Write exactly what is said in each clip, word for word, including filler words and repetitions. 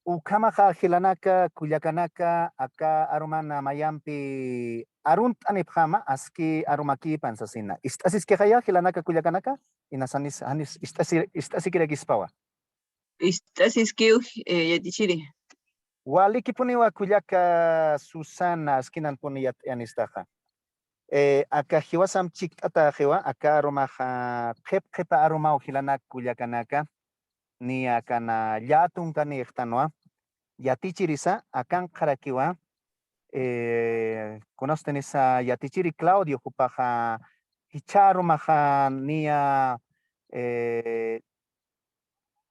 Ukhamaxa jilanaka, kullakanaka, aka arumana mayampi arunt'anipxama, aski arumakipan sasina. Ist'asiskixaya jilanaka kullakanaka, inas janis, janis ist'asi-, ist'asikirakispawa. Ist'asiskiw, eh, yatichiri. Walikipuniwa kullaka Susana, askinanpuni yat'ayanistaxa. Eh, aka jiwasamp chikt'ataxiwa, aka arumaxa qhip qhipa arumaw jilanak kullakanaka, niya kana llätunkanïxtanwa, yatichirisa, akanqarakiwa, eh, kunastinisa yatichiri Claudio, jupaxa jichha arumaxa niya, eh,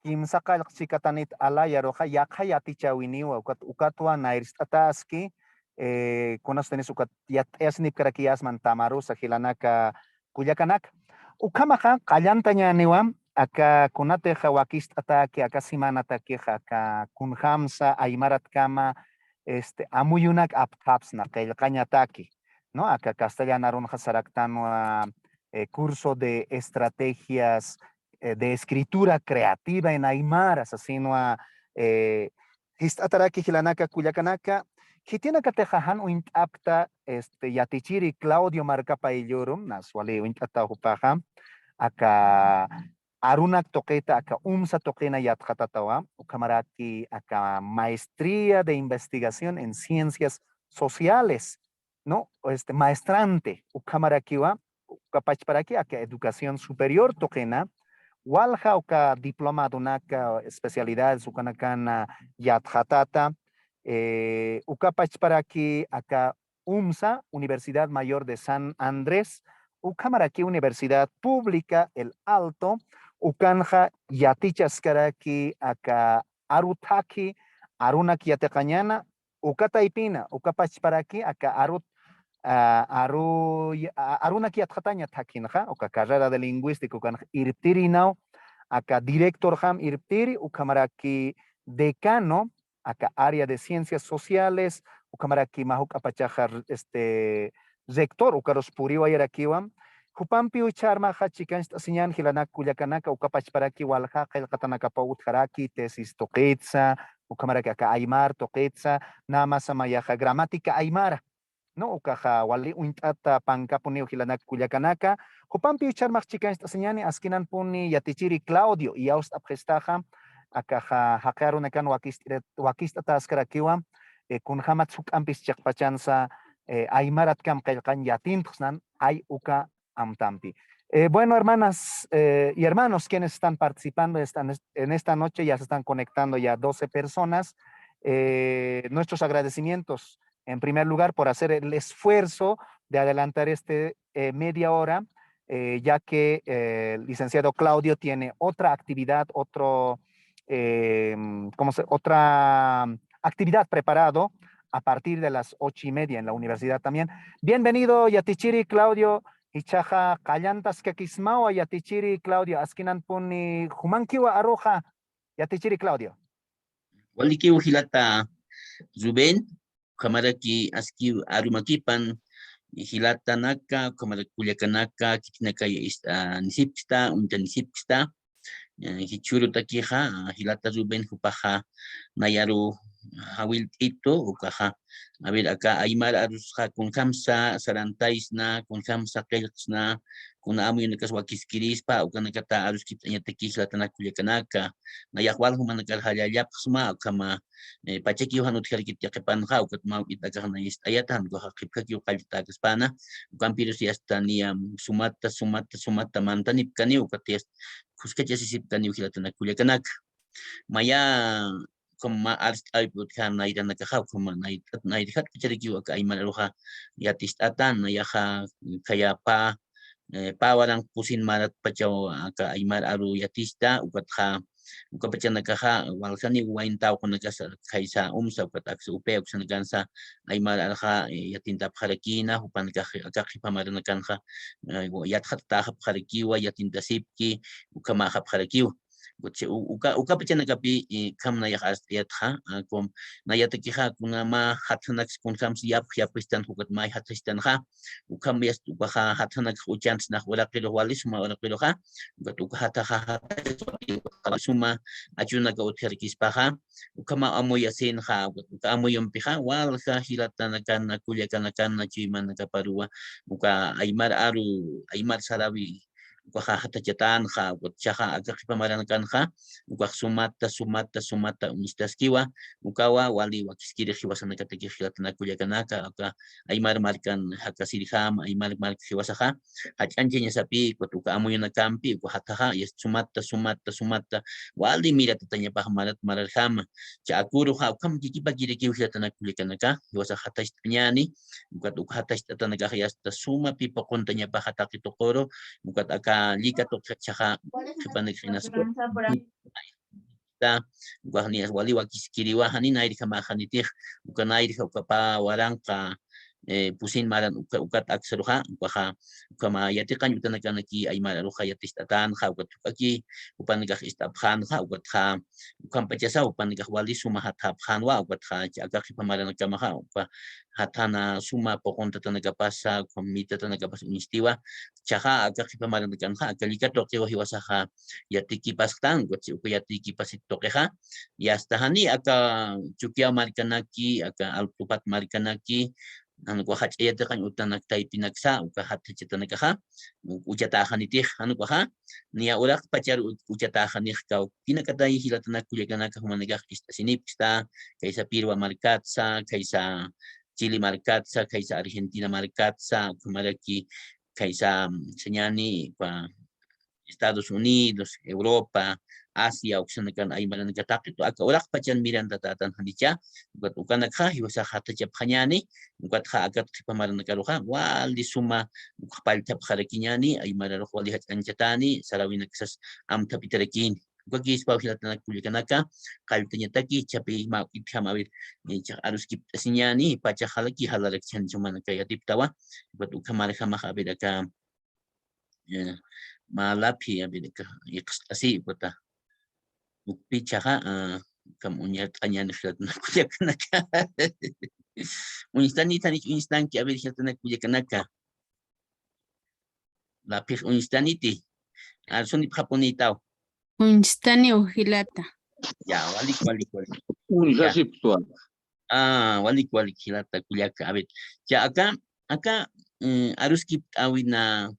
kimsa qallq chikatanit alayaruxa, yaqha yatichäwiniwa, ukat, ukatwa nayrst'ataski, eh, kunastinisa ukat yat'ayasinipkarakiyäsman tamarusa jilanaka kullakanaka. Ukhamaxa qallantañäniwa, aka kunatixa wakist'ataki, aka semanatakixa, aka kunjamsa aymaratkama, este, amuyunak apthapsna, qillqañataki, ¿no? Aka castellan arunxa saraktanwa, eh, curso de estrategias, eh, de escritura creativa en aymara, sasinwa, eh, jist'ataraki jilanaka kullakanaka, khitinakatixa jan uñt'apkta, este, yatichiri Claudio Marcapaillurum, nas wali uñt'ataw jupaxa, aka arunak tuqita, aka UMSA tuqina yatxatatawa, ukhamaraki aka maestría de investigación en ciencias sociales, ¿no? Este, maestrante, ukhamarakiwa, uka pachparaki aka educación superior tuqina, walja uka diplomadonaka, especialidades ukanakana yatxatata, eh, uka pachparaki aka UMSA, Universidad Mayor de San Andrés, ukhamaraki Universidad Pública El Alto, ukanxa yatichaskaraki aka aru thakhi, arunak yatiqañäna, uka taypina, uka pachparaki aka arut, ah, aru, a-, arunak yatxataña thakhinxa, uka carrera de lingüística ukanxa irptirinaw, aka directorjam irptiri, ukhamaraki decano, aka área de ciencias sociales, ukhamaraki mä juk'apachaxa, este, rector, ukarus puriwayarakiwa. Jupampiw jichha armaxa chikancht'asiñän jilanak kullakanaka, uka pachparaki walja qillqatanakapaw utjaraki, tesis tuqitsa, ukhamaraki aka aymar tuqitsa, nada más mayaxa gramática aymara, ¿no? Ukaxa wali uñt'ata pankapuniw jilanak kullakanaka. Jupampiw jichha armax chikancht'asiñäni, askinanpuni yatichiri Claudio, iyawst'apxistaxa, akaxa jaqi arunakan wakist'ire-, wakist'ataskarakiwa, eh, kunjamat juk'ampis chiqpachansa, eh, aymaratkam qillqañ yatintxsnan, ay uka amtampi. Eh, bueno, hermanas, eh, y hermanos, quienes están participando esta, en esta noche, ya se están conectando ya doce personas. Eh, nuestros agradecimientos, en primer lugar, por hacer el esfuerzo de adelantar este, eh, media hora, eh, ya que, eh, el licenciado Claudio tiene otra actividad, otro, eh, ¿cómo se? Otra actividad preparado a partir de las ocho y media en la universidad también. Bienvenido, yatichiri Claudio. Jichhaxa qallantaskakismawa yatichiri Claudio, askinanpuni jumankiwa aruxa, yatichiri Claudio. Walikiw jilata Rubén, ukhamaraki askiw arumakipan, jilatanaka, ukhamaraki kullakanaka, khitinakay ist'anisipkta, uñtanisipkta, eh, jichhürutakixa, ah, jilata Rubén jupaxa nayaru jawillt'itu, ukaxa, a ver, aka aymar arusxa kunjamsa sarantaysna, kunjamsa qillqsna, kuna amuyunakas wakiskirispa, ukanakata aruskipt'añataki jilatanak kullakanaka, nayax wal jumanakar jallallapxsma, ukhama, eh, pachakiw jan utjarkit yaqhipanxa, ukat mä juk'it akax nay ist'ayata, jan ukaxa qhipjakiw qalltakäkaspana, ukampirus yasta niya sumata, sumata, sumata mantanipkaniw, ukat yasta khuskachasisipkaniw jilatanak kullakanaka. Maya, ukhama mä arst'äwip utjän nayranakaxa, ukhama nayr-, nayrjat pacharakiw aka aymar aruxa yatist'ata, nayaxa khaya pä, eh, pä waranq pusin maratpachaw aka aymar aru yatista, ukatxa, ukapachanakaxa, walja niw wayn tawqunakasa, khaysa UMSA, ukat aksa UPEA, uksanakansa, aymar arxa, eh, yatintapxarakïna, jupanakax, aka qhipa maranakanxa, eh, yatxatatäxapxarakiwa, yatintasipki, ukhamäxapxarakiwa. Uka, uka pachanakapi, eh, ukham nayax arst'ayatxa, ah, kum, nayatakixa, kunama jathanaks kunjams yapx yapxistan, ukat may jathastanxa, ukham yasta ukaxa jathanaks uchantsnax uraqirux wali suma uraqiruxa, ukat uka jathaxa jathaxa suma achunaka utjarkispaxa, ukhama amuyasinxa, ukat uka amuyumpixa, walja jilatanakana, kullakanakana, chuymanakaparuwa, uka aymar aru, aymar sarawi, ukaxa jathachatanxa, ukat chaxa aka qhipa maranakanxa, ukax sumata, sumata, sumata uñstaskiwa, ukawa wali wakiskirix jiwasanakatakix jilatana kullakanaka, aka aymar markan jakasirjam, aymar mark jiwasaxa, jach'añchañasapi, ukat uka amuyunakampi, uka jathaxa, yast sumata, sumata, sumata, wali miratatañapax marat mararjama, cha akuruxa, ukham kikipakirakiw jilatana kullakanaka, jiwasax jathacht'añani, ukat uka jathacht'atanakax yasta sumapi puquntañapaxa taqi tuquru, ukat aka llika tuqi chaxa qhipanak q'inaspa. Ta, ukax niyas wali wakiskiriwa, jani nayrjamaxanitix, uka nayrja uka pä waranqa, eh, pusin maran uka, ukat aksaruxa, ukaxa, ukhama yatiqañ utanakanaki aymar aruxa yaticht'atanxa, ukat juk'aki, jupanakax ist'apxänxa, ukatxa, ukhampachasa, jupanakax wali suma jathapxänwa, ukatxa, aka qhipa maranakamaxa, uka jathana suma puquntatanakapasa, ukham mitatanakapasa uñstiwa, chaxa aka qhipa maranakanxa, aka llika tuqiwa jiwasaxa yatikipasktan, ukat uka yatikipasit tuqixa, yasta jani aka Chukiyaw markanaki, aka Altupat markanaki, jan uka jach'a yatiqañ utanak taypinaksa, uka jathachatanakaxa, u-, uchatäxanitix, jan ukaxa, niya uraqpachar u-, uchatäxanix kawkinakatay jilatana kullakanaka jumanakax ist'asinipksta, kaysa Pirwa markatsa, kaysa Chile markatsa, kaysa Argentina markatsa, ukhamaraki, kaysa, mm, sañani, uka Estados Unidos, Europa, Asia, uksanakan aymaranaka taqitu, aka uraqpachan mirantatätan janicha, ukat ukanakxa, jiwasax jathachapxañani, ukatxa akat qhipa maranakaruxa, wali suma, ukax pallthapxarakiñani, aymar arux wali jach'añchatani, sarawinaksas amthapitarakini. Ukakispaw jilatana kullakanaka, qalltañataki, chapi mä itjam, a ver, eh, chax aruskipt'asiñani, pachax jalaki, jalarakchani jumanaka yatiptawa, ukat ukhamarjamax, a ver, aka, eh, mä laphi, a ver, aka, iqst'asi, ukata, ukpi chaxa, ah, ukham uñart'añani jilatana kullakanaka. Uñstanit, janich uñstanki, a ver, jilatana kullakanaka. Laphix uñstaniti. Arsunipxapunïtaw. Uñstaniw jilata. Ya, walik, walik, walik. Ya. Uñsasipxtwa. Ah, walik, walik, jilata kullaka. A ver, ya aka, aka, mm, aruskipt'äwina,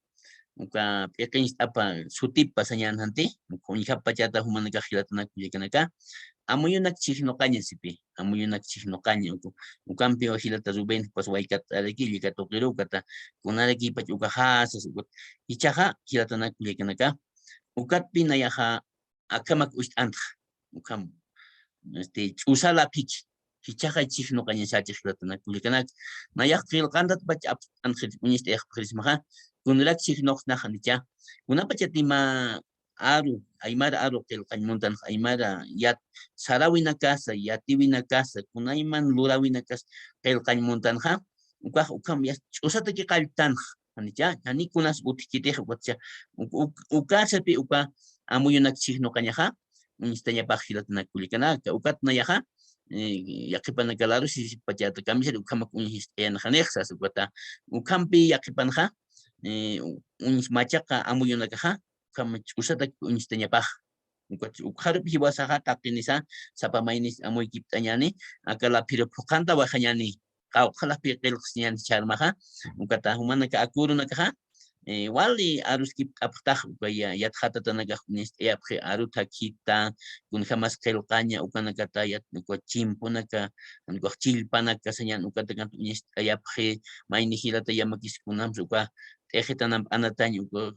uka p'iqincht'apa sutipa sañän janti, uka uñjapachata jumanakax jilatana kullakanaka. Amuyunak chhijnuqaña sipi, amuyunak chhijnuqaña, uku, ukampiwa jilata Rubén, jupas waykat'araki, llika tuqiru, ukata, kunarakipach ukaxasas, ukat, jichhaxa, jilatana kullakanaka, ukatpi nayaxa, akhamak uñst'antxa, ukham, este, ch'usa laphiki, jichhaxa chhijnuqañasachi jilatana kullakanaka, nayax qillqantatpach apst'antxir, uñst'ayapxirismaxa, kunarak chhijnuqsnax janicha, kunapachati mä aru, aymar aru qillqañ muntanxa, aymar yat, sarawinakasa, yatiwinakasa, kunayman lurawinakas qillqañ muntanxa, ukax, ukham yast ch'usataki qalltanxa, janicha, jani kunas utjkitix, ukatcha, uk-, uk-, ukasapi uka amuyunak chhijnuqañaxa, uñstañapax jilatana kullakanaka, ukat nayaxa, eh, yaqhipanaka laru sisipachata kamisar ukhamak uñjist'ayanxanix sas, ukata, ukhampi yaqhipanxa, eh, u-, uñs machaqa amuyunakaxa, ukham ch'usatak uñstañapax. Ukat ukxarup jiwasaxa taqinisa, sapa maynis amuykipt'añani, aka laphiru phuqhanta waxañani, qawqha laphi qillqsiñani chharmaxa, ukata jumanaka akurunakaxa, eh, wali aruskipt'apxtax, uka ya-, yatxatatanakax uñst'ayapxi aru thakhita, kunjamas qillqaña, ukanakata yat-, uka chimpunaka, ukax chillpanaka sañan, ukatakat uñst'ayapxi, mayni jilata yamakis kunams, uka t'ixitanamp anatañ, uka,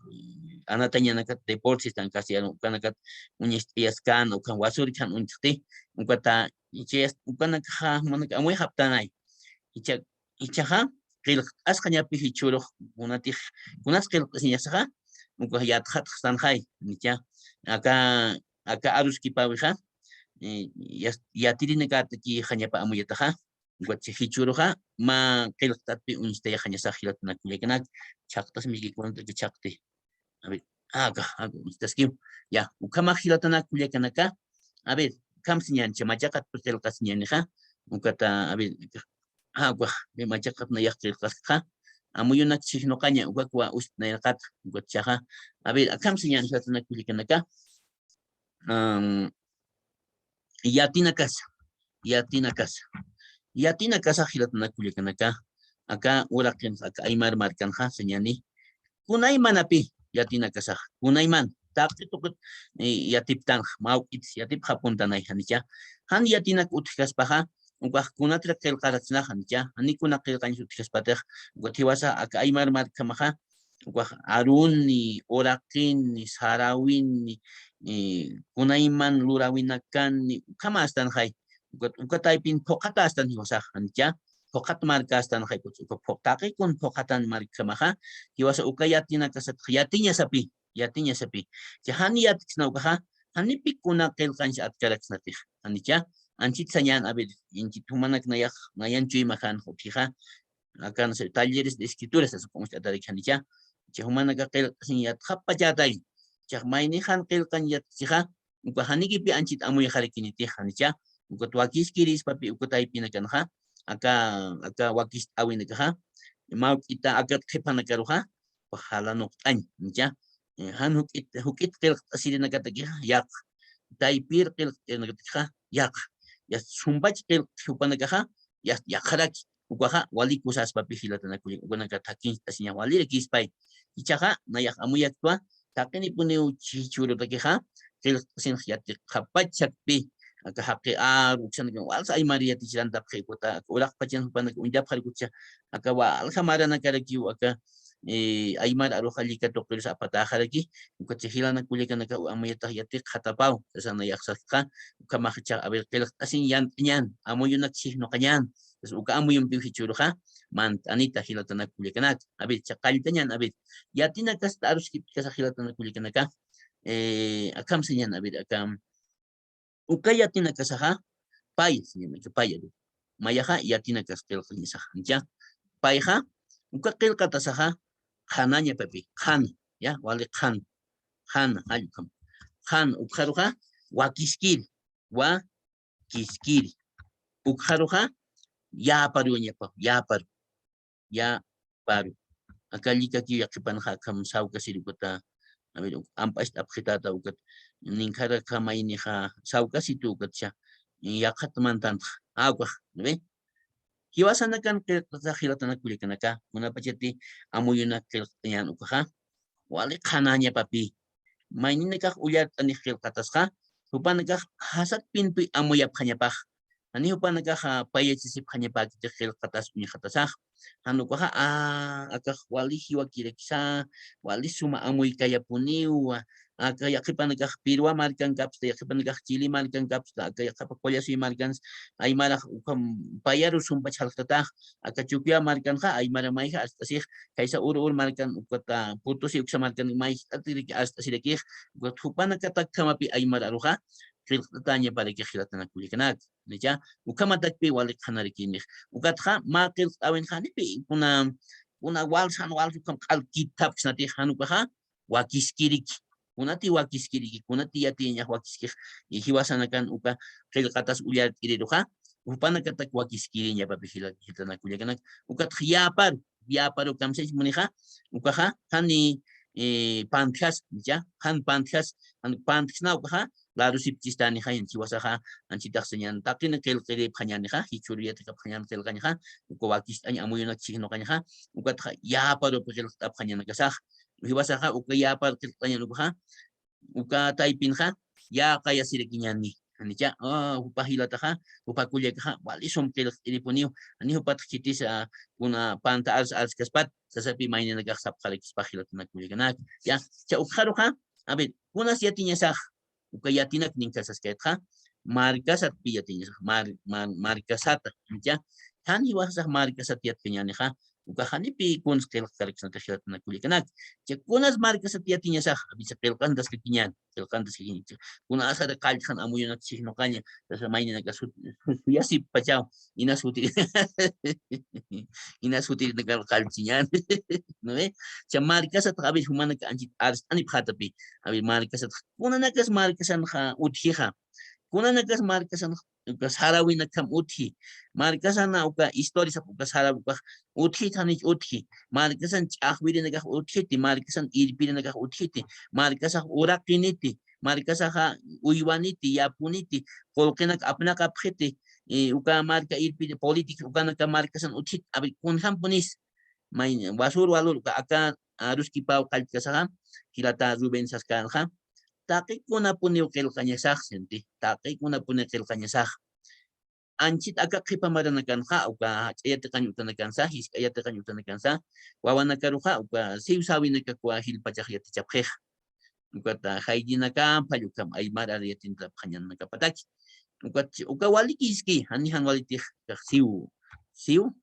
anatañanakat deportes tan castellano, ukanakat uñst'ayaskan, ukan wasurkan uñtxti, ukata, ichayas, ukanakaxa, jumanaka amuyxaptanay. Icha, ichaxa, qillqt'asqañapi jichhürux, kunatix, kunas qillqt'asiñasaxa, uka yatxatxsanxay, icha, aka, aka aruskipäwixa, eh, yas-, yatirinakataki jañapa amuyataxa, ukat jichhüruxa, mä qillqt'atpi uñstayaxañasax jilatana kullakanaka, chhaqtas mikikunataki chhaqti. A ver, Aka, aka, uñstaskiw. Ya, ukhamax jilatanak kullakanaka. A ver, ukham siñäni, cha machaqatpi qillqasiñänixa. Ukata, a ver, aka, aka, machaqat nayax qillqaskxa. Amuyunak chhijnuqaña, ukakwa uñst'anirqata, ukat chaxa. A ver, akham siñäni jilatanak kullakanaka. Am, yatinakasa, yatinakasa. Yatinakasa jilatanak kullakanaka, aka uraqin, aka aymar markanxa, siñäni. Kunaymanapi yatinakasax, kunayman, taqi tuqit, eh, yatiptanx, mä juk'it yatipxapuntanay, janicha. Jan yatinak utjkaspaxa, ukax kunatrak qillqaraksnax, janicha, jani kuna qillqañs utjkaspatix, ukat jiwasax aka aymar markjamaxa, ukax aruni, uraqini, sarawini, eh, kunayman lurawinakani, ukhamastanxay. Ukat, uka taypin phuqhatästan jiwasax, janicha, phuqhat markästanxay, ukat, uka phuq-, taqi kun phuqhatan markjamaxa, jiwasa uka yatinakasatx yatiñasapi, yatiñasapi. Cha jan yatksna ukaxa, janipi kuna qillqañs atkaraksnatix, janicha, anchit sañän, a ver, anchit jumanak nayax, nayan chuymaxän utjixa, akan talleres de escrituras, sasa uñst'atarakixanicha. Cha jumanaka qillqasiñ yatxapachätay. Chax mayni jan qillqañ yatksixa, uka janikipi anchit amuyxarakinitix, janicha. Ukat wakiskirispapi, uka taypinakanxa, aka, aka wakist'äwinakaxa, mä juk'ita akat qhipanakaruxa, ukax jalanuqt'añ, janicha. Eh, jan juk'it, juk'it qillqt'asirinakatakixa, yaq. Taypir qillqt'irinakatakixa, yaq. Ya sumpach qillqt'i jupanakaxa, ya, yaqharaki. Ukaxa, wali kusaspapi jilatanak kullaka, ukanaka thakincht'asiña walirakïspay. Jichhaxa, nayax amuyaktwa, taqinipuniw jichhürutakixa, qillqt'asinx yatiqapachakpi, aka jaqi aru, uksanaka, walsa aymar yatichirantapxi, ukat, aka uraqpachan jupanaka uñtapxaraki, ukat cha, aka walja maranakarakiw, aka, eh, aymar aruxa llika tuqirus apatäxaraki, ukat cha jilatanak kullakanaka amuyatax yatiqxatapaw, sasa nayax saskxa, ukhamaxa, a ver, qillqt'asiñ yant'añän, amuyunak chhijnuqañän, sasa uka amuyumpiw jichhüruxa, mant'anita jilatanak kullakanaka. A ver, cha qalltañän, a ver, yatinakasta aruskipkasa jilatanak kullakanaka, eh, akham sañän, a ver, aka, uka yatinakasaxa, pay, siñäni, pay, a ver. Mayaxa yatinakas qillqañasaxa, janicha. Payxa, uka qillqatasaxa, qhanañapapi, qhana, ya, wali qhana, qhana, jall ukham. Qhana, ukxaruxa, wakiskiri, wakiskiri. Ukxaruxa, yäparuñapa, yäparu. Yäparu. Aka llikakiw yaqhipanxa akham sawkasiri ukata, a ver, uk-, amp'acht'apxitäta ukat, ninkhara akham maynixa sawkasitu ukatcha, yaqhat mantantxa, a, ukax, ¿no ve? Jiwasanakan qillqt'asax jilatanak kullakanaka, kunapachati amuyunak qillqt'añän ukaxa, wali qhanañapapi. Mayninakax ullart'anix qillqatasxa, jupanakax jasatpinpi amuyapxañapax. Jani jupanakax, a, payachisipxañapäkitix qillqatas uñjatasax. Jan ukaxa, a, akax wali jiwakirakisa, wali suma amuykayapuniwa, aka yaqhipanakax Pirwa markankapsta, yaqhipanakax Chile markankapsta, aka yaqhapa Qullasuy markans, aymarax ukham payaru sumpach jalxtatax, aka Chukiyawu markanxa, aymara mayja arst'asix, khaysa Urur markan, ukata Potosí uksa markan mayjt'atiraki arst'asirakix, ukat jupanakatakjamapi aymar aruxa, qillqt'atäñaparakix jilatanak kullakanaka, ¿no? Cha, ukhamatakpi wali qhanarakïnix. Ukatxa, mä qillqt'äwinxa janipi, kuna, kuna walsan, walsa ukham q'al kithapksnatix jan ukaxa, wakiskiriki. Kunati wakiskiriki, kunati yatiyañax wakiskix, y jiwasanakan uka qillqatas ullart'iriruxa, jupanakatak wakiskiriñapapi jila-, jilatanak kullakanaka. Ukatxa yäparu, yäparu kamsaychmunixa, ukaxa, jani, eh, pantjas, ¿no? Cha, jan pantjas, jan pantjasna ukaxa, larusipchistanixa, yan jiwasaxa, anchitax sañän, taqini qillqiripxañänixa, jichhüru yatiqapxañän qillqañxa, uka wakist'añ amuyunak chhijnuqañxa, ukatxa yäparupi qillqt'apxañanakasax, jiwasaxa, uka yäpar qillqt'añän ukaxa, uka taypinxa, yäqayasirakiñäni. Janicha, a, jupa jilataxa, jupa kullakaxa, wali sum qillqt'iripuniw, jani jupatx khitis, a, kuna panta ars-, arskaspat, sasapi mayninakax sapxarakispa jilatanak kullakanaka. Ya, cha ukxaruxa, a ver, kunas yatiñasax, uka yatinak ninkasaskaytxa, markasatpi yatiñasax, mar-, mar-, markasata, janicha, jan jiwasax markasat yatkañänixa, Uka janipi kuns qillqkaraksnatix jilatanaka kullakanaka. Chay kunas markasat yatiñasax, a veces qillqantaskakiñan, qillqantaskakiñan. Kunasari qallqan amuyunak chijnuqaña, tasa mayninaka sut-, su-, suyasip pachaw, inas utiri-, inas utirinakar qallchiñan. ¿No ve? Chay markasat a veces jumanaka anchit arst'anipxatapi. A ver, markasat, kunanakas markasanxa utjixa. Kunanakas markasan uka sarawinakam utji. Markasan uka historias uka saraw uka utji, janich utji. Markasan ch'axwirinakax utjiti, markasan irpirinakax utjiti, markasax uraqiniti, markasaxa uywaniti, yapuniti, qullqinak apnaqapxiti, eh, uka marka irpiri política ukanaka markasan utjiti. A ver, kunjampunis, may, wasur walur uka aka aruskipaw qallkasaxa, jilata Rubén saskanxa, taqikunapuniw qillqañasax, sinti, taqikunapuniw qillqañasax. Anchit aka qhipa maranakanxa, uka jach'a yatiqañ utanakansa, jisk'a yatiqañ utanakansa, wawanakaruxa, uka siw sawinakakwa jilpachax yatichapxixa. Ukata jayllinakampa, ukham aymar ar yatintapxañanakapataki. Ukat, uka walikiski, jani jan walitix, kax siw, siw,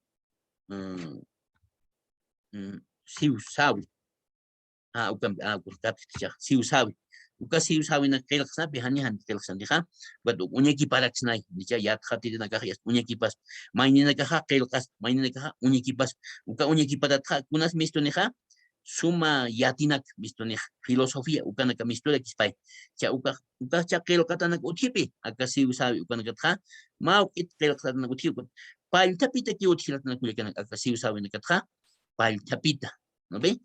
mm, mm, siw sawi. Ah, uka, ah, uka katkicha, siw sawi. Uka siw sawinak qillqsnapi, jani jan qillqsnatixa. Ukat uñakiparaksnay, nicha yatxatirinakax yast uñakipas. Mayninakaxa qillqas, mayninakaxa uñakipas. Uka uñakipatatxa, kunas mistunixa, suma yatinak mistunix, filosofía, ukanaka misturakispay. Cha uka, uka cha qillqatanak utjipi, aka siw sawi ukanakatxa, mawk'it qillqatanak utji, ukat pallthapitaki utji jilatanak kullakanak, aka siw sawinakatxa, pallthapita. ¿No ve?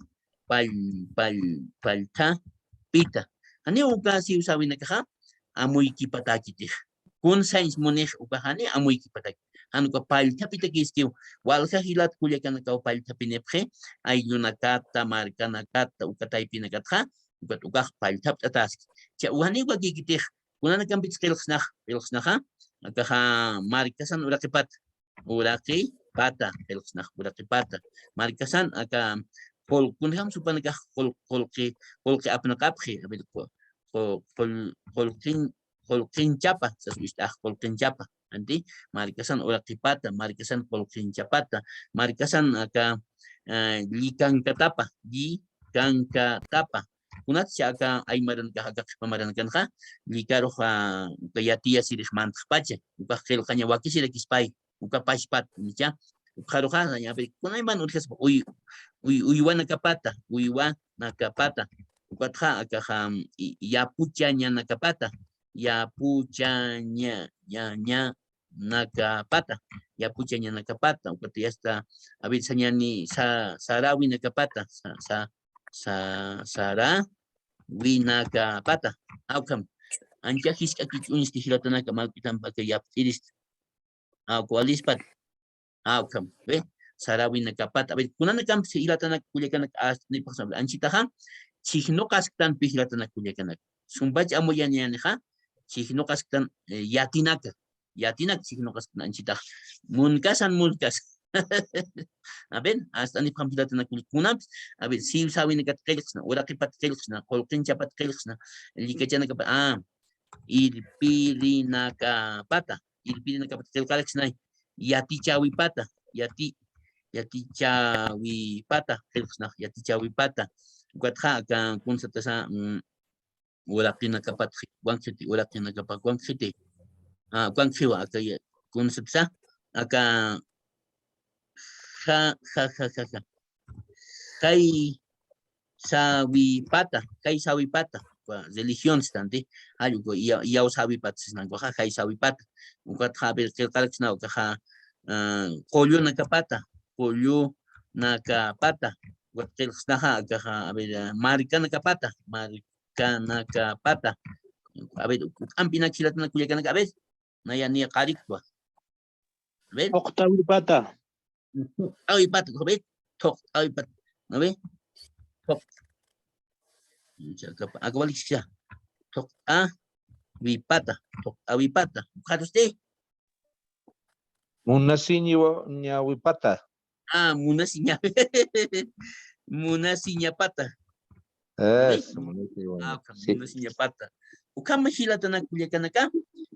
Pal-, pal-, pallthapita. Janiw uka siw sawinakaxa, amuykipatakitix. Kunsañs munix uka jani amuykipatakit. Jan uka pallthapitakiskiw, walja jilat kullakanakaw pallthapinipxi, ayllunakata, markanakata, uka taypinakatxa, ukat ukax pallthapt'ataski. Cha uka janiw wakikitix, kunanakampits qillqsnax, qillqsnaxa, akaxa markasan uraqipata, uraqipata, qillqsnax uraqipata. Markasan aka qul-, kunjam supanakax qul-, qulqi, qulqi apnaqapxi, a ver, qu-, qu-, qul-, qulqin-, qulqinchapa, sas wist'ax qulqinchapa, anti, markasan uraqipata, markasan qulqinchapata, markasan aka, eh, llikankatapa, llikankatapa. Kunatsa aka aymaranakax, aka qhipa maranakanxa, llikarux, ah, uka yatiyasirix mantaxpacha, ukax qillqaña wakisirakispay. Uka pachpat, ¿no? Cha, ukxaruxa, a ver, kunayman utjaspa, uy-, uy-, uywanakapata, uywanakapata. Ukatxa, akaxa, i-, yapuchañanakapata, yapuchaña-, ña-, ñanakapata, yapuchañanakapata. Ukat yasta, a ver, sañani, sa-, sarawinakapata, sa-, sa-, sa-, sarawinakapata. Awkham, ancha jisk'a kich'uñsti jilatanaka, mawk'itampa aka yapt'irista. Awka walispat. Awkham, ¿ve? Sarawinakapat. A ver, kunanakampi jilatanak kullakanaka ast'anipxsna, anchitaxa, chijnuqasktanpi jilatanak kullakanaka. Sumpach amuyañänixa, chijnuqasktan, eh, yatinaka. Yatinak chijnuqasktan anchitaxa. Munkasan, munkas. A ver, ast'anipxam jilatanak kullak-, kunampi, a ver, siw sawinakat qillqsna, uraqipat qillqsna, qulqinchapat qillqsna, llikachanakapat, ah, irpirinakapata, irpirinakapata qillqaraksnay, yatichawipata, yati-, yatichawipata, qillqsnax yatichawipata. Ukatxa, aka, kunsatasa, mm, uraqinakapat, wankiti, uraqinakapat, wankiti. Ah, wankiwa, aka, ya, kunsatasa, aka, ja, ja, ja, ja, ja. Kay sawipata, kay sawipata, uka religión sistanti, jall uka iya-, iyaw sawipata sisnankuxa, kay sawipata. Ukatxa, a ver, qillqaraksna ukaxa, ah, qullunakapata, qullunakapata. Ukat qillqsnaxa, akaxa, a ver, ah, markanakapata, markanakapata. A ver, uk-, uk'ampinak jilatanaka kullakanaka, a ver, naya niya qariktwa. A ver. Thuqt'awipata. Thuqt'awipata, ¿no ve? Thuqt'awipata, ¿no ve? Thuq-, aka walikiskisa. Thuqt'awipata, thuqt'awipata. Ukxarusti. Munasiñawa-, ñawipata. Ah, munasiña-, munasiñapata. Eso, munasiñawa-, ah, ukham, sí. Munasiñapata. Ukham jilatanak kullakanaka,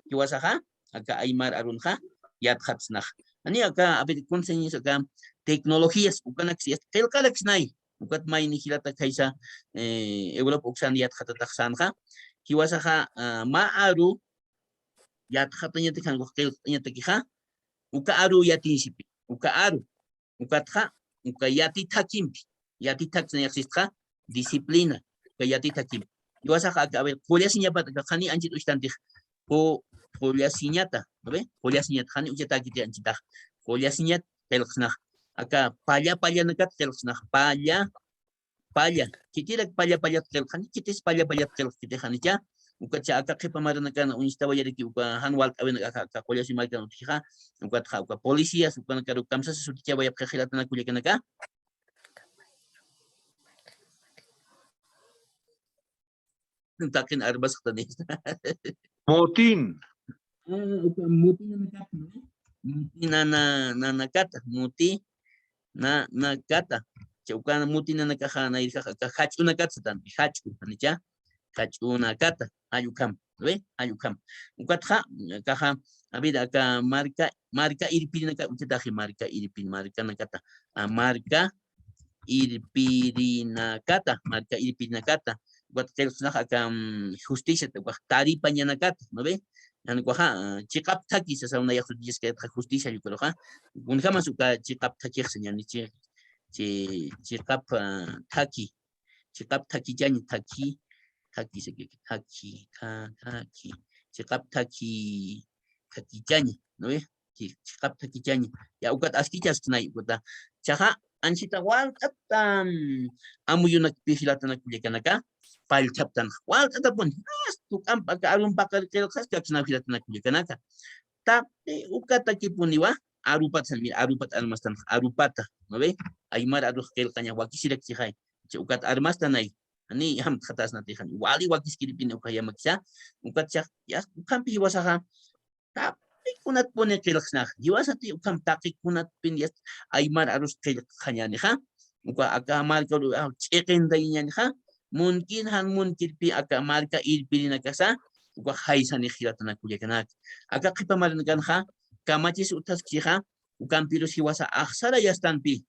jiwasaxa, aka aymar arunxa, yatxatsnax. Jani aka, a ver, kunsa ñis aka tecnologías, ukanaks yast qillqaraksnay. Ukat mayni jilata khaysa, eh, Europa uksan yatxatatax sanxa. Jiwasaxa, ah, mä aru yatxatañataki, jan ukax qillqt'añatakixa, uka aru yatinsipi, uka aru, ukatxa, uka yati thakimpi, yati thaksa nayaxsistxa, disciplina, uka yati thakimpi. Jiwasaxa aka, a ver, qullasiñapat, aka qhani anchit uchtantix, qu-, qullasiñata, ¿no ve? Qullasiñata, qhani uchatäkiti anchitax, qullasiñat qillqsnax, aka palla pallanakat qillqsnax, palla, palla, khitirak palla pallat qillqani, khitis palla pallat qillqkiti janicha, ukacha aka qhipa maranakan uñstawayaraki uka jan walt'äwinak aka, aka qullasi markan utjixa, ukatxa uka policías, ukanakaru kamsasa sutichawayapxi jilatanaka kullakanaka. Taqin armasxtanista. Motin. Ah, uka mutinanakata, ¿no? Mutinana-, nanakata, muti-, na-, nakata. Cha uka mutinanakaxa nayrjax aka jach'unakata satan, jach'u, janicha? Jach'unakata, jall ukham, ¿ve? Jall ukham. Ukatxa, akaxa, a ver, aka marka, marka irpirinaka, uchataxi marka irpin, markanakata, a, marka irpirinakata, marka irpirinakata. Ukat qillqsnax aka, mm, justicia, ukax taripañanakata, ¿no ve? Jan ukaxa, ah, chiqap thaki, sasaw nayax sutichaskätxa justicia, yo creo, ja. Kunjamas uka chiqap thakix señani, chi-, chi-, chiqap, ah, thaki, chiqap thakichaña, thaki, thaki, thaki, tha-, thaki, chiqap thaki, thakichaña, ¿no ve? Chi-, chiqap thakichaña. Ya, ukat askichasksnay, ukata. Chaxa, anchita walt'ata, mm, amuyunakpi jilatanaka kullakanaka, pallchhaptan. Walt'atapuni, as, tuk'ampa aka arun paqar qillqsas, kaksnaw jilatanaka kullakanaka. Taqi ukatakipuniwa, arupat san, mira, arupat armastan, arupata, ¿no ve? Aymar arux qillqaña wakisirakchixay. Cha ukat armastanay. Jani, jamtxatasnatixan. Wali wakiskiripini uka yamakisa. Ukat chax, ya, ukhampi jiwasaxa, taqikunatpuni qillqsnax. Jiwasati ukham taqikunatpin yast aymar arus qillqxañänixa. Uka aka markaru, ah, ch'iqintayañänixa. Munkin jan munkirpi aka marka irpirinakasa, uka jaysanix jilatanaka kullakanaka. Aka qhipa maranakanxa, kamachis utjaskixa, ukampirus jiwasa axsara yastanpi.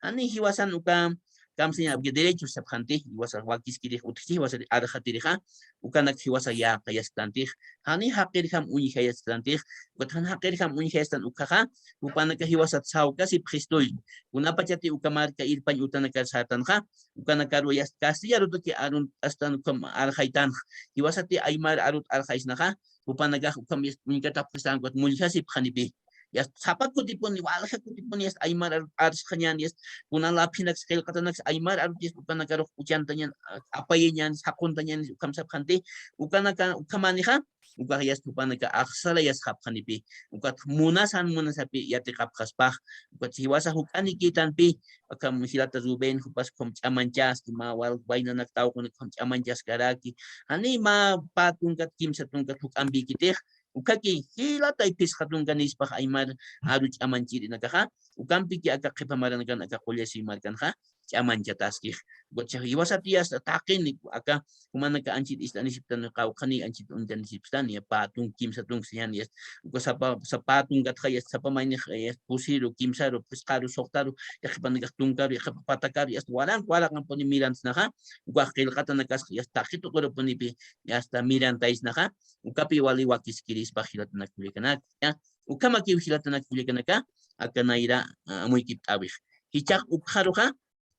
Jani jiwasan uka kamsaña, porque derechos sapxanti, jiwasa wakiskirix utjchi, jiwasa arxatirixa, ukanak jiwasa yäqayasktanti, jani jaqirjam uñjayasktantix, ukat jan jaqirjam uñjayastan ukhaxa, jupanaka jiwasat sawkasipxistuy, kunapachati uka marka irpañ utanakar sartanxa, ukanakaru yast castellanotaki arun astan ukham arxaytanx, jiwasati aymar arut arxaysnaxa, jupanakax ukham yast uñkatapxistan ukat mullkhasipxanipi. Yast sapa kutipuni, walja kutipuni, yast aymar arut arsxañän, yast kuna laphinaks qillqatanaks aymar arut, yast ukanakarux uchantañän, a-, apayañän, saquntañän, ukham sapxanti, ukanaka, ukhamänixa, ukax yast jupanaka axsara yasxapxanipi, ukat munasan munasapi yatiqapxaspax, ukat jiwasa juk'anikitanpi, ukham jilata Rubén, jupas ukham ch'amanchasti, mä wal-, waynanak tawqunak ukham ch'amanchaskaraki, jani mä pä tunkat, kimsa tunkat juk'ampïkitix, ukhaki jilatay phisqa tunka nispax aymar aru ch'amanchirinakaxa, ukampiki aka qhipa maranakan aka qullasiy markanxa, ch'amanchataskix. Ukat jiwasati yast taqini, aka jumanaka anchit ist'anisiptan, qawqhani anchit uñtanisiptan, ya pä tunk, kimsa tunk sañäni, yast uka sapa, sapa tunkatxa, yast sapa maynix, yast pusiru, kimsaru, phisqaru, suxtaru, yaqhipanakax tunkaru, yaqhipa patakaru, yast waranqa waranqapuni mirantsnaxa, ukax qillqatanakasxa, yast taqi tuqurupunipi, yast mirantaysnaxa, ukapi wali wakiskirispa jilatanaka kullakanaka, ya. Ukhamakiw jilatanaka kullakanaka, aka nayra, a, amuykipt'äwix. Jichhax ukxaruxa,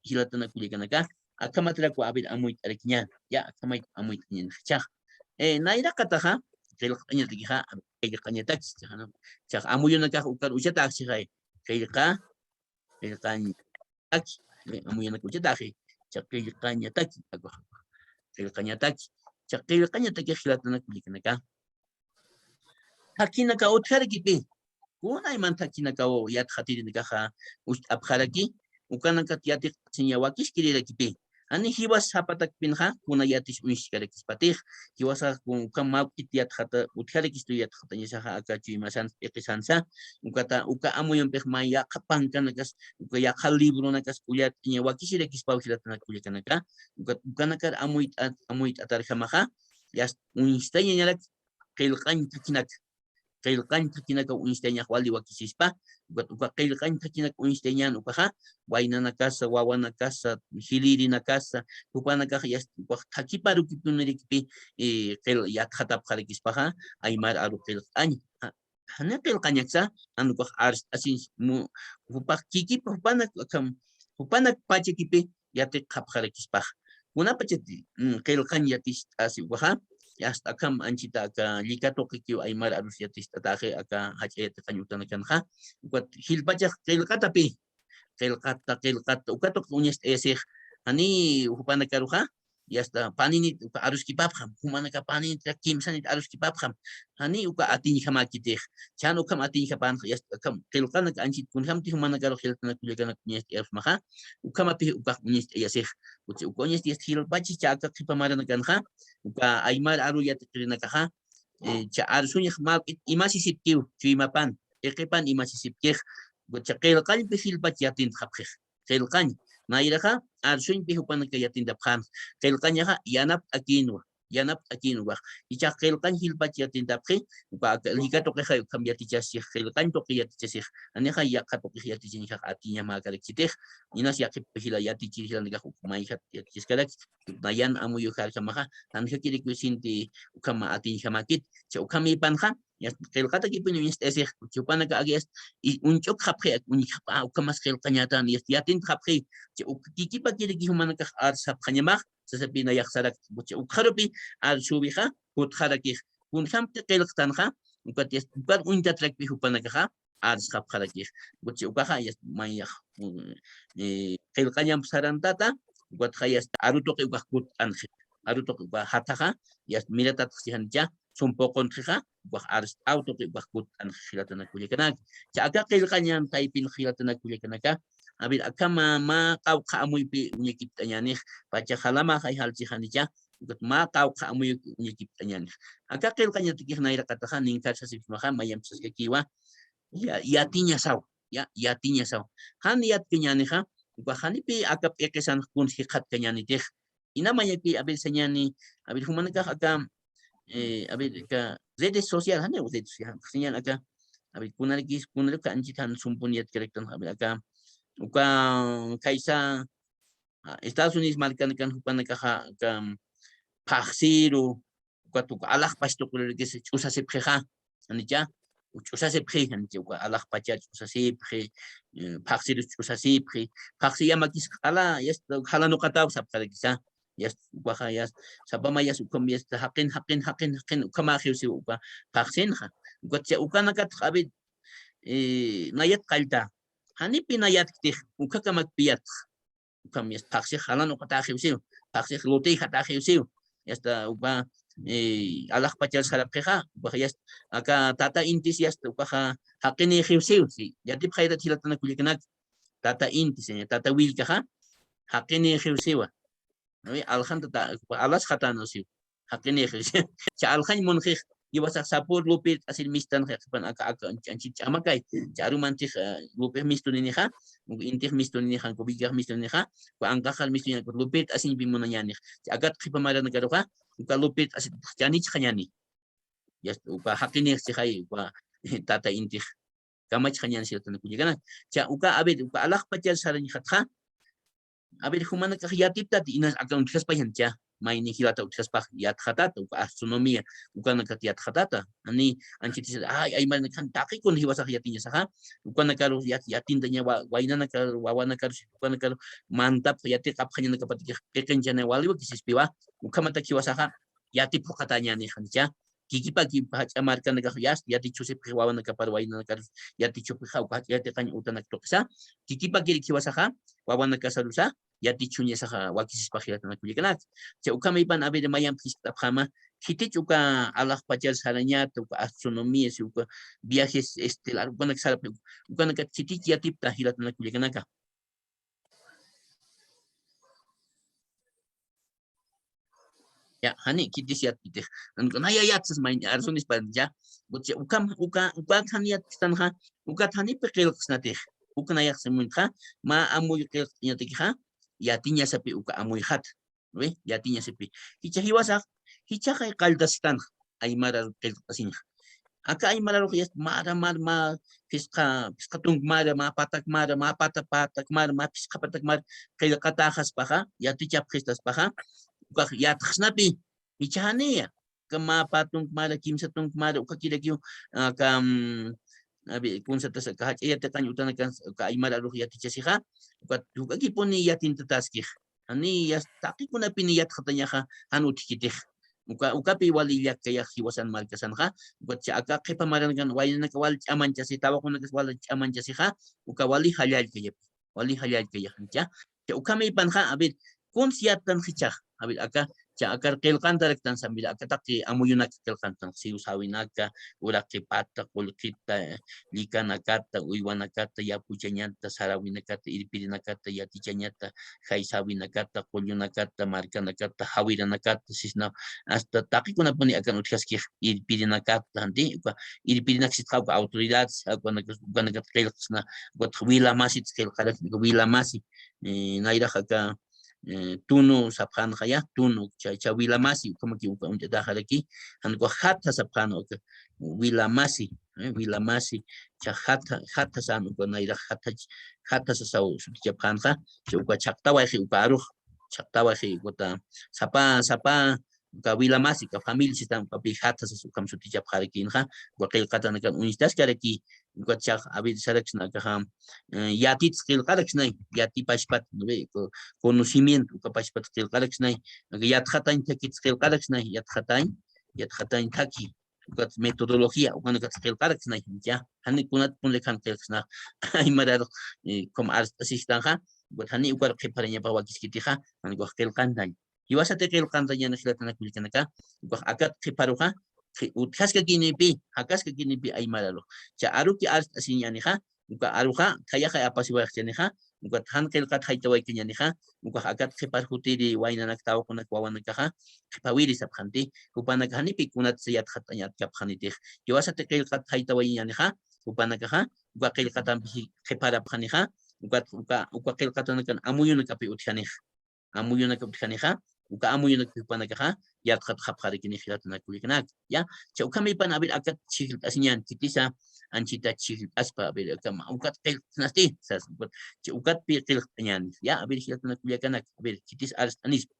jilatanaka kullakanaka, akhamatrakwa a ver amuyt'arakiñäni, ya, akhamayt amuyt'añäni jichhax. Eh, nayraqataxa, qillqañatakixa, qillqañataki, jichhax, ¿no? Jichhax amuyunakax ukar uchatäxchixay, qillqa, qillqañataki, eh, amuyunaka uchataxi, jichhax qillqañataki, akwa, qillqañataki, jichhax qillqañataki jilatanaka kullakanaka. Thakinakaw utjarakipï. Kunayman thakinakaw yatxatirinakaxa ucht'apxaraki, ukanakat yatiqasiña wakiskirirakipï. Jani jiwas sapatakpinxa, kuna yatis uñskarakispatix, jiwasax kun uka mawk'it yatxata, utjarakistu yatxatañasaxa aka chuymasansa, p'iqisansa, ukata, uka amuyumpix mä yaqha pankanakas, uka yaqha libronakas k'ullat'aña wakisirakispaw jilatanaka kullakanaka, ukat, ukanakar amuyt'at-, amuyt'atarjamaxa, yast uñstañañarak, qillqañ thakinaka. qillqañ thakhinaka uñstañax wali wakisispa, ukat uka qillqañ thakhinaka uñstañan ukaxa, waynanakasa, wawanakasa, jilïrinakasa, jupanakax yast-, ukax thakhiparukipunirakpi, eh, qil-, yatxatapxarakispaxa, aymar aru qillqañ. Ja-, jani qillqañaksa, jan ukax arst'asiñ mu-, jupax kikipa, jupanak akham, jupanak pachakipi yatiqapxarakispaxa. Kunapachati, mm, qillqañ yaticht'asi ukaxa, yast akham anchita aka llika tuqikiw aymar arus yaticht'ataxi aka jach'a yatiqañ utanakanxa, ukat jilpachax qillqatapi, qillqata, qillqata, uka tuqi uñacht'ayasix, jani jupanakaruxa, yasta paninit uka aruskipapxam, jumanaka paninit kimsanit aruskipapxam, jani uka atiñjamäkitix, chhan ukham atiñjapanxa, yasta akham qillqanak anchit kunjamti jumanakarux jilatanaka kullakanak uñacht'ayasmaxa, ukhamapix ukax uñacht'ayasix, uka uñacht'ayas jilpachis chä aka qhipa maranakanxa, uka aymar aru yatiqirinakaxa, eh, chä arsuñax mawk'it imasisipkiw, chuymapan, iqipan imasisipkix, uka chä qillqañpi jilpach yatintxapxix. Qillqañ. Nayraxa, arsuñpi jupanaka yatintapxän. Qillqañaxa, yanapt'akïnwa. Yanapt'akïnwa. Ichax qillqañ jilpach yatintapxi, uka aka llika tuqixa ukham yatichasix, qillqañ tuqi yatichasix. Janixa yaqha tuqix yatichañjax atiñjamäkarakchitix. Inas yaqhip jila yatichir jilanakax uk mayjat yatichaskarakchi. Nayan amuyujarjamaxa, janjakirik sinti ukhama atiñjamäkit. Cha ukhamipanxa, yast qillqatakipuni uñacht'ayasix, jupanaka aka yast, i uñch'ukxapxi, ak uñjxapxa, a, ukhamas qillqañätan, yast yatintxapxi, cha uk kikipakiriki jumanakax arsapxañamax, sasapi nayax sarakta, cha ukxarupi arsüwixa, jutxarakix, kunjamti qillqtanxa, ukat yast, ukat uñtatrakpi jupanakaxa, arsxapxarakix, cha ukaxa, yast mayax, mm, eh, qillqañamp sarantata, ukatxa yast aru tuqi ukax kutt'anxi, aru tuqi uka jathaxa, yast miratatxchi janicha, sumpuqunxixa, ukax arst'aw tuqi ukax kutt'anxi jilatanaka kullakanaka. Cha aka qillqañan taypin jilatanaka kullakanaka. A ver, akhama mä qawqha amuypi uñakipt'añänix, pacha jalamaxay jalchixanicha, ukat mä qawqha amuyuki uñakipt'añänix. Aka qillqañatakix nayraqataxa, ninkhar sasipxmaxa, mayamp saskakiwa, ya-, yatiñasaw, ya, yatiñasaw. Jan yatkañänixa, ukax janipi aka p'iqisanx kuns jikxatkañänitix, Ina mañakiy, a ver, sañäni, a ver, jumanakax aka, eh, a ver, aka redes sociales, jani, redes sociales, sañäni aka, a ver, kunaraki, kunaraki anchit jan sumpun yatkaraktan, a ver, aka, uka, kaysa, ah, Estados Unidos markanakan jupanakaxa, aka, phaxsiru, ukat uka alaxpach tuqurirakis ch'usasipxixa, janicha, ch'usasipxi, janicha, uka alaxpachar ch'usasipxi, eh, phaxsirus ch'usasipxi, phaxsi yamakis q'ala, yasta, uka jalanuqataw sapxarakisa, yasta, ukaxa, yasta, sapama, yasta, ukham, yasta, jaqin, jaqin, jaqin, jaqin, ukhamäxiw siwa uka phaxsinxa. Ukat cha, ukanakatx, a ver, eh, nayat qallta, janipi nayatktix, ukhakamakpiyatx. Ukham yasta phaxsix jalanuqatäxiw siw, phaxsix lutiyjatäxiw siw, yasta uka, eh, alaxpachar sarapxixa, ukax yasta, aka tata intis yasta, ukaxa jaqinïxiw siw, si, yatipxaytat jilatanaka kullakanaka, tata intis, eh, tata willkaxa, jaqinïxiw siwa, ¿no ve? Aljanta ta-, alasxatäniw siw. Jaqinïxi. Cha aljañ munxix, jiwasax sapür lupirt'asir mistanxa, qhipan aka, aka, anch-, anchit ch'amakay. Cha arumantix, eh, lupix mistuninixa, intix mistuninixa, uka willkax mistuninixa, uka anqaxar mistuninixa, lupirt'asiñpi munañänix. Cha akat qhipa maranakaruxa, uka lupirt'asir chanichxañäni. Yasta, uka jaqinïxchixay, uka tata intix. Kamachxañäni jilatanaka kullakanaka. Cha uka, a ver, uka alaxpachar sarañxatxa, a ver, jumanakax yatiptati, inas aka utjaspañan cha, mayni jilata utjaspax yatxatata, uka astronomía, ukanakat yatxatata. Ani, anchit, ay, ay, maynakan taqikun jiwasax yatiñasaxa, ukanakaru yat-, yatintaña wa-, waynanakaru, wawanakaru, ukanakaru mantapx yatiqapxañanakapatakix p'iqinchanay waliwa kisispiwa, ukhamatak jiwasaxa yatipxuqatäñäni janicha, kikipaki jach'a markanakax yast yatichusipxi wawanakapar waynanakarus yatichupxixa, uka jach'a yatiqañ utanak tuqisa, kikipakirik jiwasaxa, wawanakasarusa, yatichuñasaxa wakisispax jilatanaka kullakanaka. Cha ukhamipan, a ver, mayamp jiskt'apxäma, khitich uka alaxpachar sarañäta, uka astronomía, si uka viajes estelar, ukanak sarapxi, ukanakat khitich yatipta jilatanaka kullakanaka. Ya, jani, khitis yatpitix. Nanuk'anaya yatsas mayni, arsunispa ya. Uka, uka, uka, uka jan yatkistanxa, uka janipi qillqsnatix. Uka nayax simuntxa, mä amuy qillqt'añatakixa, yatiñasapi uka amuyxat. ¿Ve? Yatiñasapi. Jichha jiwasax, jichhaxay qalltasistanxa, aymar aru qillqt'asiñxa. Aka aymararux yast mara, mar, ma, phisqa, phisqa tunkmara, ma, patakmara, ma, pata, patakmara, ma, phisqa patakmara, qillqatäxaspaxa, yatichapxistaspaxa, ukax yatxsnapi, ichaniya, aka mä pä tunkmara, kimsa tunkmara, ukakirakiw, aka, mm, a ver, kunsatasa, aka jach'a yatiqañ utanakan, aka aymararux yatichasixa, ukat, ukakipuni yatintataskix. Jani yast taqikunapini yatxatañaxa, jan utjkitix. Uka, ukapi wali llakkayax jiwasan markasanxa, ukat cha aka qhipa marankan waynanaka wal ch'amanchasi, tawaqunakas wal ch'amanchasixa, uka wali jallallkayapi, wali jallallkayaxnicha. Cha ukhamipanxa, a ver, kuns yattanxichax, a ver, aka, cha akar qillqantaraktansa, mira, aka taqi amuyunaka qillqantan, siwsawinaka, uraqipata, qullqita, llikanakata, uywanakata, yapuchañata, sarawinakata, irpirinakata, yatichañata, jaysawinakata, qullunakata, markanakata, jawiranakata, sisna, hasta taqikunapuni akan utjaskix irpirinakata, janti, uka irpirinak sitqa uka autoridades, ukanakat, ukanakat qillqsna, ukat wilamasit qillqaraksna, uka wilamasi, eh, nayrax aka, eh, tunu sapxänxa ya, tunu, cha, cha wilamasi, ukhamaki uka uñt'atäxaraki, jan uka jatha sapxäna uka wilamasi, eh, wilamasi, cha jatha, jatha sän uka nayrax jatha, jatha sasaw sutichapxänxa, cha uka chhaqtawayxi uka arux, chhaqtawayxi ukata, sapa, sapa, uka wilamasi, uka familia sistan ukapi jatha sas ukham sutichapxarakinxa, uka qillqatanakan uñstaskaraki, ukat chax, a ver, saraksna akaxa, eh, yatits qillqaraksnay, yati pachpat, ¿no ve? Co-, conocimiento, uka pachpat qillqaraksnay, aka yatxatañ thakits qillqaraksnay, yatxatañ, yatxatañ thaki, ukat metodología, ukanakats qillqaraksnay, ya, jani kunat punri jan qillqsna, aymarar, eh, como arst'asistanxa, ukat jani ukar qhiparañapax wakiskitixa, jani ukax qillqantañ. Jiwasati qillqantañäni jilatanaka kullakanaka, ukax akat qhiparuxa, qhi-, utjaskakinipi, jakaskakinipi aymararux. Cha aruki arst'asiñänixa, uka aruxa, thayaxa apasiwayxchanixa, ukat jan qillqat jaytawaykañänixa, ukax akat qhipar jutiri waynanak tawaqunak wawanakaxa, qhipawiri sapxanti, jupanaka janipi kunatsa yatxatañ atkapxanitix. Jiwasati qillqat jaytawayiñänixa, jupanakaxa, uka qillqatampi qhiparapxanixa, ukat, uka, uka qillqatanakan amuyunakapi utjanix. Amuyunaka utjanixa, uka amuyunaka jupanakaxa, yatxatxapxarakini jilatanaka kullakanaka, ya. Cha ukhamipan, a ver, akat chhijlt'asiñän, khitisa, anchita chhijlt'aspa, a ver, aka ma, ukat qillqt'asnasti, sas, ukat, cha ukatpi qillqt'añäni, ya, a ver, jilatanaka kullakanaka, a ver, khitis arst'anispa.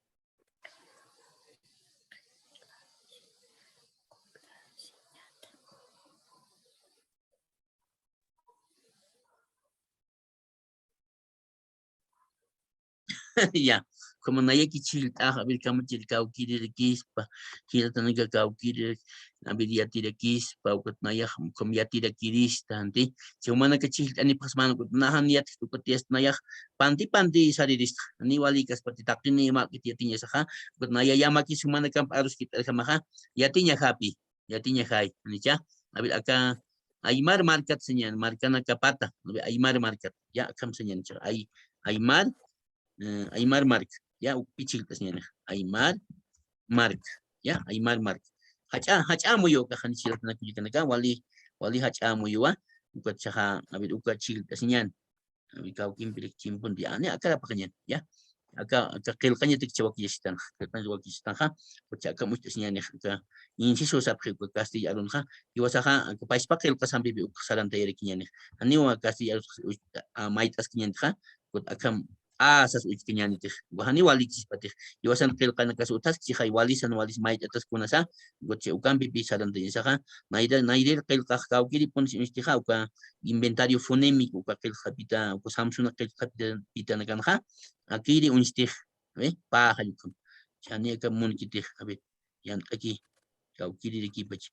Ya, como nayaki chhijlt'ax, a ver, kamachir kawkirirakispa, jilatanaka kawkirirak, a ver, yatirakispa, ukat nayax, como yatirakirista, janti, cha jumanaka chhijlt'anipxasmän, ukat nayan yatxt, ukat yast nayax, panti, panti sarirista, ni wali kaspati taqini, mak'it yatiñasaxa, ukat naya yamakis jumanakamp aruskit'arjamaxa, yatiñajapi, yatiñajay, janicha. A ver, aka aymar markat sañäni, markanakapata, a ver, aymar markat, ya, akham sañäni, cha, ay, aymar, eh, aymar mark, ya, ukpi chhijlt'asiñäni, aymar mark, ya, aymar mark. Jach'a, jach'a amuyuwa, aka jani chhijlt'anak kullakanaka, wali, wali jach'a amuyuwa, ukat chaxa, a ver, uka chhijlt'asiñäni. Kawkimpirak chimpunti, ani, akar apakañäni, ya. Aka, aka qillqañatak cha wakichasitanxa, qillqañatak wakichasitanxa, ukat akam ucht'asiñänix, aka inciso sapxi, uka castilla arunxa, jiwasaxa, aka pachpa qillqasampipi uk sarantayarakiñänix. Janiwa castilla arus, a, mayt'askiñäntixa, ukat akam, a, sas uchkañänitix, uka janiwa walikispatix, jiwasan qillqanakas utjaski, chixay walisan, walis mayt'atas kunasa, ukat cha ukampipi sarantañasaxa, nayra, nayrïr qillqax kawkiripun si uñstixa, uka inventario fonémico, uka qillqapita, uka Samsuna qillqapita, pitanakanxa, akiri uñstix, ¿ve? Pä jallukam. Chani aka munkitix, a ver, yant'aki, kawkirirakipacha.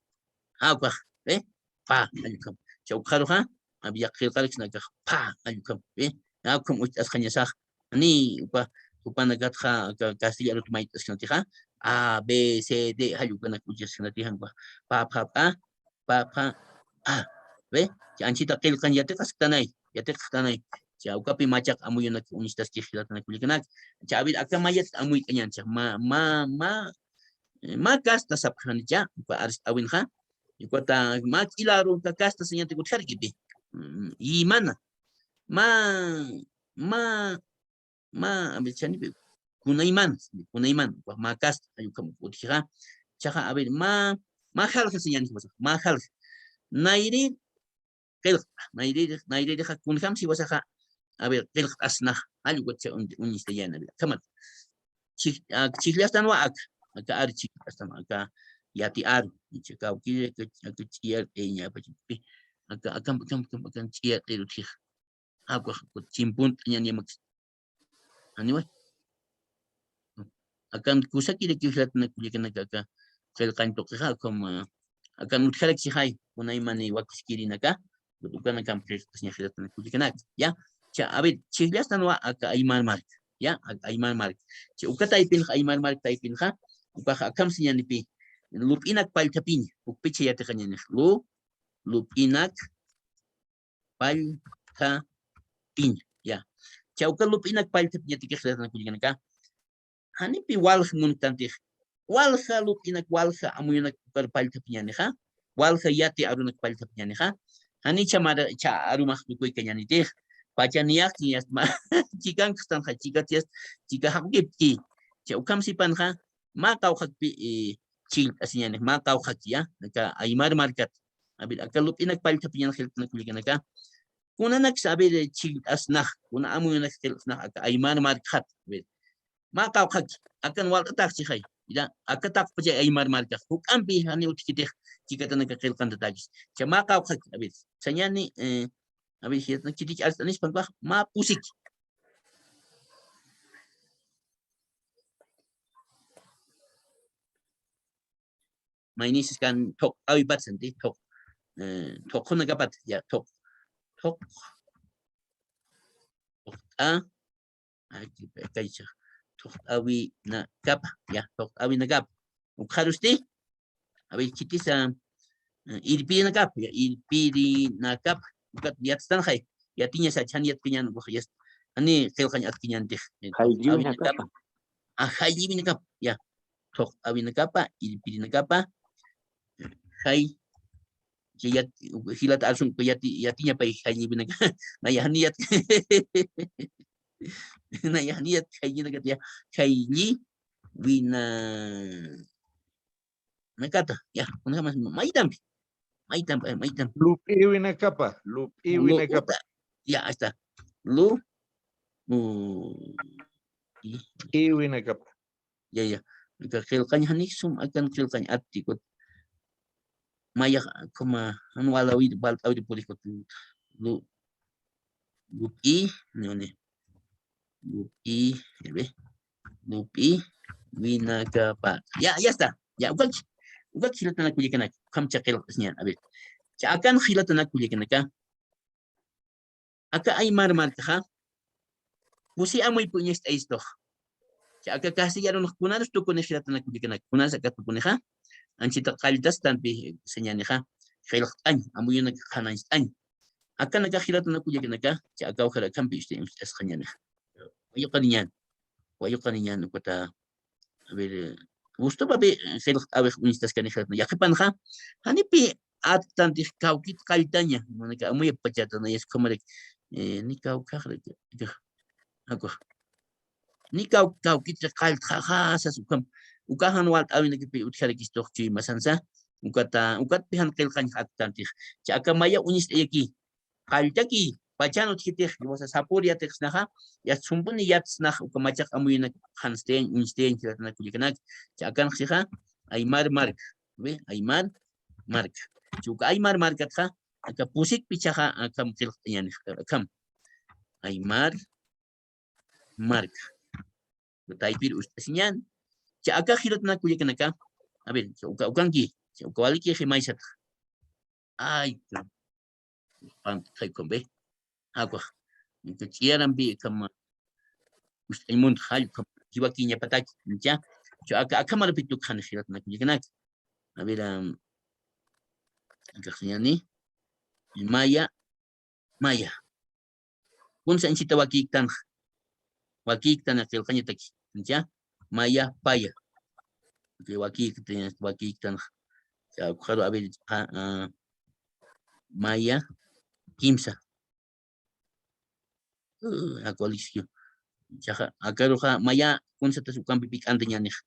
A, ukax, ¿ve? Pä jallukam. Cha ukxaruxa, a ver, yaq qillqaraksna akax, pä jallukam, ¿ve? A, ukham ucht'asxañasax, ani, uka, jupanakatxa, aka castilla arut mayt'asknatixa, A, B, C, D, jallukanak ucht'asknatixa, ukax, pä, pä, pä, pä, pä, a. ¿Ve? Cha anchita qillqan yatiqasktanay, yatiqasktanay. Cha ukapi machaq amuyunak uñstaskix jilatanaka kullakanaka. Cha, a ver, aka mayat amuyt'añäni, cha, ma, ma, ma, eh, ma casta sapxani cha, uka arst'awinxa. Ukata ma k'ilaru uka casta sañäni utjarkipi. Mm, imana. Ma, ma, ma, a ver, chanipi, kunayman, kunayman, ukax mä casta, jallukam utjixa. Chaxa, a ver, mä, mä jalja sañäni, mä jalja. Nayrir qillqt'a, nayrir, nayririx kunjam siwasaxa, a ver, qillqt'asnax, jall ukatsa un-, uñistayäna, a ver, akhamat. Chij-, a, chijllastanwa aka, aka ar chijllastanwa, aka yati aru, icha kawkiri, aka, aka ch'iyart'iñapachakpi, aka, akam, akam, akam, akam ch'iyart'irutix. Akwa, chimpunt'añanimak. Janiwa. Akan kusakiraki jilatana kullakanaka aka qillqañ tuqixa, akan, akan utjarak sixay, kunaymani wakiskirinaka, ukanakam qillqasiña jilatana kullakanaka, ya. Cha, a ver, chijllastanwa aka aymar mark, ya, aka aymar mark. Cha, uka taypinxa, aymar mark taypinxa, ukaxa akham siñanipi, lup'inak pallthapiña, ukpicha yatiqañanix, lu, lup'inak pallthapiña, ya. Cha uka lup'inak pallthapiñataki jilatana kullakanaka. Janipi walja munktantix. Walja lup'inak, walja amuyunak ukar pallthapiñänixa. Walja yati arunak pallthapiñänixa. Jani cha mara, cha arumax tukuykañänitix. Pacha niyaqtin yasta ma, chikankastanxa, chikatix yasta, chika jaqukipki. Cha ukham sipanxa, mä qawqhakpi, eh, chillt'asiñänix, mä qawqhaki, ya. Aka aymar markat. A ver, aka lup'inak pallthapiñäni jilatana kullakanaka. Kunanaksa, a ver, chillt'asnax, kuna amuyunak qillqsnax, aka aymar markxat. A ver, mä qawqhaki, akan walt'atax sixay. Mira, aka taqpachay aymar markax. Juk'ampi jani utjkitix chikatanaka qillqantatakis. Cha mä qawqhaki, a ver, sañani, eh, a ver, jilatana chitich arst'anispan kax, mä pusiki. Maynisis kan thuqt'awipat santi, thuq, eh, thuqunakapat, ya, thuq, thuq, thuqt'a, ay, kaycha, thuqt'awinakapa, ya, thuqt'awinakapa. Ukxarusti, a ver, chitisa, eh, irpirinakapa, ya, irpirinakapa. Ukat yatstanxay, yatiñasa, chhan yatkiñan, ukax yast, ani qillqañ atkiñantix, eh, Jayllïwinakapa. Thuqt'awinakapa. A, jayllïwinakapa, ya. Thuqt'awinakapa, irpirinakapa, jay, ya yat, jilat arsun, yati, yatiñapay jayllïwinaka, naya jani yat, naya jani yat jayllïwinakata, ya, jayllïwina, nakata, ya, kunjamas, maytampi, maytampi, maytampi. Lup'iwinakapa, lup'iwinakapa. Lu, uta, ya, hasta, lu, u, i, iwinakapa. Ya, ya. Aka qillqañ janik sum, akan qillqañ attikut. Mayax, como, jan walawir, walt'awir purikut. Lu, lup'i, no, ne. Lup'i, a ver. Lup'iwinakapa. Ya, ya está. Ya, ukak, ukak jilatana kullakanak. Ukham cha qillqasiñan. A ver. Cha akan jilatana kullakanaka. Aka aymar markaxa, pusi amuypi uñist'ayistux. Cha aka castellanux kunarus tukuni jilatana kullakanak, kunarus aka tukunixa, anchita qalltastanpi sañänixa, qillqt'añ, amuyunak qhanañcht'añ. Akanaka jilatana kullakanaka, cha aka awjar akhampi uñist'asxañänixa. Wayuqaniñan, wayuqaniñan, ukata, a ver, eh, gustopapi, eh, qillqt'awix uñistaskani jilatana. Yaqhipanxa, janipi attantix kawkit qalltaña, manaka amuyapachata, nayas khumarak, eh, ni kawkhaxrak, akwa. Ni kaw, kawkit qalltxaxasas ukham, uka jan walt'awinakapi utjarakistux chuymasansa, ukata, ukatpi jan qillqañ attantix. Cha aka maya uñist'ayaki, qalltaki, pachan utjitix, jiwasa sapur yatiqsnaxa, yat sumpuni yatsnax, uka machaq amuyunak qhanstayañ, uñstayañ, jilatana kullakanaka. Cha akanxixa, aymar mark, ¿ve? Aymar mark. Cha uka aymar markatxa, aka pusikpi chaxa, akham qillqt'añänix, akham. Aymar mark. Taypir ust'asiñän. Cha aka jilatana kullakanaka. A ver, cha uka, ukanki, cha uka waliki jimaysat. Ay, pantay, ¿ve? Akwa. Entonces, ch'iyarampi kama, ust'añ munt jall, kama, jiwakiñapataki, ¿ya? Cha aka, aka marapit tukxani jilatana kullakanaka. A ver, am, aka siñäni. Maya, maya. Kunsa anchita wakïktanx. Wakïktana qillqañataki. ¿Ya? Maya, paya. Wakïkta, wakïktanx. Ya, ukxaru, a ver, a, a, maya, kimsa. Uh, acualicio. Chaxa, akaruxa, maya, kunsatas ukampi pik'antañänix.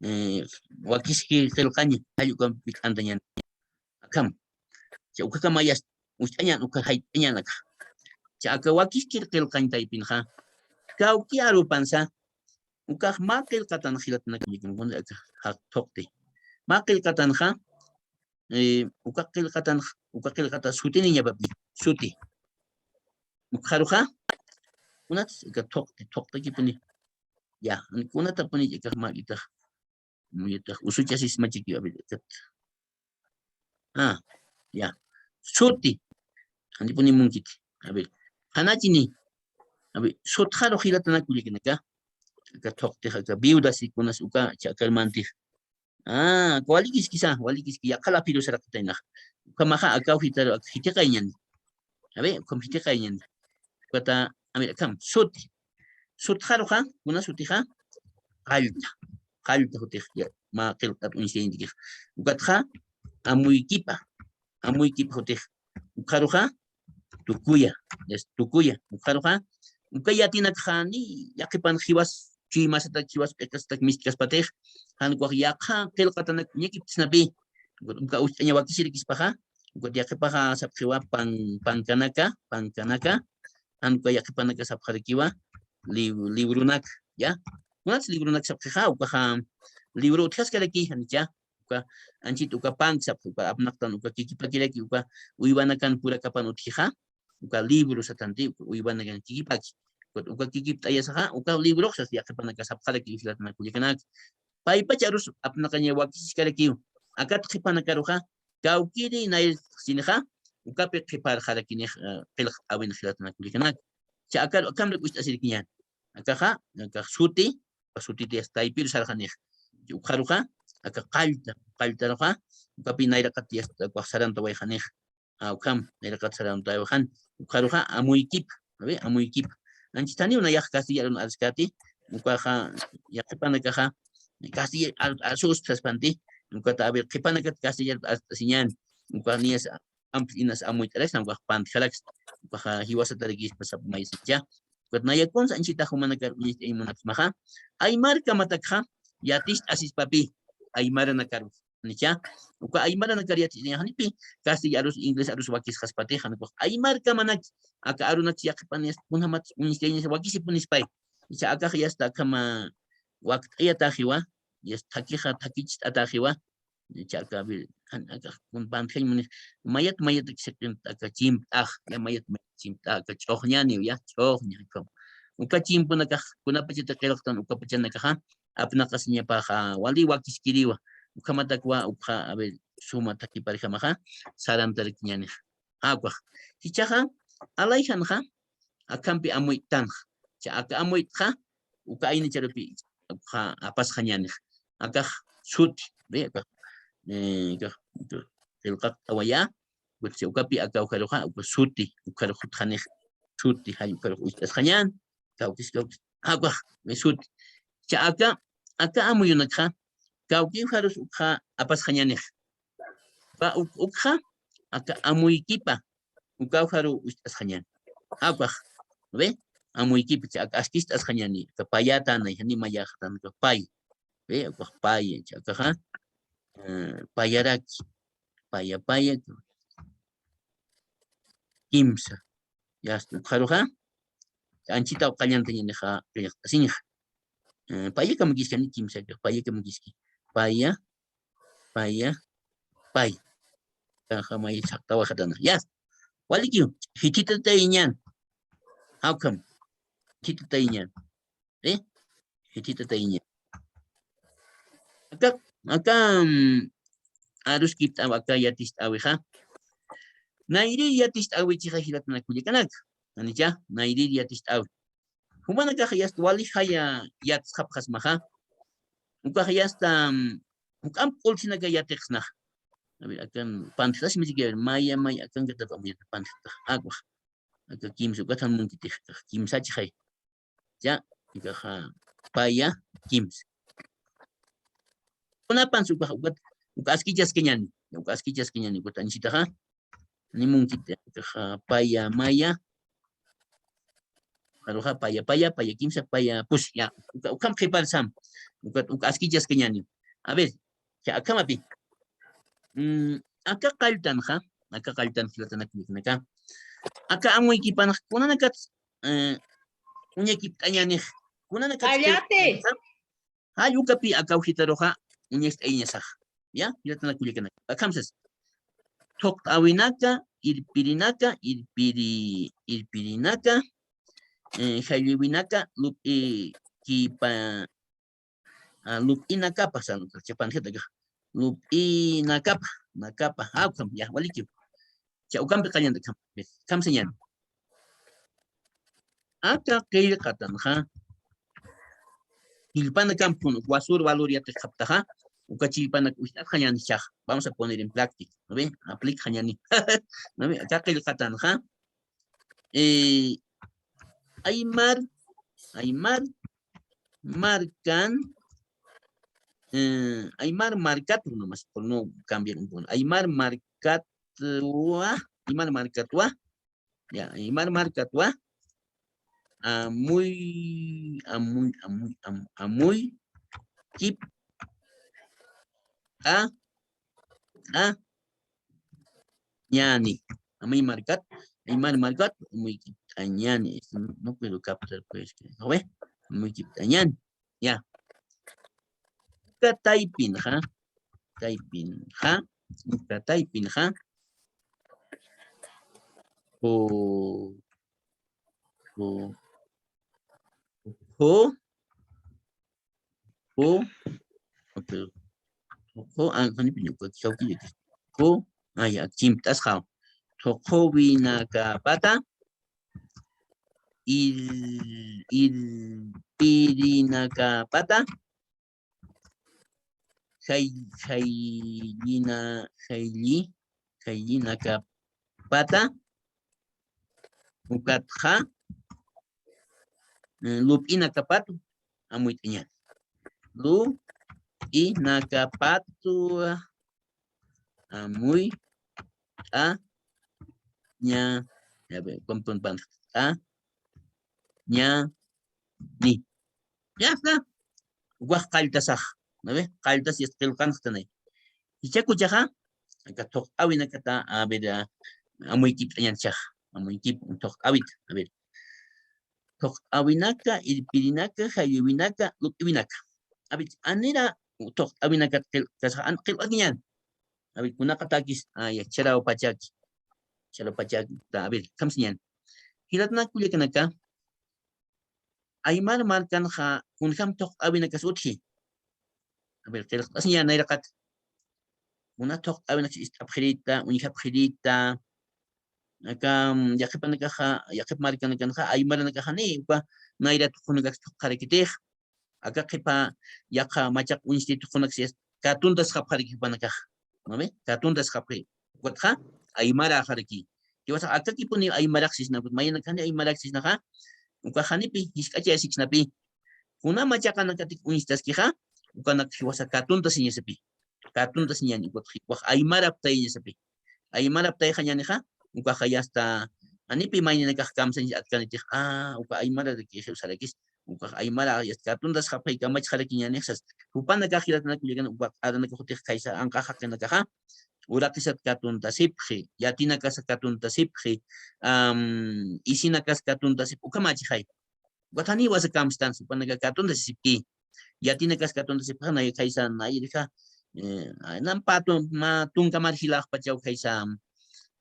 Eh, wakiski qillqaña, jall ukampi pik'antañänix. Akham. Cha ukakama yast, ucht'añan, uka jayt'añanaka. Cha aka wakiskir qillqañ taypinxa. Kawki arupansa, ukax mä qillqatan jilatanakulla kanakun aka, ja, thuqti. Mä qillqatanxa, eh, uka qillqatan, uka qillqata sutiniñapapi, suti. Ukxaruxa, kunats, aka thuqti, thuqtakipuni. Ya, kunatapuni, aka mä itax, mä itax, usuchasismachiki, a ver, aka. Ah, ya. Suti. Jantipuni munkiti. A ver, janachini. A ver, sutxaru jilatanakullakanaka. Aka thuqtix, aka viudas y kunas uka chakarmantix. Ah, walikiskisa, walikiski, yaqha lapiru saraqataynax. Ukhamaxa akaw jitaru, aka jitiqayñani. A ver, ukham jitiqayñani. Ukata, a ver, akham, suti. Sutxaruxa, kuna sutixa, qallta. Qallta jutix, ya, mä qillqat uñsiyayintikix. Ukatxa, amuykipa. Amuykipa jutix. Ukxaruxa, tukuya. Yes, tukuya. Ukxaruxa, uka yatinakxani, yaqhipan jiwas, chuymasatak jiwas, p'iqasatak misk'aspatix, jan ukax yaqha qillqatanak uñakiptisnapi, uka ucht'aña wakisirikispaxa, ukat yaqhipaxa sapxiwa pan, pankanaka, pankanaka, jan uka yaqhipanaka sapxarakiwa, lib-, libronak, ya. Kunats libronak sapxixa, ukaxa, libro utjaskaraki, janicha, uka, anchit uka pank sapxi, uka apnaqtan, uka kikipakiraki, uka uywanakan purakapan utjixa, uka libro satanti, uka uywanakan kikipaki. Uka, uka kikipt'ayasaxa, uka librox sas yaqhipanaka sapxaraki jilatanakullakanaka. Paypacha arus apnaqaña wakisiskarakiw. Akat qhipanakaruxa, kawkiri nayraqsinixa, ukapi qhiparxarakinix, eh, qillqt'awin jilatanakullakanaka. Cha akar, akamrak ucht'asirkiñan. Akaxa, akax suti, uka sutiti yasta taypiru sarxanix. Ukxaruxa, aka qallta, qalltaruxa, ukapi nayraqat yasta, ukax sarantawayxanix. A, ukham, nayraqat sarantawayxan. Ukxaruxa, amuykip, a ver, amuykip. Anchitaniw nayax castilla arun arskati, ukaxa, yaqhipanakaxa, castilla ar-, arsus saspanti, ukata, a ver, qhipanakat castilla art'asiñan, ukax niyas, ampis inas amuyt'araks, ukax pantjaraks, ukaxa jiwasatarakispa sapmaysicha. Ukat nayakunsa anchita jumanakar uñacht'añ munapxsmaxa. Aymar kamatakxa, yaticht'asispapi, aymaranakar, nicha. Uka aymaranakar yaticht'añax janipi, castilla arus, inglés arus wakisxaspatix, jan ukax aymar kamanak, aka arunak yaqhipan yasta, kunjamat uñacht'añas wakisipunispay. Nicha akax yasta akhama wakt'ayataxiwa, yasta thakixa, thakicht'ataxiwa, Chaka, a ver, jan aka, kun pantjañ munix, mayat, mayat, aka chimpt'ax, ya mayat, mayat chimpt'ax, aka ch'uxñaniw, ya, ch'uxña, aka. Uka chimpunakax, kunapachata qillqtan, ukapachanakaxa, apnaqasiñapaxa, wali wakiskiriwa, ukhamatakwa, ukxa, a ver, suma thakiparjamaxa, sarantarkiñanix. Akwax. Jichhaxa, alayjanxa, akhampi amuyt'tanxa. Cha aka amuyt'xa, uka aynacharupi, uka apasxañänix. Akax suti, ve, akax, eh, akax, qillqaqt'awayä, ukax ukapi aka ukharuxa, uka suti, ukharux jutxanix, suti, jall ukharux ucht'asxañän, kawkis, kawkis, akwax, ve, suti. Cha aka, aka amuyunakxa, kawki ukharus ukxa apasxañänix. Uka uk-, ukxa, aka amuykipa, uka ukharu ucht'asxañäni. Akwax, ve, amuykipa, cha aka askicht'asxañäni, aka payatänay, jani mayaxtan, aka pay. Ve, akwax paya, cha akaxa, eh, payaraki, paya, paya, kimsa. Ya, ukxaruxa, anchitaw qallantañänixa, qillqt'asiñxa. Eh, payakamakiskani kimsa, payakamakiski. Paya, paya, paya. Kaxa may saqtawayxatana. Ya. Walikiw, jithitatayñän. Jawkham. Jithitatayñän. ¿Eh? Jithitatayñän. Aka, aka, mm, aruskipt'aw aka yaticht'äwixa. Nayrïr yaticht'äwichixa jilatana kullakanaka. Janicha, nayrïr yaticht'äwi. Jumanakax yasta wali jaya yatisxapxasmaxa. Ukax yasta, mm, juk'amp q'ulsinaka yatiqsnaxa. A ver, akan pantjasmisikiw, a ver, maya, maya, akankatap amuyata pantjtax. Akwax. Aka kimsa, ukat jan munkitix, kimsachixay. Ya, ukaxa, paya, kimsa. Kunapansa ukax, ukat, uka askichaskañäni, uka askichaskañäni, ukat anchitaxa. Ni munkiti, ukaxa, paya, maya. Ukxaruxa, paya, paya, paya, kimsa, paya, pus, ya. Uka, ukham qhiparsam. Ukat, uka askichaskañäni. A ver, ya, akhamapi. Mm, aka qalltanxa, Aka qalltan jilatanaka kullakanaka. Aka amuykipanx kunanakat, eh, uñakipt'añänix. Kunanakat qallati. Jall ukapi aka awjitaruxa uñacht'ayañasax. Ya, jilatanaka kullakanaka. Akham sas. Thuqt'äwinaka, irpirinaka, irpiri, irpirinaka, eh, jallïwinaka, lup'ikipa, ah, lup'inakapa, sa, chapanjita, lup'inakapa, nakapa, ah, ukham, ya, walikiw. Cha, ukampi qallanta, akham, akham sañäni. Aka qillqatanxa, jillpanakampi wasür valor yatiqaptaxa, uka chillpanak uñt'añäni jichhax. Vamos a poner en práctica, ¿no ve? Aplicañäni. ¿No ve? Aka qillqatanxa, eh, aymar, aymar markan, eh, aymar markatwa, nomás por no cambiar un poco. Aymar markatwa, aymar markatwa, ya, aymar markatwa, amuy, amuy, amuy, am-, amuykipt'añäni. Amuy markat, aymar markat, amuykipt'añäni. Esto no, no puedo captar, pues, que, ¿no ve? Amuykipt'añäni. Ya. Uka taypinxa, taypinxa, uka taypinxa. O, o, o, o, o, ah, janipiña, uka kawkillaki. O, ay, chimpt'asxaw. Thuqhuwinakapata, ir, irpirinakapata, jay-, jayllina-, jaylli-, jayllinakapata, ukatxa, eh, lup'inakapatu amuyt'añäni. Lup'inakapatu amuyt'añäni. A ver, compon-, pan-, a, ña, ni. Ya está. Ukax qalltasax, ¿no ve? Qalltas yast qillqanxtanay. Jichhakuchaxa, aka thuqt'äwinakata, a ver, a, amuykipt'añäni jichhax, amuykip, thuqt'äwit, a ver. Thuqt'äwinaka, irpirinaka, jallïwinaka, lup'iwinaka. A ver, anira thuqt'äwinakat qil-, kasaxa, an-, qillqakiñäni. A ver, kunaqatakis, a, ya, chharawpachaki. Chharawpachaki, a ver, akham sañäni. Jilatanaka kullakanaka, aymar markanxa kunjam thuqt'äwinakas utji. A ver, qillqt'asiñäni nayraqat. Kuna thuqt'äwinakas ist'apxirita, uñjapxirita. Aka, mm, yaqhipanakaxa, yaqhip markanakanxa, aymaranakaxa ni, uka nayra thuqhunakaks thuqxarakitix. Aka qhipa yaqha machaq uñsti thuqhunaksa katuntasxapxaraki jupanakax. ¿No ve? Katuntasxapxi. Ukatxa aymaräxaraki. Jiwasax akakipuni aymaraq sisna, mayanakani aymaraq sisnaxa, ukax janipi, jisk'achayasiksnapi. Kuna machaqanakatik uñstaskixa, ukanak jiwasa katuntasiñasapi. Katuntasiñäni, ukax, ukax aymaraptayañasapi. Aymaraptayxañänixa, ukaxa yasta, janipi mayninakax kamsañas atkanitix, a, uka aymararaki, jiwasarakis, ukax aymara, yasta katuntasxapxi, kamachxarakiñäni sas. Jupanakax jilatanaka kullakan, uka aranaka jutix khaysa anqa jaqinakaxa, uraqisat katuntasipxi, yatinakasa katuntasipxi, am, isinakas katuntasipxi, ukhamachixay. Ukat janiw wasa kamstan, jupanaka katuntasisipki. Yatinakas katuntasipxi, nay khaysa, nayrïxa, eh, nampa tun-, mä tunka mar jilaxpachaw khaysa,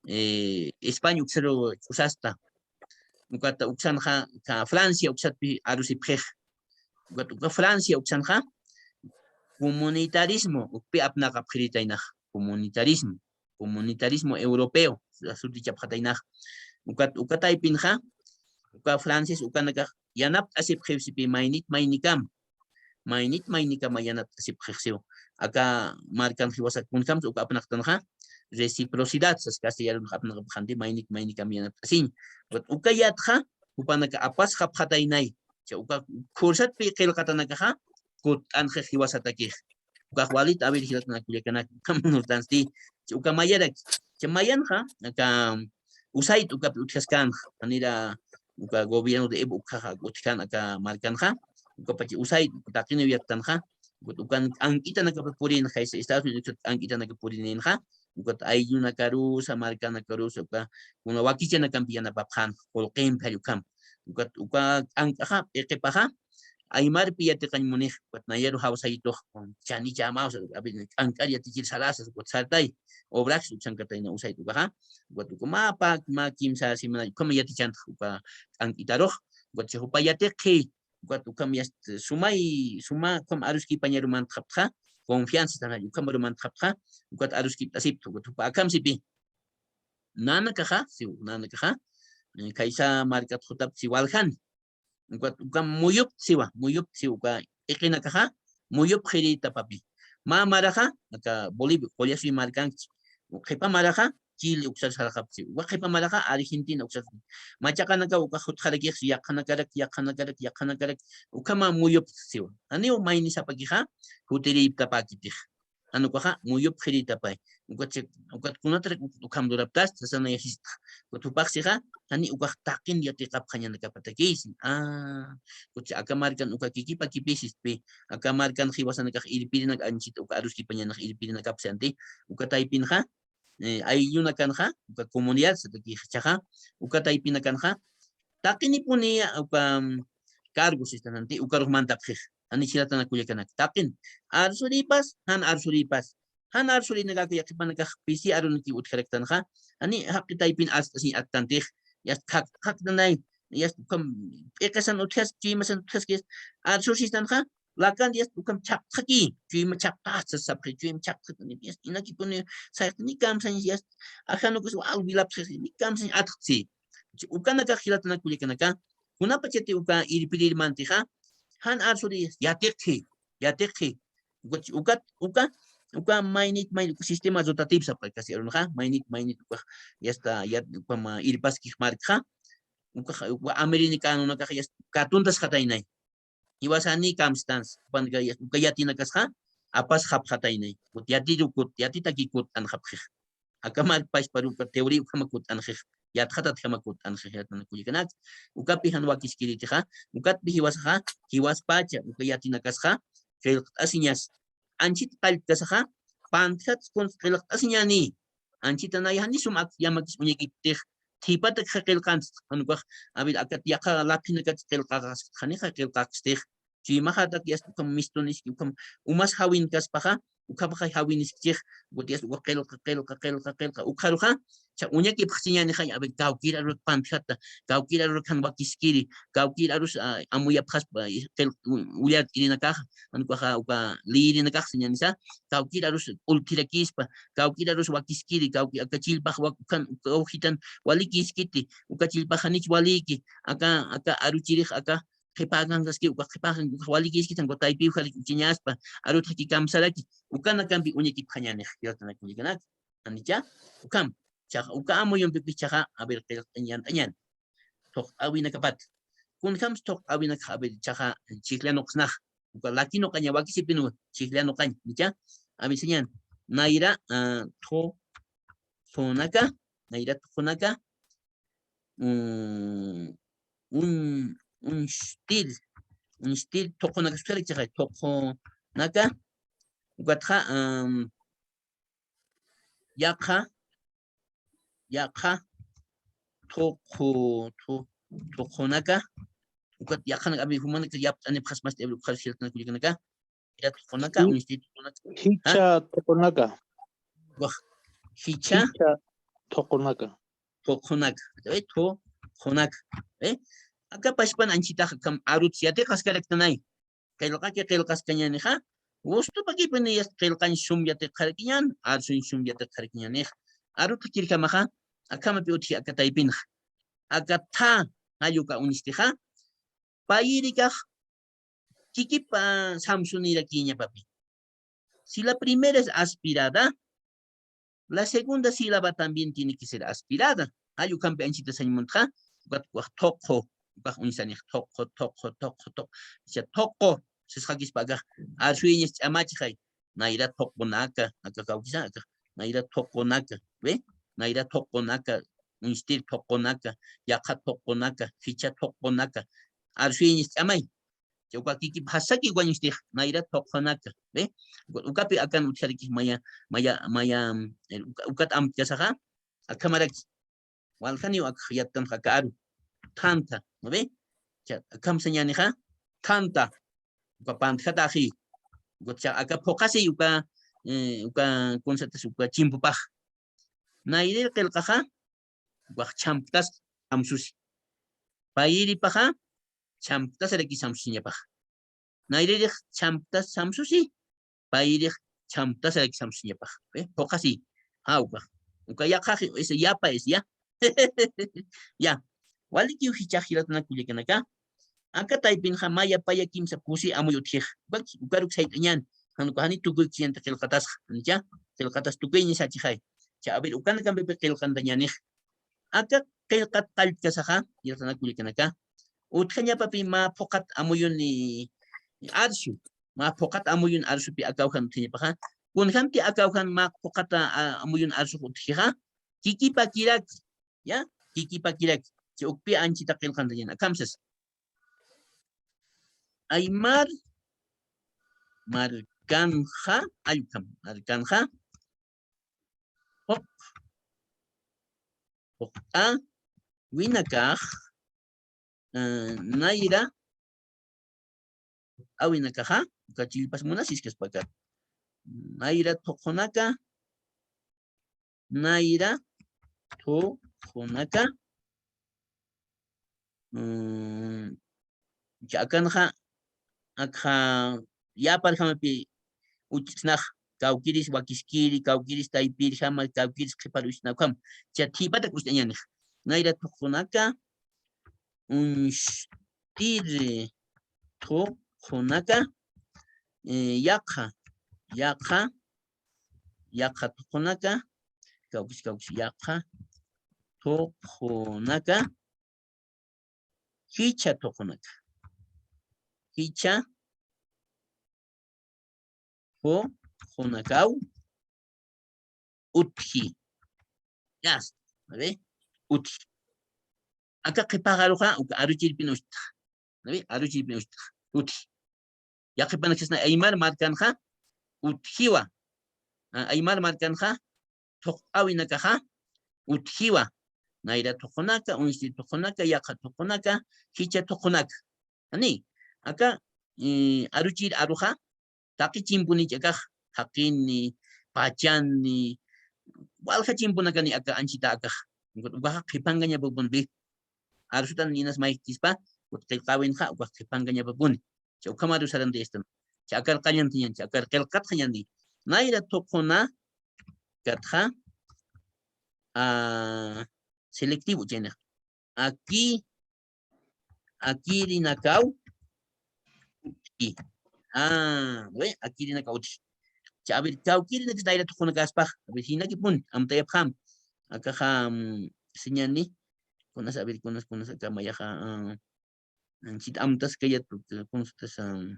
eh, España uksaru ch'usasta. Ukat uksanxa, ka Francia uksatpi arusipxix. Ukat uka Francia uksanxa, comunitarismo, ukpi apnaqapxiritaynax, comunitarismo, comunitarismo europeo, sutichapxataynax. Ukat, uka taypinxa, uka Francis, ukanakax, yanapt'asipxipsipi maynit maynikam. Maynit maynikama yanapt'asipxipxiw. Aka markan jiwasa kunjamsa uka apnaqtanxa, reciprocidad, sas castellanux apnaqapxanti, maynit maynikam yanapt'asiñ. Ukat uka yatxa, jupanaka apasxapxataynay. Cha uka kursatpi qillqatanakaxa, kutt'anxix jiwasatakix. Ukax walit, a ver, jilatanaka kullakanak, ukham nurtansti, cha uka mayarak, cha mayanxa, aka, USAID ukapi utjaskänxa, manera, uka gobierno de Evo ukhaxa utjkän aka markanxa, ukapacha USAID, uka taqiniw yaktanxa, ukan k'ank'itanakapi purinxa, Estados Unidos k'ank'itanakapi purininxa, ukat ayllunakarusa, markanakarusa, uka, kuna wakichanakampi yanapapxän, qullqimpi jall ukham. Ukat uka k'ank'axa, p'iqipaxa, aymarpi yatiqañ munix, ukat nayaru jawsaytux, chanichämawsa, a ver, k'ank'ar yatichir sarasas, ukat sartay, obraks uksankatayna usayt ukaxa, ukat uka mä pä, mä kimsa semana, ukhama yatichantx uka k'ank'itarux, ukat si jupa yatiqi, ukat ukham yast sumay, suma ukham aruskipañaru mantxaptxa, confianza tan jall ukhamaru mantxaptxa, ukat aruskipt'asipta, ukat jupa akham sipi. Nanakaxa, siw, nanakaxa, eh, khaysa markat jutaptsi waljani. Ukat ukham muyupt siwa, muyupt siw uka p'iqinakaxa, muyup qhirïtapapi. Mä maraxa, aka Bolivia, qullasuy markankchi. Qhipa maraxa, Chile uksar sarxaptsi. Uka qhipa maraxa, Argentina uksar. Machaqanaka uka jutxarakix, yaqhanakarak, yaqhanakarak, yaqhanakarak, ukhama muyup siwa. Janiw maynisapakixa, jutirïptapäkitix. Jan ukaxa, muyup qhirïtapay. Ukat, ukat kunatarak ukham luraptasti, sasanayasistxa. Ukat jupax sixa, jani ukax taqin yatiqapxañanakapatakïsi. Ah, ukat aka markan uka kikipakipisistpi. Aka markan jiwasanakax irpirinak anchit uka aruskipañanix irpirinakapsi anti. Uka taypinxa, eh, ayllunakanxa, uka comunidad satakïxa, jichhaxa, uka taypinakanxa, taqinipuni uka, mm, cargo sistananti, ukarux mantapxix. Jani jilatana kullakanak. Taqin, arsuripas, jan arsuripas. Jan arsurinakaka yaqhipanakax pisi arunaki utjaraktanxa. Jani jaqi taypin ast'asiñ attantix. Yast khak, khaktanay. Yast ukham p'iqisan utjaski, chuymasan utjaski. Arsursistanxa, lakan yast ukham chhaptxaki, chuyma chhaptxas sapxi, chuyma chhaptxaki, yast inakipuni sayxta, ni kamsañ yast, ajanukus wal wilapxi, ni kamsañ atxtsi. Ukanakax jilatana kullakanaka, kunapachati uka irpirir mantixa, jan arsuri yatiqxi, yatiqxi. Ukat, ukat, uka, uka maynit, maynit, uka sistema rotativo sapxi kasi arunxa, maynit, maynit, uka, yasta, yat, uka ma, irpaskix markxa, uka, uka americanonakax yasta, katuntasxataynay. Jiwasani kamstans, upanaka ya, uka yatinakasxa, apasxapxataynay. Kut yatiru kut, yatitaki kut anxapxix. Aka mark pachparu uka teoría ukhama kut anxix. Yatxatatjama kut anxix, yatana kullakanak. Ukapi jan wakiskiritixa, ukatpi jiwasaxa, jiwaspacha, uka yatinakasxa, qillqt'asiñas. Anchit qalltkasaxa, pantjat kuns qillqt'asiñani. Anchitanay jani sum ak, yamakis uñakiptix, thipatak qillqantsix, jan ukax, a ver, akat yaqha laphinakats qillqaxas, janixa qillqaxtix, chuymaxatak yasta ukham mistuniski, ukham umas jawin kaspaxa, ukhamaxa jawiniskchix, ukat yasta uka qillqa, qillqa, qillqa, qillqa, ukxaruxa, cha uñakipxsiñanixay, a ver, kawkir arut pantjata, kawkir arut jan wakiskiri, kawkir arus, a, amuyapxaspa, i, qillq, u, ullart'irinakaxa, jan ukaxa, uka liyirinakax siñanisa, kawkir arus ulthirakispa, kawkir arus wakiskiri, kawki, aka chillpax wak, ukan, uka ujitan walikiskiti, uka chillpax janich waliki, aka, aka aruchirix, aka qhipakankaski, uka qhipakan, uka walikiskitan, uka taypiw jalik uchañaspa, arut jaki kamsaraki, ukanakampi uñakipxañanix, yatanakullikanak, janicha, ukham, chaxa, uka amuyumpipi chaxa, a ver, qillqt'añ yant'añan. Thuqt'awinakapat. Kunjams thuqt'awinakax, a ver, chaxa, chijllanuqsnax. Uka lakinuqaña wakisipinu, chijllanuqañ, nicha. A ver, siñan, nayra, ah, thu, thunaka, nayra thuqunaka, mm, un, uñstir, uñstir thuqunaka, sutari chaxa, thuqunaka, ukatxa, am, yaqha, yaqha, thuqu, thu, thuqunaka, ukat yaqhanaka, a ver, jumanaka yapt'anipxasmasti, a ver, ukxar jilt'anaka kullakanaka, nayra thuqunaka, uñsti thuqunaka. Jicha thuqunaka. Waj, jicha. Jicha thuqunaka. Thuqunaka. A ver, thuqunaka. A ver, aka pachpan anchitax kam arut yatiqaskaraktanay. Qillqaki qillqaskañänixa, gustupakipini yast qillqañ sum yatiqxarakiñän, arsuñ sum yatiqxarakiñänix. Arutxakirjamaxa, akhamapi utji aka taypinxa. Aka tha, jall uka uñstixa, payirikax, kikip, ah, samsunirakïñapapi. Si la primera es aspirada, la segunda sílaba también tiene que ser aspirada. Jall ukhampi anchita sañ muntxa, ukat ukax thuqu, ukax uñsanix thuqu, thuqu, thuqu, thuqu. Icha thuqu, sisxakispa akax, arsuyñas ch'amachxay. Nayra thuqunaka, aka kawkisa, aka, nayra thuqunaka, ¿ve? Nayra thuqunaka, uñstir thuqunaka, yaqha thuqunaka, jicha thuqunaka. Arsuyñas ch'amay. Cha uka kikip jasaki wañustix, nayra thuqhunaka, ¿ve? Uka, ukapi akan utjariki maya, maya, maya, mm, el uka, ukat amtkasaxa, akhamaraki. Walkhaniw ak yattanxa aka aru. Thantha, ¿no ve? Cha, akham sañänixa, thantha. Uka pantjataxi. Uka cha, aka phuqasi uka, eh, uka, kunsatas uka chimpupax. Nayrïr qillqaxa, ukax chhamptas samsusi. Payïripaxa, chhamptasaraki samsusiñapax. Nayrïrix chhamptas samsusi, payïrix chhamptasaraki samsusiñapax. ¿Ve? Phuqasi. Jawka. Uka yaqhaxi, ese yapa es ya. Ya. Walikiw jichhax jilatanaka kullakanaka. Aka taypinxa maya paya kimsa pusi amuy utjix. Uka, ukaruk sayt'añäni. Jan uka jani tukuy kiyanti qillqatasxa. Janicha, qillqatas tukuyña sachixay. Cha, a ver, ukanakampipi qillqantañänix. Aka qillqat qalltkasaxa, jilatanaka kullakanaka. Utjañapapi mä phuqat amuyuni arsu. Mä phuqat amuyun arsupi akawjan utjañapaxa. Kunjamti akawjan mä phuqata, a, amuyun arsux utjixa. Kikipakiraki. Ya, kikipakiraki. Chi ukpi anchita qillqantañäni. Akham sasa. Aymar markanxa, allkham markanxa, Juq, juq'a winakax, eh, nayra, juq'a winakaxa, uka chillpas munasiskaspakat. Nayra thuqhunaka, nayra thuqhunaka, mm, Akanxa, akxa, yaparjamapi uch'snax, kawkiris wakiskiri, kawkiris taypirjama, kawkiris qhipar uch'snaxjam. Cha thiypatak uch'añanix. Nayra thuqhunaka, uñstir thuqhunaka, eh, yaqha, yaqha, yaqha thuqhunaka, kawkis, kawkis, yaqha thuqhunaka, jichha thuqhunaka. Jichha thuqhunakaw utji. Ya está. ¿No ve? Utji. Aka qhipax aruxa, uka aruchirpin uchtxa. ¿No ve? Aruchirpin uchtxa. Utji. Yaqhipanakasna aymar markanxa utjiwa. A, aymar markanxa thuq'a winakaxa utjiwa. Nayra thuqhunaka, uñsti thuqhunaka, yaqha thuqhunaka, jichha thuqhunaka. Ani, aka, eh, aruchir aruxa, taqi chimpuni ch'akax, jaqini, pachani, walja chimpunakani aka anchita akax. Ukaxa qhipankañapapuni. Arsutan inas mayjtispa, ukat qillqawinxa, ukax qhipankañapapuni. Cha ukhamaru sarantayastan. Cha akar qallantiñan, cha akar qillqatxañani. Nayra thuqhunakatxa, a, selectivo chayna. Aki, akirinakaw utji. A, ¿ve? Akirinakaw utji. Cha, a ver, kawkirinakas nayra thuqhunakaspax. A ver, jinakipun, amtayapxam. Akaxa, mm, sañäni. Kunas, a ver, kunas, kunas, aka mayaxa, a, Anchit amtaskayat, kunsutas, am,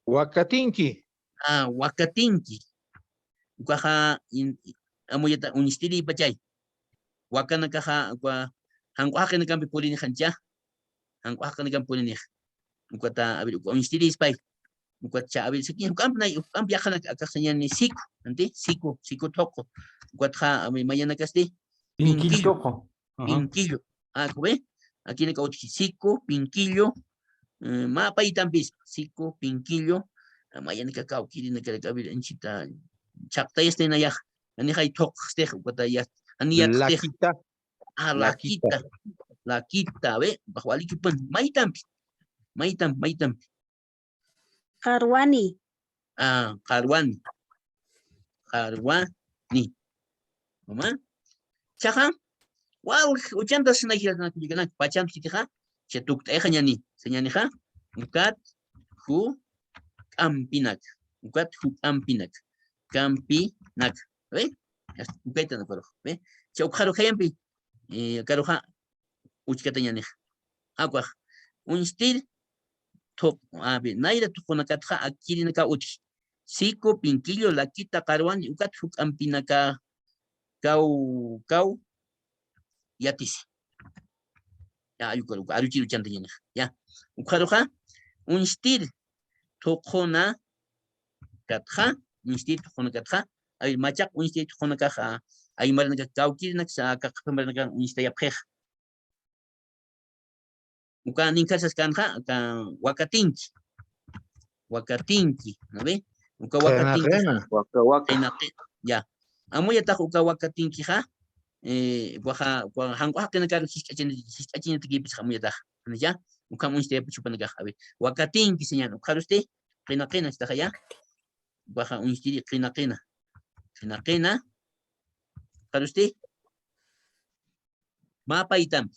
wakatinki. Ah, wakatinki. Ukaxa in-, amuyata uñstirïpachay. Wakanakaxa, uka, jank'u jaqinakampi purinixancha. Jank'u jaqinakampi purinix. Ukata, a ver, uka uñstirïspay. Ukat cha, a ver, sikin juk'ampi nay, juk'ampi yaqanak akax sañäni siku, anti, siku, siku thuqu. Ukatxa, a ver, mayanakasti, pinkillu. Pinkillu thuqu. Ajá. Pinkillu. Ah, ¿ve? Akinaka utji siku, pinkillu, eh, mä paytampis, siku, pinkillu, ah, mayanaka kawkirinakaraka, a ver, anchita, chhaqtayasti nayax, anixay thuqxtix, ukata ya, ani yatxtix. Lakita. Ah, lakita. Lakita. Lakita, ¿ve? Bax walikipun, maytampi, maytampi, maytampi. Qarwani. Ah, qarwani. Qarwani. ¿Mama? Chaxa, wal, uchantas nay jilatanaka, pachantkitixa, cha tukt'ayxañani, sañänixa, ukat juk'ampinaka, ukat juk'ampinaka, juk'ampinaka, ¿ve? Ukaytan ukarux, ¿ve? Cha ukxaru khayampi, eh, ukaruxa, uchkatañanix. Akwax, uñstir, thuq-, a ver, nayra thuqunakatxa akirinakaw utji. Siku, pinkillu, lakita, qarwani, ukat juk'ampinaka, kaw, kaw, yatisi. Ya, ayuka, uka, aruchir uchantañanix. Ya. Ukxaruxa, uñstir thuqhunakatxa, uñstir thuqhunakatxa, a ver, machaq uñstir thuqhunakax, a, aymaranakax kawkïrinaksa, a, kaqpimbaranakan uñstayapxix. Uka ninkhasas kanxa, uka wakatinki. Wakatinki, ¿no ve? Uka wakatinki. Qina, qina. Waka, waka. Qina, qina. Ya. Amuyatax uka wakatinkixa, eh, waxa, wa-, janq'u jaqinakar jisk'achin-, jisk'achiñatakipis amuyatax. ¿Ya? Ukham uñstayapuch jupanakax. A ver, wakatinki señal. Ukharusti, qina, qina, istaxa ya. Waxa uñstiri, qina, qina. Qina, qina. Ukharusti. Mä paytam.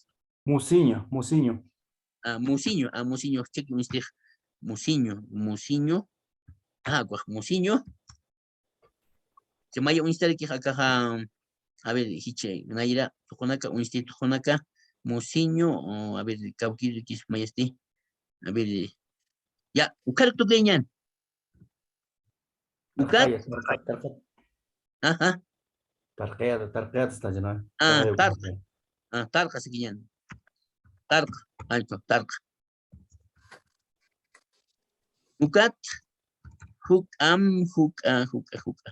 Musiño, musiño. Ah, musiño, ah, musiño, chik uñstix. Musiño, musiño. Ah, guax, musiño. Chay maya uñstarikix akaxa, a ver, jichha, nayra, thuqhunaka, uñsti thuqhunaka, musiño, o, a ver, kawkïrikis mayasti. A ver, ya, ukharak tukiñan. Ukat. Tarqaya, tarqa, tarqa. Ajá. Tarqayata, tarqayata está, ¿no? Ah, tarqa. Tarqa. Ah, tarqa sikiñan. Tarqa. Alto, tarqa. Ukat. Juk'am, juk'a, juk'a, juk'a.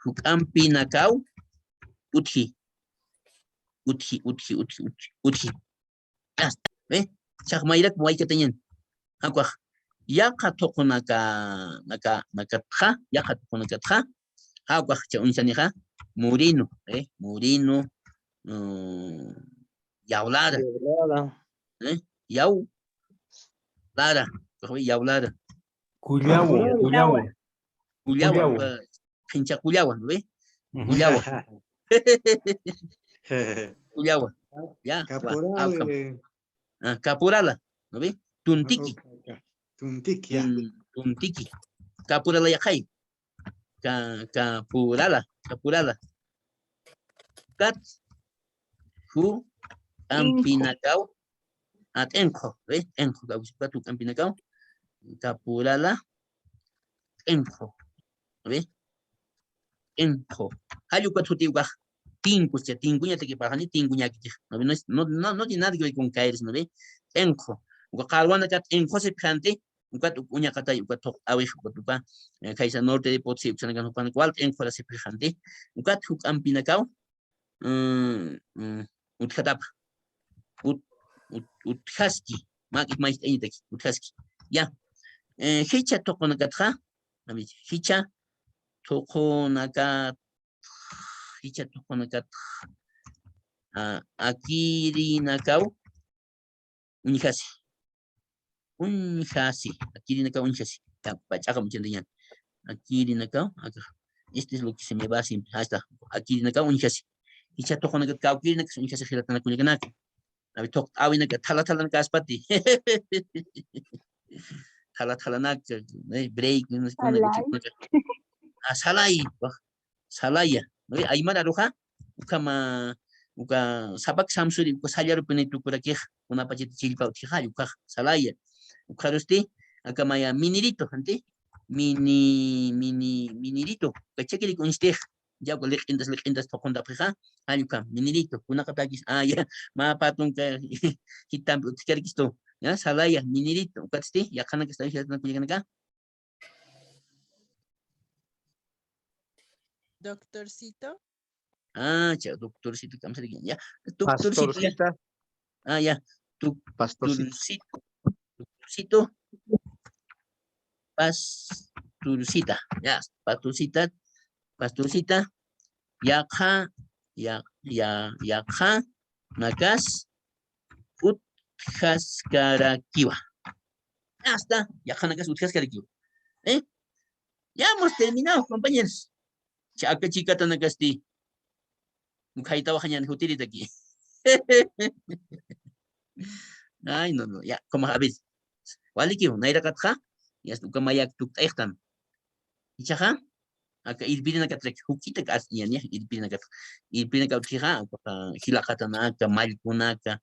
Juk'ampinakaw. Utji. Utji, utji, utji, utji, utji. Ya está. ¿Ve? Chaqmayrak waykatañan. Jaqwax. Yaqha thuqhunaka, naka, nakatxa, yaqha thuqhunakatxa. Jaqwax cha uñsanixa. Murinu, ¿eh? Murinu, mm, yawlara. Yawlara. ¿Eh? Yaw. Lara. Yawlara. Kullawa, kullawa. Kullawa, kullawa. Qhincha kullawa, ¿no ve? Ujú. Kullawa. Kullawa. Ya, kapurala. Ah, kapurala, ¿no ve? Tuntiki. Ah, ok, ok. Tuntiki, ya. Tun-, tuntiki. Kapurala yaqhay. Ka-, kapurala, kapurala. Kat, ju, ampinakaw, a, t'inqhu, ¿ve? T'inqhu, kawkispa t'inqhu, t'inqhu. Kapurala, t'inqhu, ¿ve? T'inqhu. Jall ukat juti ukax, tinkus, cha, tinkuñatakipxani, tinkuñakitix. ¿No ve? No es, no, no, no tiene nada que ver con caerse, ¿no ve? T'inqhu. Uka qarwanakat t'inqhu sipxanti, ukat uk uñaqatay, ukat thuqt'awix, ukat uka, eh, khaysa norte de Potosí, uksanakan jupan, wal t'inqhura sipxanti, ukat juk'ampinakaw, mm, mm, utjatapa. Ut-, ut-, utjaski. Mä k'it mayst'añataki, utjaski. Ya. Eh, jichha thuqhunakatxa, a ver, jichha thuqhunakat, jichha thuqhunakat, a, akirinakaw, uñjasi. Uñjasi. Akirinakaw uñjasi. Ya, pach'aqa muchantiñan. Akirinakaw, aka. Este es lo que se me va siempre. Hasta akirinakaw uñjasi. Jichha thuqhunakat kawkïrinakas uñjasi jilatanakullakanaka. A ver, thuqt'awinaka, thala thalanakaspati. Thala thalanaka, eh, break, no sé, una salay. Chiknaka. Ah, salay. Salaya, ¿no ve? Aymar aruxa, ukhama, uka sapak samsuri, uka sallarupi tukurakix, kunapachati chillpa utjixa, ukax, salaya. Ukharusti, akamaya minirito, ¿anti? Mini, mini, minirito, uka chakirik uñstix, ya uka liq'intas, liq'intas thuqhuntapxixa, jall uka, minirito, kunaqatakis, ah, ya, mä patunka, jitampi utjkarikistu, ya, salaya, minirito, ukatsti, yaqhanakasta, yaqhanakasta, Doctorcito. Ah, cha, doctorcito, kamsariña, ya. Doctorcito, ya. Pastorcita. Ah, ya. Doc-, pastorcito. Doctorcito. Doctorcito. Pastorcita. Ya, pastorcita. Pastorcita. Yaqha, ya, ya, yaqha. Nakas. Utjaskarakiwa. Hasta, yaqhanakas utjaskarakiwa. ¿Eh? Ya hemos terminado, compañeros. Cha aka chikatanakasti. Ukhaytawaxañan jutiritaki. Ay, no, no, ya, como, a ver. Walikiw, nayraqatxa, ya, uka mayak tukt'ayxtan. Ichaxa, aka irpirinakatrak, juk'ita k'asñan, ya, irpirinakatxa. Irpirinakatxa, aka jilaqatanaka, mallkunaka,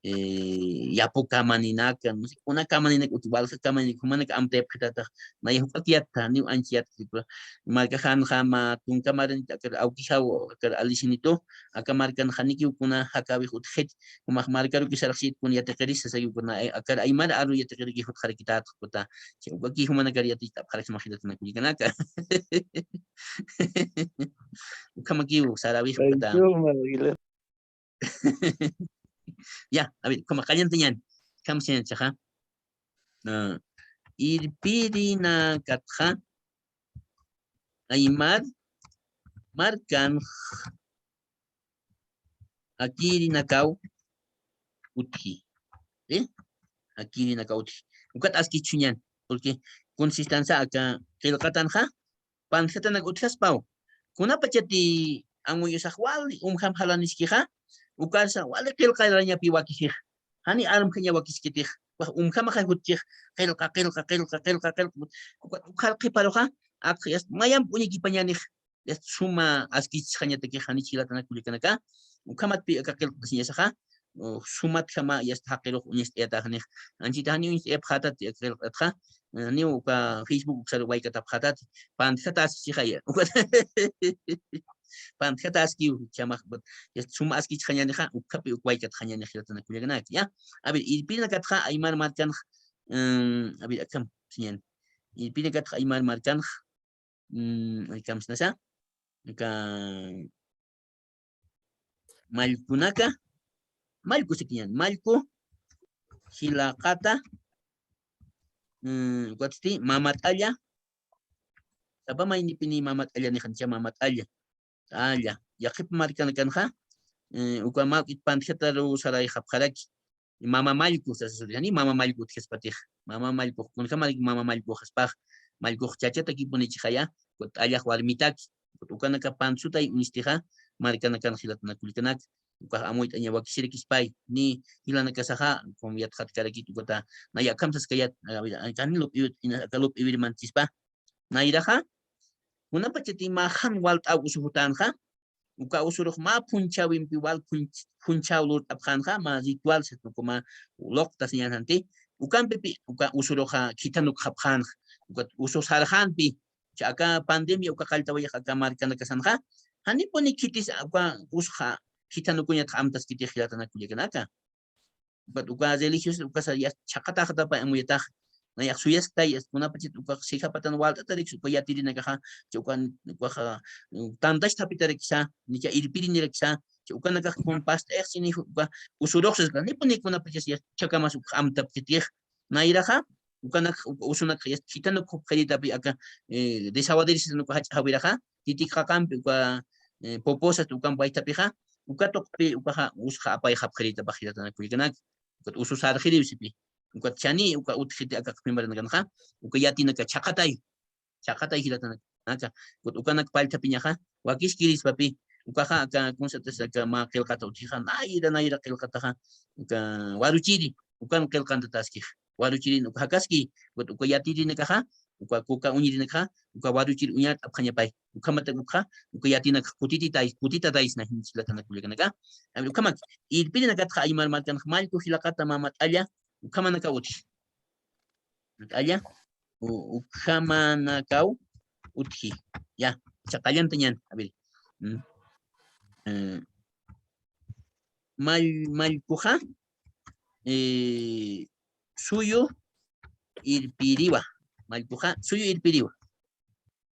eh, yapu kamaninak, no sé, kuna kamaninak, uti walja kamaninak, jumanak amtayapxitatax, naya juk'ak yatta, niw ancha yatkipura. Markaxanxa mä tunka maranit, akar awkijaw, akar alisinitu, aka markanxa nikiw kuna jakawix utjit, jumax markarukis sarxit kuna yatiqirisa, sasakiw kuna, eh, akar aymar aru yatiqiriki jutxarakitata, kuta, chay ukaki jumanakar yaticht'apxarakisma jilatanaka kullakanaka. Ukhamakiw sarawix, kuta. Ya, a ver, como callantañan, kamsañan chaja. Ah, irpirinakatxa, aymar, markan, akirinakaw, utji. ¿Eh? Akirinakaw utji. Ukat askichuñan, porque consistanza aka qillqatanxa, panjatanak utjaspaw. Kunapachati amuyusax wali umjam jalaniskixa, ukarsa wali qillqarañapi wakisix. Jani armjaña wakiskitix, ukax umjamaxa jutchix, qillqa, qillqa, qillqa, qillqa, qillqa. Uka, uka qhiparuxa, akx yast mayamp uñikipañanix, yast suma askichisxañatakix jani jilatanaka kullakanaka, ukhamatpi aka qillqasiñasaxa, u, sumatjama yast jaqirux uñacht'ayataxnix. Anchita jani uñacht'ayapxätati aka qillqatxa, eh, niw uka Facebook uksar waykatapxätati, pantjataskchixaya. Ukat pantjataskiw, chamax, yast suma askichisxañanixa, ukhapi uk waykatxañanix jilatanaka kullakanaka, ya. A ver, irpirinakatxa aymar markanx, mm, a ver, akham, siñan. Irpirinakatxa aymar markanx, mm, ay, kamsnasa, aka mallkunaka, mallku sikiñan, mallku, jilaqata, mm, ukatsti mamat'alla, sapa maynipini mamat'alla nixancha, mamat'alla, t'alla, yaqhip markanakanxa, eh, uka mä juk'it pantjataru sarayxapxaraki, mama mallku, sasasuri, jani mama mallku utjaspatix, mama mallku, kunjamaraki mama mallku utjaspax, mallkux chachatakipunichixaya, ukat t'allax warmitaki, ukat ukanaka pantsutay uñstixa, markanakan jilatanaka kullakanaka, ukax amuyt'aña wakisirakispay, ni jilanakasaxa, como yatxatkarakit, ukata, naya akham saskayat, a ver, jani lup'iwit, ina aka lup'iwir mantispa, nayraxa, kunapachati mä jan walt'aw usu jutänxa, uka usurux mä phunchhäwimpi wal phunch-, phunchhäw lurt'apxänxa, mä ritual, sas, uka mä luqta siñan janti, ukampipi, uka usuruxa khithanukxapxänxa, uka usu sarxänpi, cha aka pandemia, uka qalltawayax aka markanakasanxa, janipuni khitis uka usxa khithanukuñatxa amtaskitix jilatanaka kullakanaka. Ukat uka religioso ukasa yast chhaqataxatapay amuyatax. Nayax suyasktay, yast kunapachat ukax sijapatan walt'atarakis uka yatirinakaxa, cha ukan, ukaxa, mm, tantachtapitarakisa, nicha irpirinirakisa, cha ukanakax kun past'ayaxsini uka usuruxsasqa, nipuni kunapachas yast chhakamas ukax amtapkitix. Nayraxa, ukanak, uka usunak yast khitanuk jupxiritapi aka, eh, desawadirisisan uka jach'a jawiraxa, titik qaqampi uka, eh, poposas ukamp waythapixa, uka tuqpi ukaxa usxa apayxapxiritapax jilatanaka kullakanaka. Ukat usu sarxiriw sipi. Ukat chani, uka utjiti aka qhipimaranakanxa, uka yatinaka chhaqatay. Chhaqatay jilatanaka. Ukat ukanak pallthapiñaxa, wakiskirispapï. Ukaxa aka, kunsatas aka mä qillqata utjixa, nayra, nayra qillqataxa, uka waruchiri, ukan qillqantataskix. Waruchirin uka jakaski, ukat uka yatirinakaxa, uka kuka uñirinakaxa, uka waruchiri uñart'apxañapay. Ukhamatak ukxa, uka yatinakax kutititay, kutitataysna jin jilatanaka kullakanaka. A ver, ukhamak, irpirinakatxa aymar markanx mallku, jilaqata, mamat'alla, ukhamanakaw utji. Mamat'alla, u-, ukhamanakaw utji. Ya, chaqallantañan, a ver. Mm. Eh, mall-, mallkuxa, eh, suyu irpiriwa. Mallkuxa, suyu irpiriwa.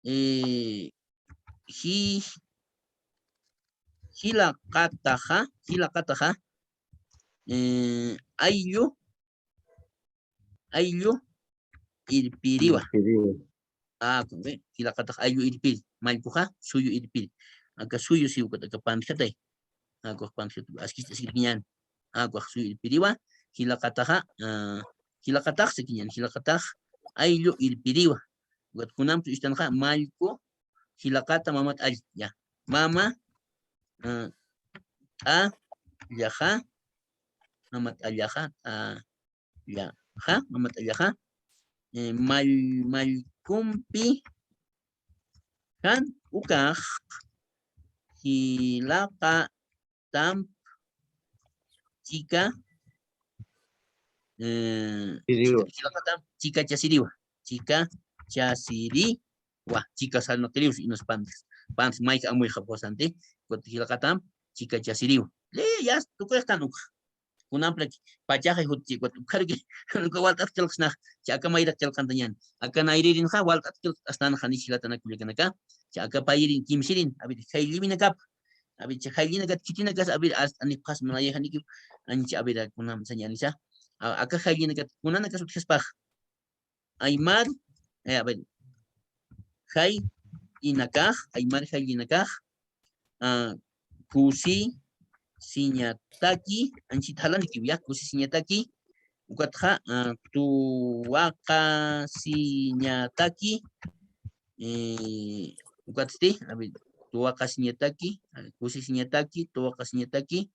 Eh, ji-, jilaqataxa, jilaqataxa, eh, ayllu, ayllu irpiriwa. Irpiriwa. Ah, con, ve, jilaqatax ayllu irpiri, mallkuxa, suyu irpiri. Aka suyu si ukat aka pantjatay. Aka pantjatay, askis, askis ñan. Aka suyu irpiriwa, jilaqataxa, ah, jilaqatax sikiñan, jilaqatax ayllu irpiriwa. Ukat kunampi istanxa, mallku, jilaqata, mamat'alla, ya. Mama, ah, t'allaxa, mamat'allaxa, t'allaxa, mamat'allaxa, eh, mall-, mallkumpi jan ukax jilaqatamp chika eh, Siriwa. Chika, chikachasiriwa. Chikachasiriwa. Chika sarnaqiriw, inas pantis. Pantis mayka amuyxa pusanti. Ukat jilaqatam chikachasiriwa. Le, ya, tukuxtan ukxa. Kunampraki pachaxa jutchi, ukat ukxaraki, uka walt'at qillqsnax, cha aka mayraq qillqantañan. Aka nayririnxa walt'at qillqsnaxa, ni jilatanaka kullakanaka. Cha aka payirin, kimsirin, a ver, jaylliwinakap. A ver, cha jayllinakat khitinakas, a ver, ast'anipxas, mana yajaniki, ancha, a ver, kunam sañanisa. A, aka jayllinakat, kunanakas utjaspax. Aymar, eh, a ver, jayllinakax, aymar jayllinakax, ah, kusisiñataki, anchit jalanikiw, ya, kusisiñataki, ukatxa, ah, tuwaqasiñataki, eh, ukatsti, a ver, tuwaqasiñataki, ah, kusisiñataki, tuwaqasiñataki,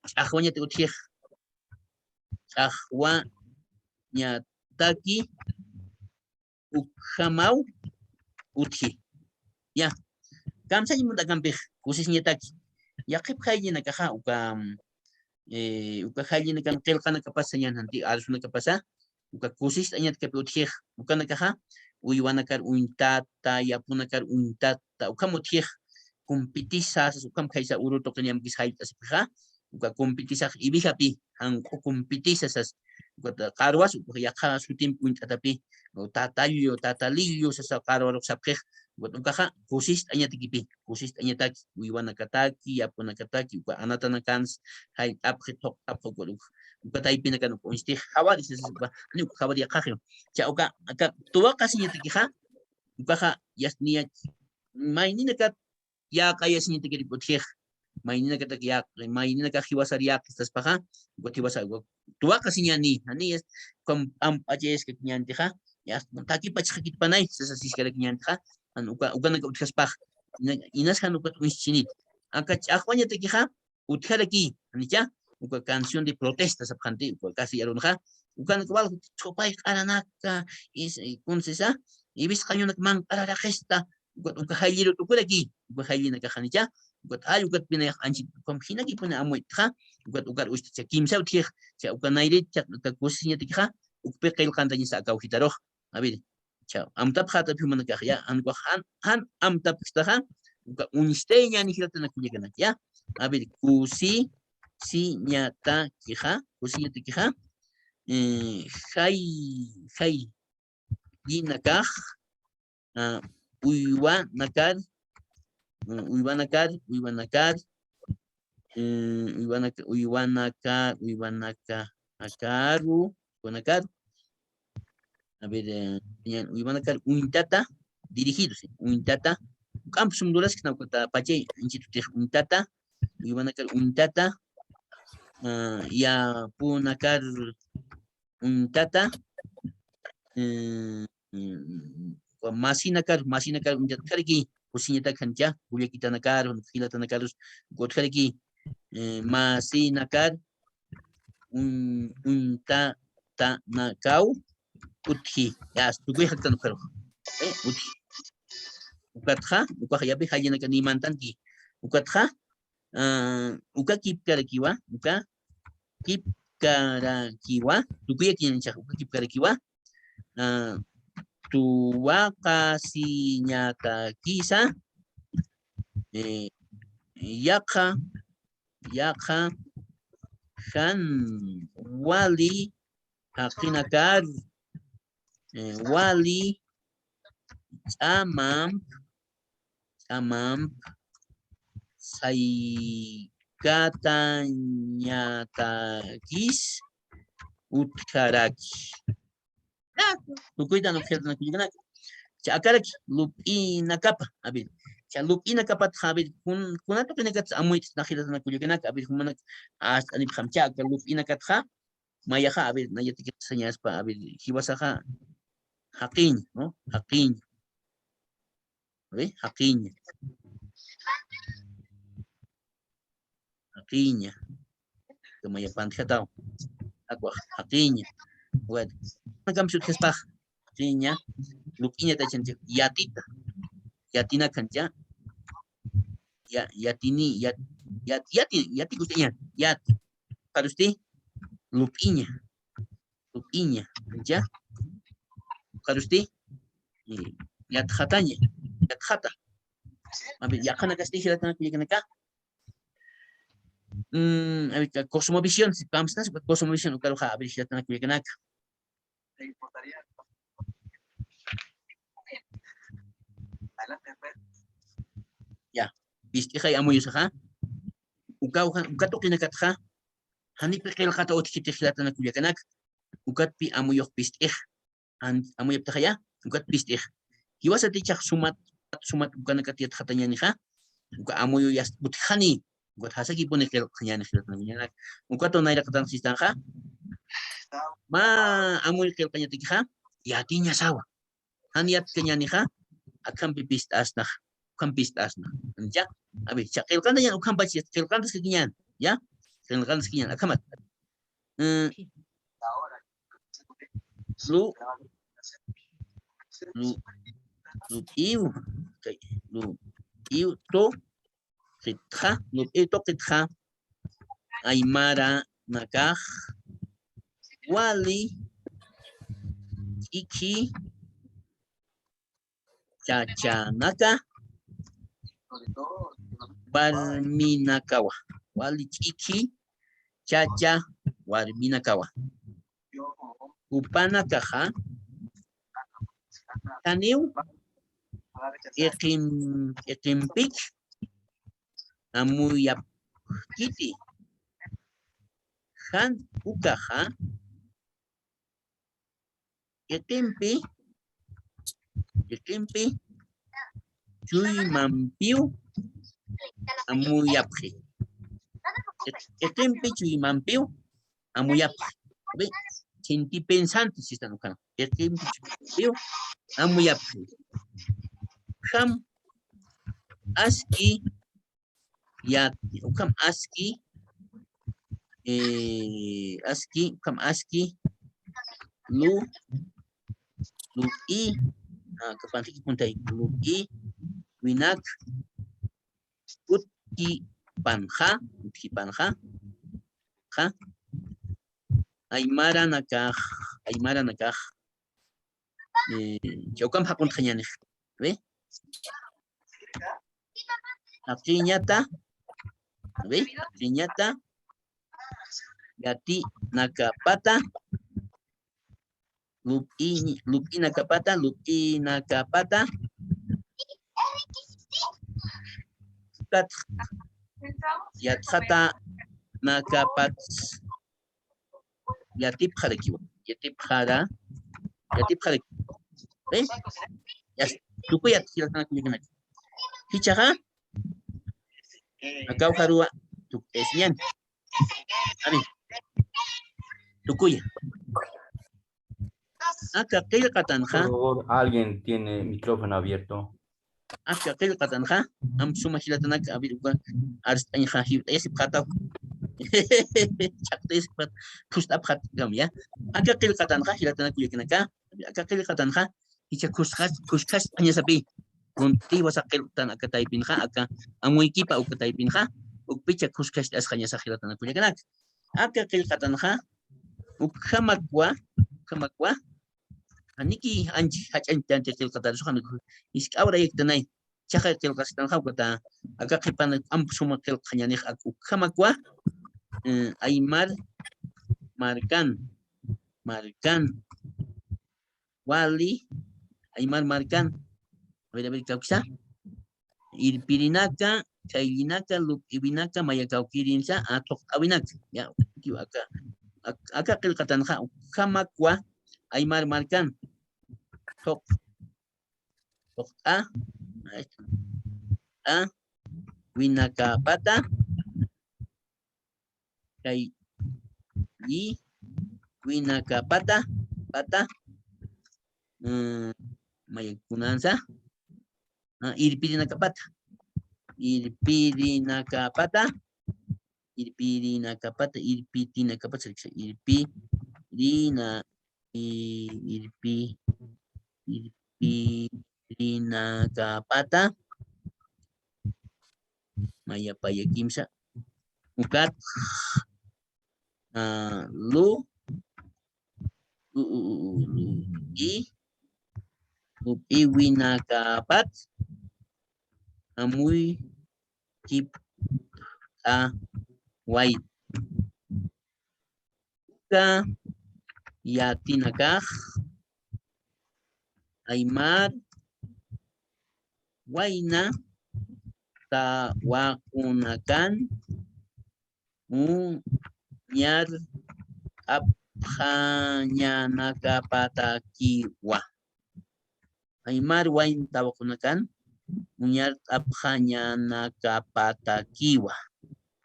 ch'axwañataki utjix, ch'axwañataki, ukjamaw utji. Ya. Kamsañ munta akampix, kusisiñataki. Yaqhip jayllinakaxa, uka, eh, uka jayllinakan qillqanakapas sañan janti, arsunakapasa, uka kusist'añatkapi utjix, ukanakaxa, uywanakar uñtata, yapunakar uñtata, ukham utjix, kumpitisa, sas ukham khaysa uru tuqin yamkis jayt'asipxixa, uka kumpitisax ibijapi, janq'u kumpitisa sas, ukat qarwas, uka yaqha sutimpi uñt'atapi, o tatallu, tatalillu, sasa qarwarux sapxix, ukat ukaxa kusist'añatakipi, kusist'añataki, uywanakataki, yapunakataki, uka anatanakans, jayt'apxi, thuqt'apxi, ukat uk, uka taypinakan uka uñstix, jawari, sasa uka, ani uka jawari yaqhaxi. Cha uka, aka tuwaqasiñatakixa, ukaxa, yasniya, mayninakat, yaqayasiñatakirip utjix, mayninakatak yaq, mayninakax jiwasar yaqistaspaxa, ukat jiwasa, ukat tuwaqasiñani, jani, es, ukham p'amp'achayaskakiñantixa, ya, takipachxakitpanay, sasasiskarakiñantixa, jan uka, ukanaka utjaspax, ina, inas jan ukat uñschinit. Aka ch'axwañatakixa, utjaraki, janicha, uka canción de protesta sapxanti, uka kasi arunxa, ukanaka wal chupay q'aranaka, is, eh, kunsisa, ibis qañunak manq'araraqista, ukat uka jaylliru tukuraki, uka jayllinakax janicha, ukat jall, ukat pinayax anchit, ukham jinakipuni amuytxa, ukat ukar usta cha kimsa utjix, cha uka nayrit, cha uka kusisiñatakixa, ukpi qillqantañasa aka awjitarux. A ver, cha, amtapxätapi jumanakax, ya, jan ukax jan, jan amtapxtaxa, uka uñstayñäni jilatanaka kullakanaka, ya. A ver, kusisiñatakixa, kusisiñatakixa, eh, jay, jay, jinakax, ah, uywanakar, mm, uywanakar, uywanakar, eh, uywanaka, uywanaka, uywanaka, akaru, uywanakar. A ver, eh, ñan, uywanakar uñtata, dirigido, sí, uñtata. K'amp sum duraskna ukata pachay, anchitutix uñtata, uywanakar uñtata, ah, yapunakar uñtata, eh, mm, masinakar, masinakar uñtata utjaraki, kusisiñatak janicha, kullakitanakar, jilatanakarus, uka utjaraki, eh, masinakar, uñ, uñtatanakaw, utji, ya, tukuy jaktan ukharux, eh, utji. Ukatxa, ukax yapi jayllinakan imantanki, ukatxa, ah, uka kipkarakiwa, uka kipkarakiwa, tukuyakiñänichax uka kipkarakiwa, ah, tuwaqasiñatakisa, eh, yaqha, yaqha, jan wali jaqinakar, eh, wali ch'amamp, ch'amamp saykatañatakis utjaraki. Tukuytan utjaraki. Cha akaraki lup'inakapa. A ver, cha lup'inakapatxa, a ver, kun, kuna tuqinakat amuyt'sna jilatanaka kullakanaka, a ver, jumanak ast'anipxam cha aka lup'inakatxa, mayaxa, a ver, nayatakix sañaspa, a ver, jiwasaxa, jaqiña, ¿no? Jaqiña. A ver, jaqiña. Jaqiña. Como ya pantjataw. Aqua, jaqiña. Bueno, acá me surge spa. Jaqiña. Lup'iña tachancha. Yatita. Yatina kancha. Ya, yatini, yat, yat, yati, yati gustaña. Yat. Para usted, lup'iña. Lup'iña, ¿ya? Ukarusti, eh, yatxataña, yatxata. A ver, yaqhanakasti jilatanaka kullakanaka. Mm, a ver, ka cosmovisión, si kamsnas, ka cosmovisión, ukaruxa, a ver, jilatanaka kullakanaka. Ya, pist'ixay amuyusaxa. Uka, uka, uka tuqinakatxa, janipi qillqata utjkiti jilatanaka kullakanaka. Ukatpi amuyux pist'ix. An-, amuyaptaxaya, ukat pist'ix. Jiwasati chax sumat, sumat ukanakat yatxatañänixa, uka amuyu yast utjani, ukat jasakipuni qillqañäni jilatanaka kullakanaka. Ukat nayraqatan sistanxa, mä amuyu qillqañatakixa, yatiñasawa. Jan yatkañänixa, akhampi pist'asnax, ukham pist'asna. ¿Ya? A ver, cha qillqantañän, ukhampach qillqantaskakiñän, ¿ya? Qillqantaskakiñän, akhamat. Eh, lu, lu, lup'iw, kay, lup'iw tuqitxa, lup'iw tuqitxa, aymaranakax, wali, ch'ikhi, chachanaka, warminakawa. Wali ch'ikhi, chacha, warminakawa. Jupanakaxa, janiw, iqim, iqimpich, amuyapkiti. Jan ukaxa, iqimpi, iqimpi chuymampiw amuyapxi. Iq-, iqimpi chuymampiw amuyapxi. Ve, sentipensante sistan ukhana. Iqimpi chuymampiw amuyapxi. Ukham aski, ya, ukham aski, eh, aski, ukham aski, lu, lup'i, ah, kapanti kuntay, lup'i, winak, utkipanxa, utkipanxa, xa, aymaranakax, aymaranakax, eh, chawkam jaquntxañänix. ¿Ve? Jaqiñata, ¿ve? Jaqiñata, yatinakapata, lup'i, lup'inakapata, lup'inakapata, kat, yatxatanakapat, yatipxarakiwa, yatipxara, yatipxarakiwa. ¿Ve? Ya, tukuyat, jilatanaka kullakanaka. Jichhaxa, akaw jaruwa, tuk-, esñan. A ver, tukuya. Aka qillqatanxa. Por favor, alguien tiene micrófono abierto. Aka qillqatanxa, amp suma jilatanaka, a ver, uka arst'añxa, jiwt'ayasipxataw. Ch'aqt'ayasipxat, phust'apxatkam, ya. Aka qillqatanxa, jilatanaka kullakanaka, aka qillqatanxa, jichha khuskas-, khuskaspañasapi. Kuntï wasa qillqtan aka taypinxa, aka amuykipa uka taypinxa, ukpicha khuskast'asxañasa jilatanaka kullakanaka. Aka qillqatanxa, ukhamakwa, ukhamakwa, janiki anchi jach'añtanti qillqatarusuxa, jisk'a hora yaktanay, chhaqa qillqasktanxa ukata, aka qhipan amp suma qillqañänix ak ukhamakwa, eh, aymar markan, markan, wali, aymar markan. A ver, a ver, kawkisa. Irpirinaka, khayllinaka, lup'iwinaka, maya kawkïrinsa, a, thuqt'awinaka. Ya, aka, ak-, aka qillqatanxa, ukhamakwa, aymar markan. Thuq-, thuqt'a, a, winakapata, kay, y, winakapata, pata, mm, mayakunansa, ah, irpirinakapata, irpirinakapata, irpirinakapata, irpirinakapata, irpirina, i-, irpi, irpirinakapata, mayapaya kimsa, ukat, ah, lu, u- u- u- u- i- up'iwinakapat amuykipt'away. Uka yatinakax aymar wayna tawaqunakan uñar t'apxañanakapatakiwa. Aymar wayna tawaqunakan uñar t'apxañanakapatakiwa.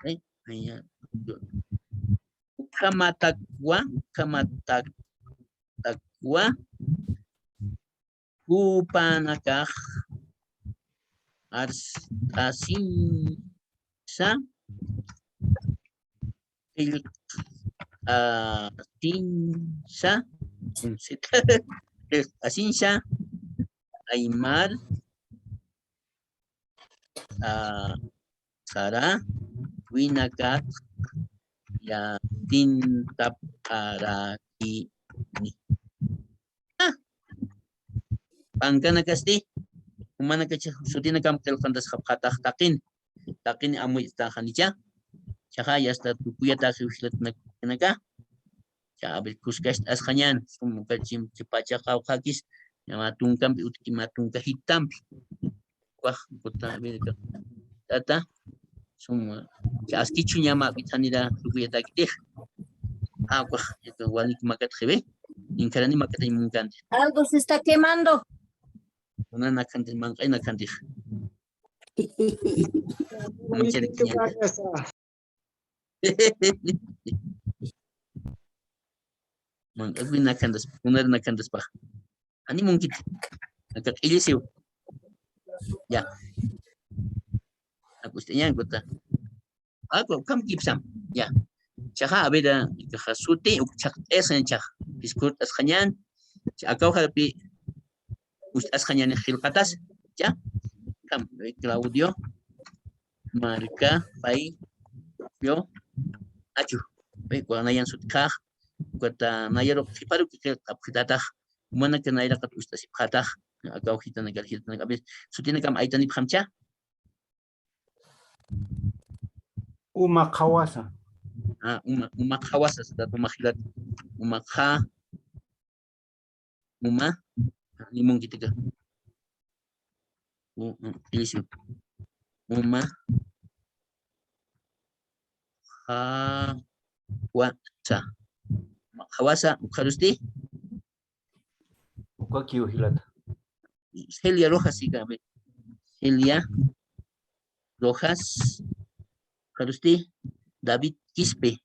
Ay, ay, ay. Ukhamatakwa, ukhamatakwa, jupanakax arst'asinsa, qillqt'asinsa, qillqt'asinsa, aymar, a, sara, winakat, yatintapxarakini. Pankanakasti, jumanakachi sutinakam qillqantasxapxatax taqin, taqin amuyt'axanicha. Chaxa yasta tukuyataxi jilatanaka. Cha, a ver, kuskacht'asxañan, sum, uka chim, chipacha qawqhakis, ña mä tunkampi utki mä tunka jitampi. Ukax, ukat, a ver, tata, sum, cha, askichu ña mä pithanira tukuyatakitix. A, ukax, uka wanik makat xiwi, inkharani makatañ munkanti. Algo se está quemando. Kuna nakanti, manq'ay nakantix. Manchari kiña. Manq'akuy nakantas, kunar nakantaspax. Ani munkit. Aka q'illisiw. Ya. Akust'añan kuta. Aku, kam kipsam. Ya. Chaxa, a ver, kaxa suti, uk chhaqt'asañ chax. Disculpasxañan. Cha akaw jarpi, ust'asxañan qillqatas. Ya. Kam, eh, Claudio. Marca, pay, yo. Achu. Pay, kuwa nayan sutkax. Ukata nayaru qhiparu qillqapxitatax. Umanaka nayraqat ust'asipxatax. Akaw jitanak, jitanak. A ver, sutinakam aytanipxamcha. Uma qhawasa. Ah, uma, uma qhawasa, sata, uma jilat. Uma qha. Uma. Ni munkitika. U, u, isi. Uma. Qhawasa. Uma qhawasa, ukxarusti. Ukakiw jilata. Celia Rojas, sí, a ver. Celia Rojas. Ukxarusti. David Quispe.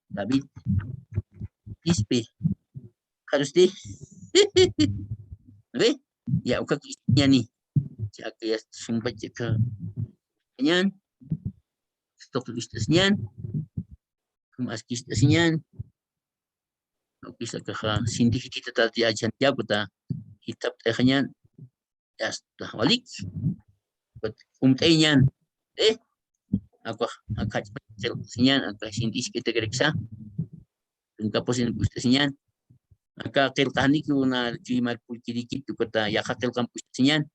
David Quispe. Ukxarusti. ¿Ve? Ya, uka Quispe ñani. Ya, que ya sumpa chika. Ñan. Esto que viste ñan. Como has que viste ñan. Ukisa kaxa sinti jititatat yachan yakuta jitapt'ayaxañan. Yasta, walik. Umt'ayañan. Eh? Akwa, akach qillqasiñan, aka sinti isk'ita karaksa. Tunka pusin p'ust'asiñan. Aka qillqaniki una chuymar pulkirikit, ukata yaqa qillqan p'ust'asiñan.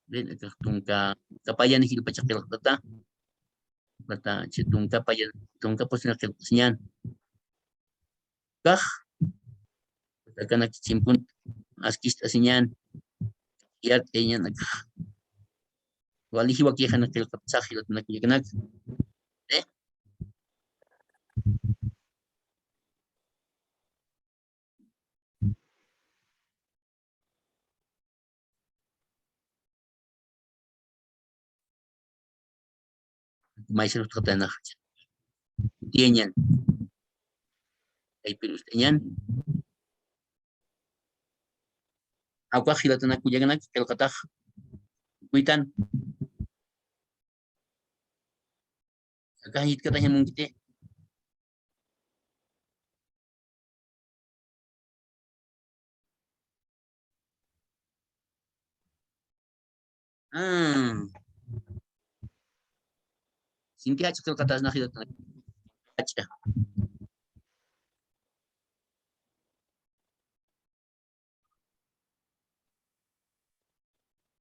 Ven, aka tunka, kapayan jilpacha qillqtata. Ukata, chi tunka paya, tunka pusina qillqasiñan. Kax, akanak chimpun askist'asiñan, yart'ayañan akax. Wali jiwakixanak qillqapsax jilatanaka kullakanak. Eh? Maysa utjataynaxa. Tiyañan. Kaypir ust'añan. Akwa jilatana kullakanak, qillqatax. Kuytan. Akax jitkataña munkiti. Ah. Sinti jach'a qillqatasnax jilatana. Jach'a.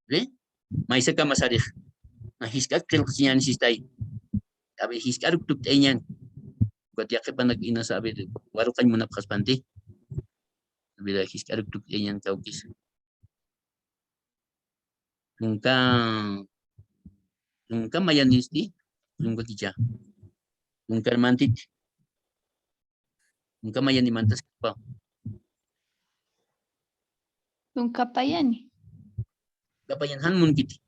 ¿Ve? Maysakama sarix. Na jisk'ak qillqsiñän sistay. A ver, jisk'aruk tukt'ayañän. Ukat yaqhipanak inas, a ver, waruqañ munapxaspanti. A ver, jisk'aruk tukt'ayañän kawkis. Tunka, tunka mayanisti, tunka kicha. Tunkarmantit. Tunka mayani mantas kipa. Tunka payani. Tunka payan jan munkiti.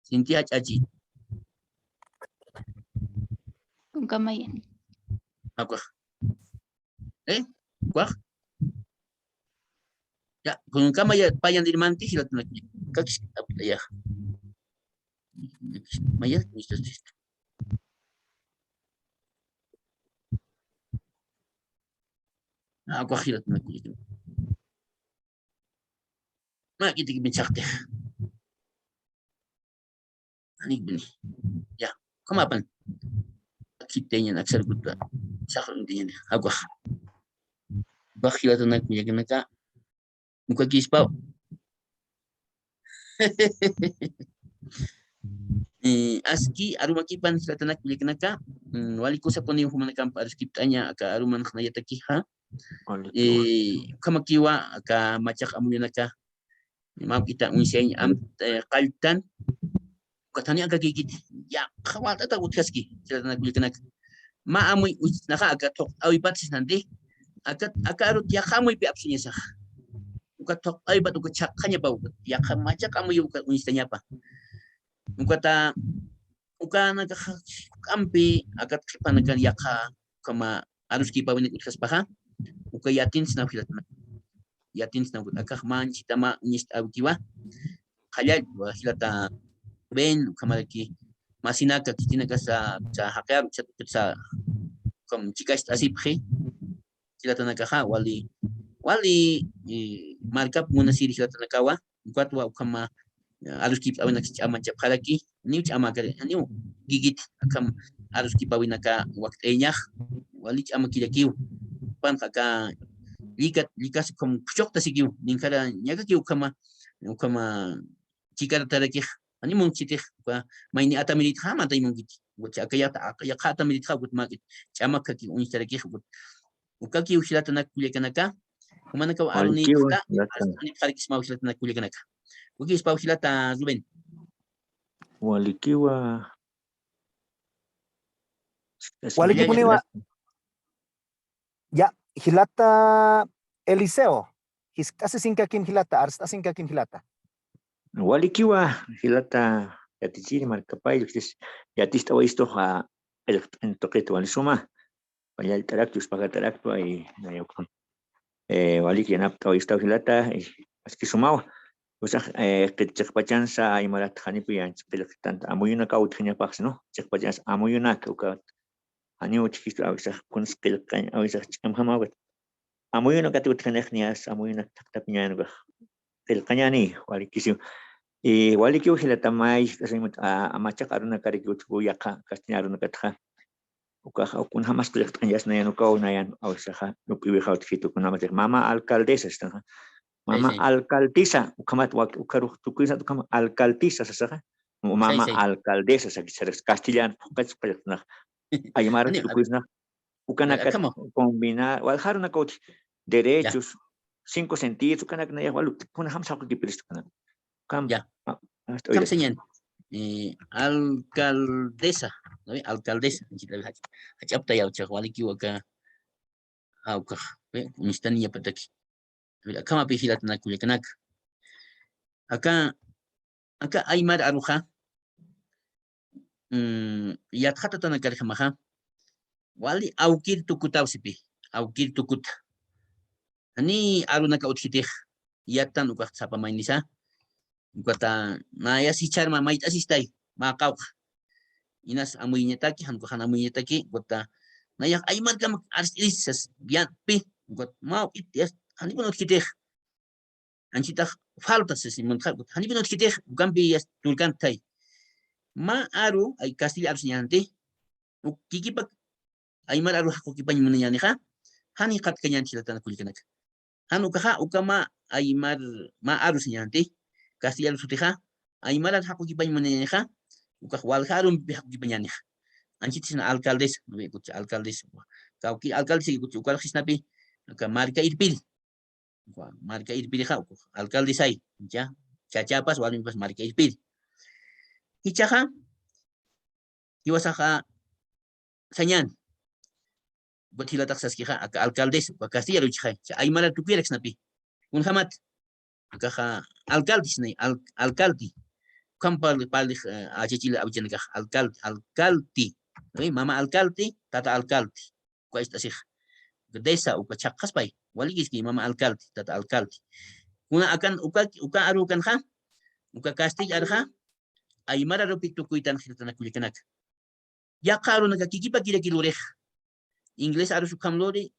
Sinti ach'achi. Tunka mayani. Akwa. ¿Eh? ¿Cuál? Ya, con cama ya payan dirmanti, si la tengo aquí. Kakis, ya. Maya, listo, listo. Ah, cuajira, tengo aquí. Ma, kiti, kiti, chakte. Anik bini. Ya, kamapan. Akiteñan, aksar kuta. Sakun tiñan. Agua. Bajilatanak, kullakanaka. Nukakispaw. Eh, aski arumakipan jilatanak kullakanaka, mm, wali kusapuniw jumanakampa aruskipt'aña aka aruman jnayatakixa. Wali. Eh, ukhamakiwa aka machaq amuyunaka, mawk'ita uñsayañ am, eh, qalltan, ukat jani akakïkiti, yaqha walt'ata utjaski, jilatanak kullakanaka. Mä amuy uñst'añaxa aka thuqt'äwipat sisnanti, aka, aka arut yaqha amuypi apsuñasaxa. Ukat thuqt'äwipat uka chhaqhañapa, ukat yaqha machaq amuy uka uñstañapa. Ukata, ukanakaxa juk'ampi, akat qhipanakan yaqha, ukhama aruskipäwinak utjaspaxa, uka yatintsnaw jilatna. Yatintsnaw, akax manchitama uñst'äwikiwa. Qallallwa jilata ven, ukhamaraki masinaka, khitinakasa, sa jaqiyar, sa, sa, ukham chikacht'asipxi. Jilatanakaxa, wali, wali, eh, markap munasiri jilatanakawa, ukatwa ukhama, eh, aruskipt'äwinak ch'amanchapxaraki, niw ch'amakari, niw gigit, akham aruskipäwinaka wakt'ayañax, wali ch'amakirakiw, panqa aka llikat, llikas ukham phuchuqtasikiw, ninkhara ñakakiw ukhama, ukhama chikarataraki, jani munkchitix, uka mayni atamiritxa, matay munkiti. Uka aka yaqha, aka yaqha atamiritxa, ukat makit, ch'amak kaki uñstarakix, ukat. Ukakiw jilatanak kullakanaka, jumanakaw arunïpxta, arunïpxarakismaw jilatanak kullakanaka. Ukakiw jilata Rubén. Walikiwa. Walikipuniwa. Ya, jilata Eliseo, jiskt'asisinkakim jilata, arst'asinkakim jilata. Walikiwa, jilata yatichiri markapay, yatist'awayistuxa, qillqt'añ tuqit wali suma. Pallallt'arakta, uspajatarakta, y nayuqun. Eh, waliki yanapt'awayistaw jilata, y aski sumawa. Usax, eh, qit chiqpachansa, aymarat janipi, yanch qillqtanta, amuyunakaw utjañapax, ¿no? Chiqpachansa, amuyunaka, ukat. Janiw utjistu awisax kuns qillqañ, awisax ch'amjamaw kat. Amuyunakat utjanix niyas, amuyunak thaqtapiñan ukax. Qillqañani, walikisiw. Y walikiw jilata may, a, machaq arunakaraki utjku yaqha, castellan arunakatxa. Ukax, kunjamas qillqt'añas nayan ukaw, nayan, awisaxa, up'iwixa utjitu, kunjamas, mama alcaldesa, sasa. Mama alcaldesa, ukhamat wak, ukarux tukuysat, ukhama alcaldesa, sasaxa. Mama alcaldesa, saki, sara, castellan, puqach, qillqt'añax. Aymar tukuysnax, ukanakat combinar, wal jarunakawt derechos, cinco sentidos, ukanak nayax wal, kunjam saqukipirist ukanak. Kam, ya. Kam señan. Eh, alcaldesa, ¿no ve? Alcaldesa, jach'aptayaw, chaq, walikiw aka, awkax, ¿ve? Uñstaniñapataki. Akhamapi jilatanak kullakanaka. Aka, aka aymar aruxa, mm, yatxatatanakarjamaxa, wali awkir tukutaw sipi, awkir tukuta. Jani arunaka utjitix, yatan ukax sapa maynisa, ukata nayas jichharma mayt'asistay, mä qawqha. Inas amuyiñataki, jan ukax jan amuyiñataki, ukata nayax aymarkamak arst'irisas, yatpi, ukat mä uk'it, yas, janipun utjitix. Anchitax falta sisi muntxa, janipun utjitix, ukampi yas turkantay. Mä aru, ay, castilla aru siñanti, uk kikipak aymar aru jaqukipañ munañänixa, jan jikxatkañän jilatanak kullakanaka. Jan ukaxa, uka mä aymar, mä aru siñanti, castellano sutixa, aymara jaqukipañ munanixa, ukax walja arumpi jaqukipañanixa. Anchhitisna alcaldesa, ¿no ve? Kuchi alcaldesa, kawki alcaldesa, kuchi ukar jisnapi, aka marka irpiri. Uka marka irpirixa, uka alcaldesay, ya, chachapas, walmipas marka irpiri. Jichhaxa, jiwasaxa, sañäni. Ukat jilatax saskixa, aka alcaldes, uka castellano uchxay, cha aymara tukuyaraksnapi. Kunjamat, akaxa alcaldes nay, al-, alcalde. Ukham parli, parli, eh, achachila awichanakax, alcalde, alcalde. ¿Eh? Mama alcalde, tata alcalde. Uka ist'asix. Desa, uka chhaqaspay. Walikiski mama alcalde, tata alcalde. Kuna akan, uka, uka arukanxa, uka castilla arxa, aymara arupi tukuytan jiltanaka kullakanaka. Yaqha arunaka kikipakiraki lurix. Inglés arus ukham luri,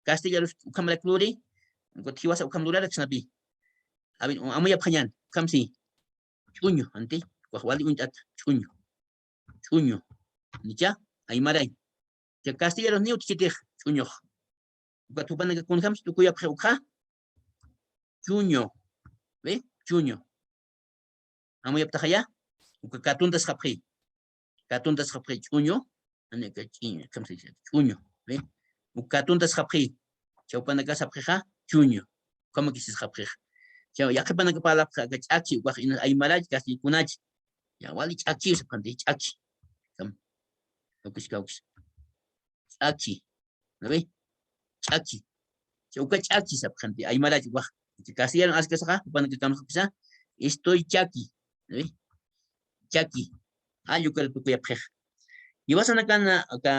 castellano arus ukhamarak luri, ukat jiwasa ukham luraraksnapi. A ver, amuyapxañäni, ukham si. Ch'uñu, anti, ukax wali uñt'ata, ch'uñu. Ch'uñu. Nicha, aymaray. Cha castellano ni utjkitix, ch'uñux. Ukat jupanaka kunjams tukuyapxi ukxa. Ch'uñu. ¿Ve? Ch'uñu. Amuyaptaxaya, uka katuntasxapxi. Katuntasxapxi ch'uñu, ani aka ch'iñu, ¿cómo se dice? Ch'uñu, ¿ve? Uka katuntasxapxi. Chawpanaka sapxixa, ch'uñu. Ukamakisisxapxix. Chaw, yaqhipanaka parlapxi aka ch'aki, ukax inas aymarach, castellano kunach. Ya, wali ch'aki, sapxanti, ch'aki. Kam. Kawkis, kawkis. Ch'aki. ¿No ve? Ch'aki. Cha uka ch'aki sapxanti, aymarach ukax. Castellano askasaxa, jupanaka kamsakisa, estoy ch'aki. ¿No ve? Ch'aki. Jall ukar tukuyapxix. Jiwasanakan, aka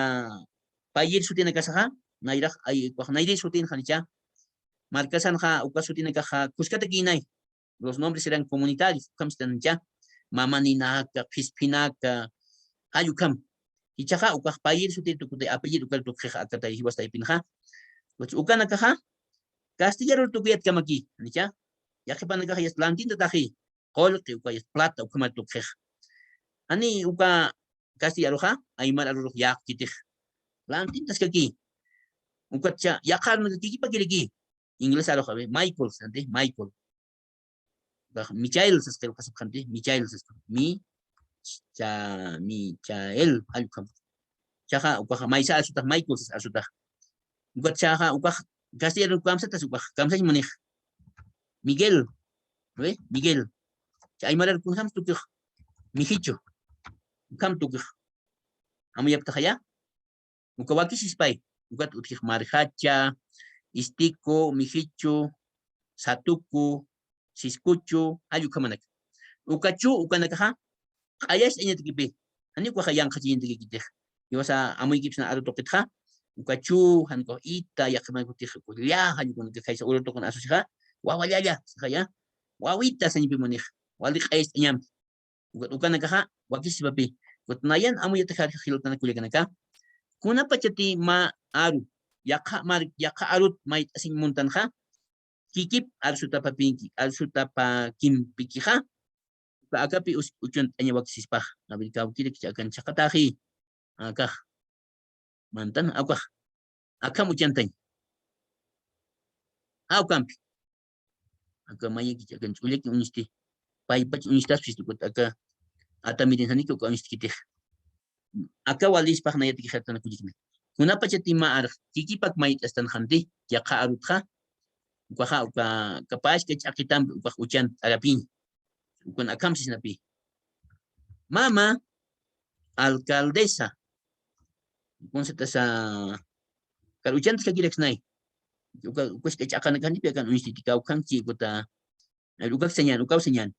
payir sutinakasaxa, nayrax, ay, ukax nayri sutin janicha. Markasanxa, uka sutinakaxa, kuskatakïnay. Los nombres eran comunitarios, ukham sitancha, mamaninaka, qhispinaka, jall ukham. Jichhaxa, ukax payir sutir tukutay, apellido ukar tukxix akatay jiwas taypinxa. Pues ukanakaxa, castellano tukuyatkamaki, nicha. Yaqhipanakaxa yas lantintataxi, qullqi, uka yas plata, ukhamar tukxix. Ani uka castellanoxa, aymar arurux yaqkitix. Lantintaskaki. Ukat cha, yaqha arunaka kikipakiraki. Inglés arux, a ver, Michael, santi, Michael. Bax, Michael sas qillqasipxanti, Michael sas. Mi, cha, Michael, jall ukham. Chaxa, ukaxa, maysa arsutax, Michael sas arsutax. Ukat chaxa, ukax, castellano kamsatas, ukax, kamsañ munix. Miguel, ¿ve? Miguel. Cha aymarar kunjams tukix. Mijichu. Ukham tukix. Amuyaptaxaya. Uka wakisispay, ukat utjix marjacha, istiku, mijichu, satuku, siskuchu, jall ukhamanak. Uka chu, ukanakaxa, q'ayacht'añatakipi, jani ukaxa yanqhachañatakikitix. Jiwasa amuykipsna aru tuqitxa, uka chu, jan ukax ita, yaqhimanak utjix, uka lla, jall ukanaka khaysa uru tuqin asusixa, wawallalla, sixaya, wawita sañpi munix, wali q'ayacht'añampi. Ukat ukanakaxa wakisipapi. Ukat nayan amuyataxarxa jiltanaka kullakanaka. Kunapachati mä aru, yaqha mar-, yaqha arut mayt'asiñ muntanxa, kikip arsutapapinki, arsutapakimpikixa, uka akapi us-, uchunt'aña wakisispax. A ver, kawkiraki akan chhaqataxi. Akax. Mantan, akax. Akham uchantañ. Awkampi. Aka mayaki, akan ch'ullaki uñsti. Paypach uñstaspis, ukat aka atamirinxaniki uka uñstkitix. Aka walispax nayatakixatana kullakna. Kunapachati mä arx, kikipak mayt'astanxanti, yaqha arutxa. Ukaxa, uka, uka pachka ch'aqitampi, ukax uchan t'arapiñ. Ukan akham sisnapi. Mama alcaldesa. Kunsa tasa, kar uchantaskakiraksnay. Uka, ukax k'ach'aqanakanipi akan uñstiti kawkhanchi, ukuta, ukak sañan, ukaw sañan.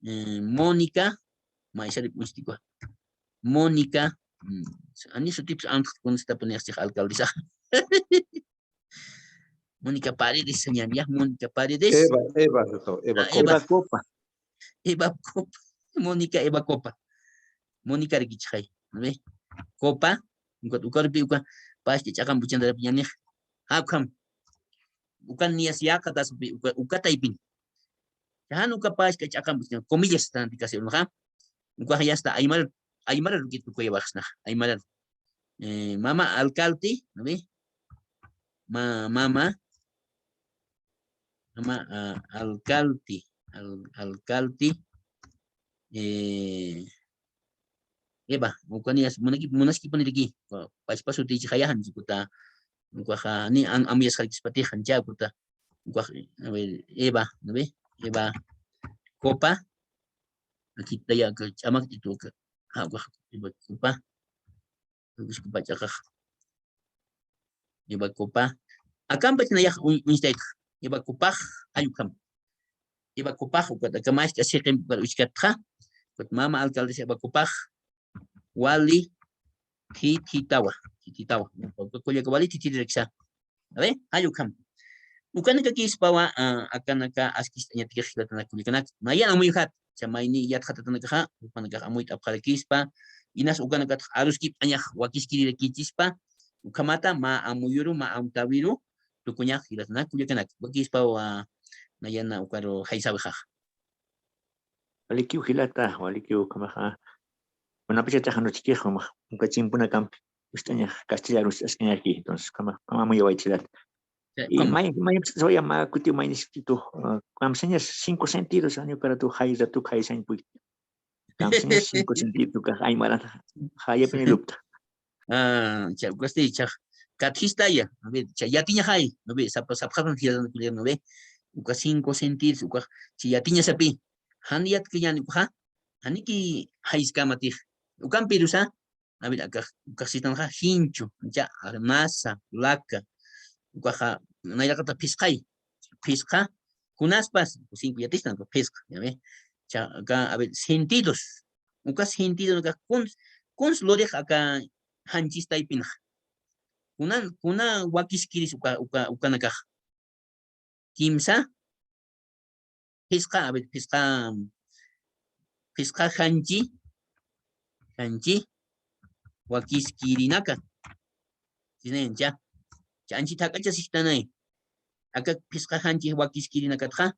Eh, Mónica, maysarip uñstikwa. Mónica, mm, ani sutipis antx kunsa tapunixsix alcaldesa. Mónica Paredes sañan, ya, Mónica Paredes. Eva, Eva, Eva, ah, Eva. Eva Copa. Eva Copa. Mónica Eva Copa. Mónica rikichixay, ¿no ve? Copa, ukat ukarpi uka, pachka ch'aqamp uchantarapiñanix. Akham. Ukan niyas yaqataspi, uka, uka taypin. Jan uka pachka ch'aqamp uchan, comillas, tanti kasi unaxa. Ukax yasta aymar, aymar rukit ukayawaxsnax, aymar. Eh, mama alcalde, ¿no ve? Ma-, mama, mama, ah, alcalde. al-, alcalde, eh, Eva, ukaniyas munaki-, munaskipuniraki, pa-, pachpa sutichixaya, jan chikuta, ukaxa, ni am-, amuyasqarkispatix, jan chakuta, ukax, a ver, Eva, ¿no ve? Eva Copa, aquí está ya, que ch'amak, y tú, que, ah, ukax, Eva Copa, ukax Copa ch'aqax. Iba Copa. Akampa chinayax uñ-, uñstayta. Iba Copax, jall ukham. Iba Copax, ukat aka mask'a siqim ukat uchkatxa. Ukat mama alcaldesa Iba Copax. Wali thithitawa, thithitawa. Ukat kullaka wali thithiriraksa. A ver, jall ukham. Ukanakakispawa, ah, akanaka askist'añatakix jilatanaka kullakanaka. Nayan amuyujat. Cha mayni yatxatatanakaxa, jupanakax amuyt'apxarakispa, inas ukanakatx aruskipt'añax wakiskirirakichispa, ukhamata mä amuyuru, mä amtäwiru, tukuñax jilatanaka kullakanaka, wakispawa nayana ukaru jaysawixaxa. Walikiw jilata, walikiw ukhamaxa. Kunapachatix januchkix, ukhamax, uka chimpunakampi, uñst'añax, castellano uñst'askañarki, entonces, ukhamax, ukhamax amuyawayt jilata. Ya, y ¿cómo? May, may, soy ama kuti may niskitu, ah, kamsañas cinco sentidos, año para tu jay, ratu jay sañ puy. Kamsañas cinco sentidos, ka ay maran, jaya pini lupta. Ah, cha, uka este, cha, katjistaya, ¿no ve? Cha, yatiña jay, ¿no ve? Sapa, sapa, jilata, ¿no ve? Uka cinco sentidos, uka, cha, yatiña sapi. Jan yatkañani, uka, janiki jayskamatix. Ukampirusa, a ver, aka, aka sitanxa jinchu, ya, arnasa, laka, ukaxa, nayraqata phisqay, phisqa, kunaspas, cinco yatistan, phisqa, ya ve. Cha, aka, a ver, sentidos, uka sentido, uka kun, kun lurix aka janchistaypinxa. Kuna, kuna wakiskiris uka, uka, ukanakax. Kimsa, phisqa, a ver, phisqa, phisqa janchi, janchi, wakiskirinaka. Sinayancha, cha anchita jak'achasistanay. Aka phisqa janchi wakiskirinakatxa.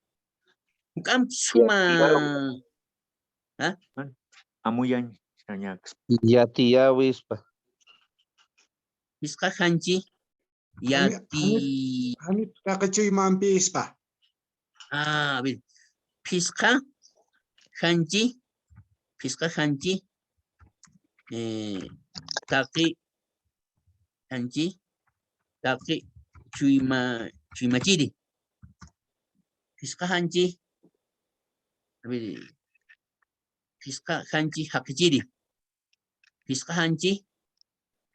Juk'amp suma. ¿Ah? Amuyañ, sañaks. Yatiyawispa. Phisqa janchi, Yati. Janit, janit, janit taqi chuymampispa. Ah, a ver. Phisqa janchi, phisqa janchi, eh, taqi janchi, taqi chuyma, chuymachiri. Phisqa janchi, a ver, phisqa janchi jaqichiri. Phisqa janchi,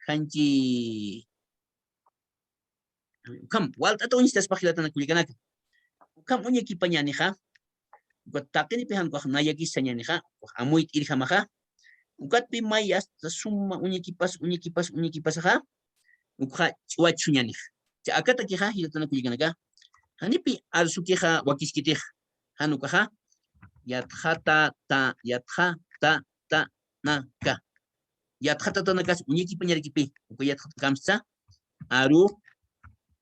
janchi, ukham, walt'ata uñstaspa jilatanaka kullakanaka. Ukham uñakipañänixa, ukat taqinipi jan ukax nayakis sañänixa, ukax amuyt'irjamaxa, ukatpi may hasta suma uñakipas, uñakipas, uñakipasaxa, ukxa ch'uwachhuñänix. Cha akatakixa, jilatanaka kullakanaka, janipi arsukixa wakiskitix, jan ukaxa, yatxata, ta, yatxata, ta, naka. Yatxatatanakas uñakipañarakipi, uka yatxatakamsa, aru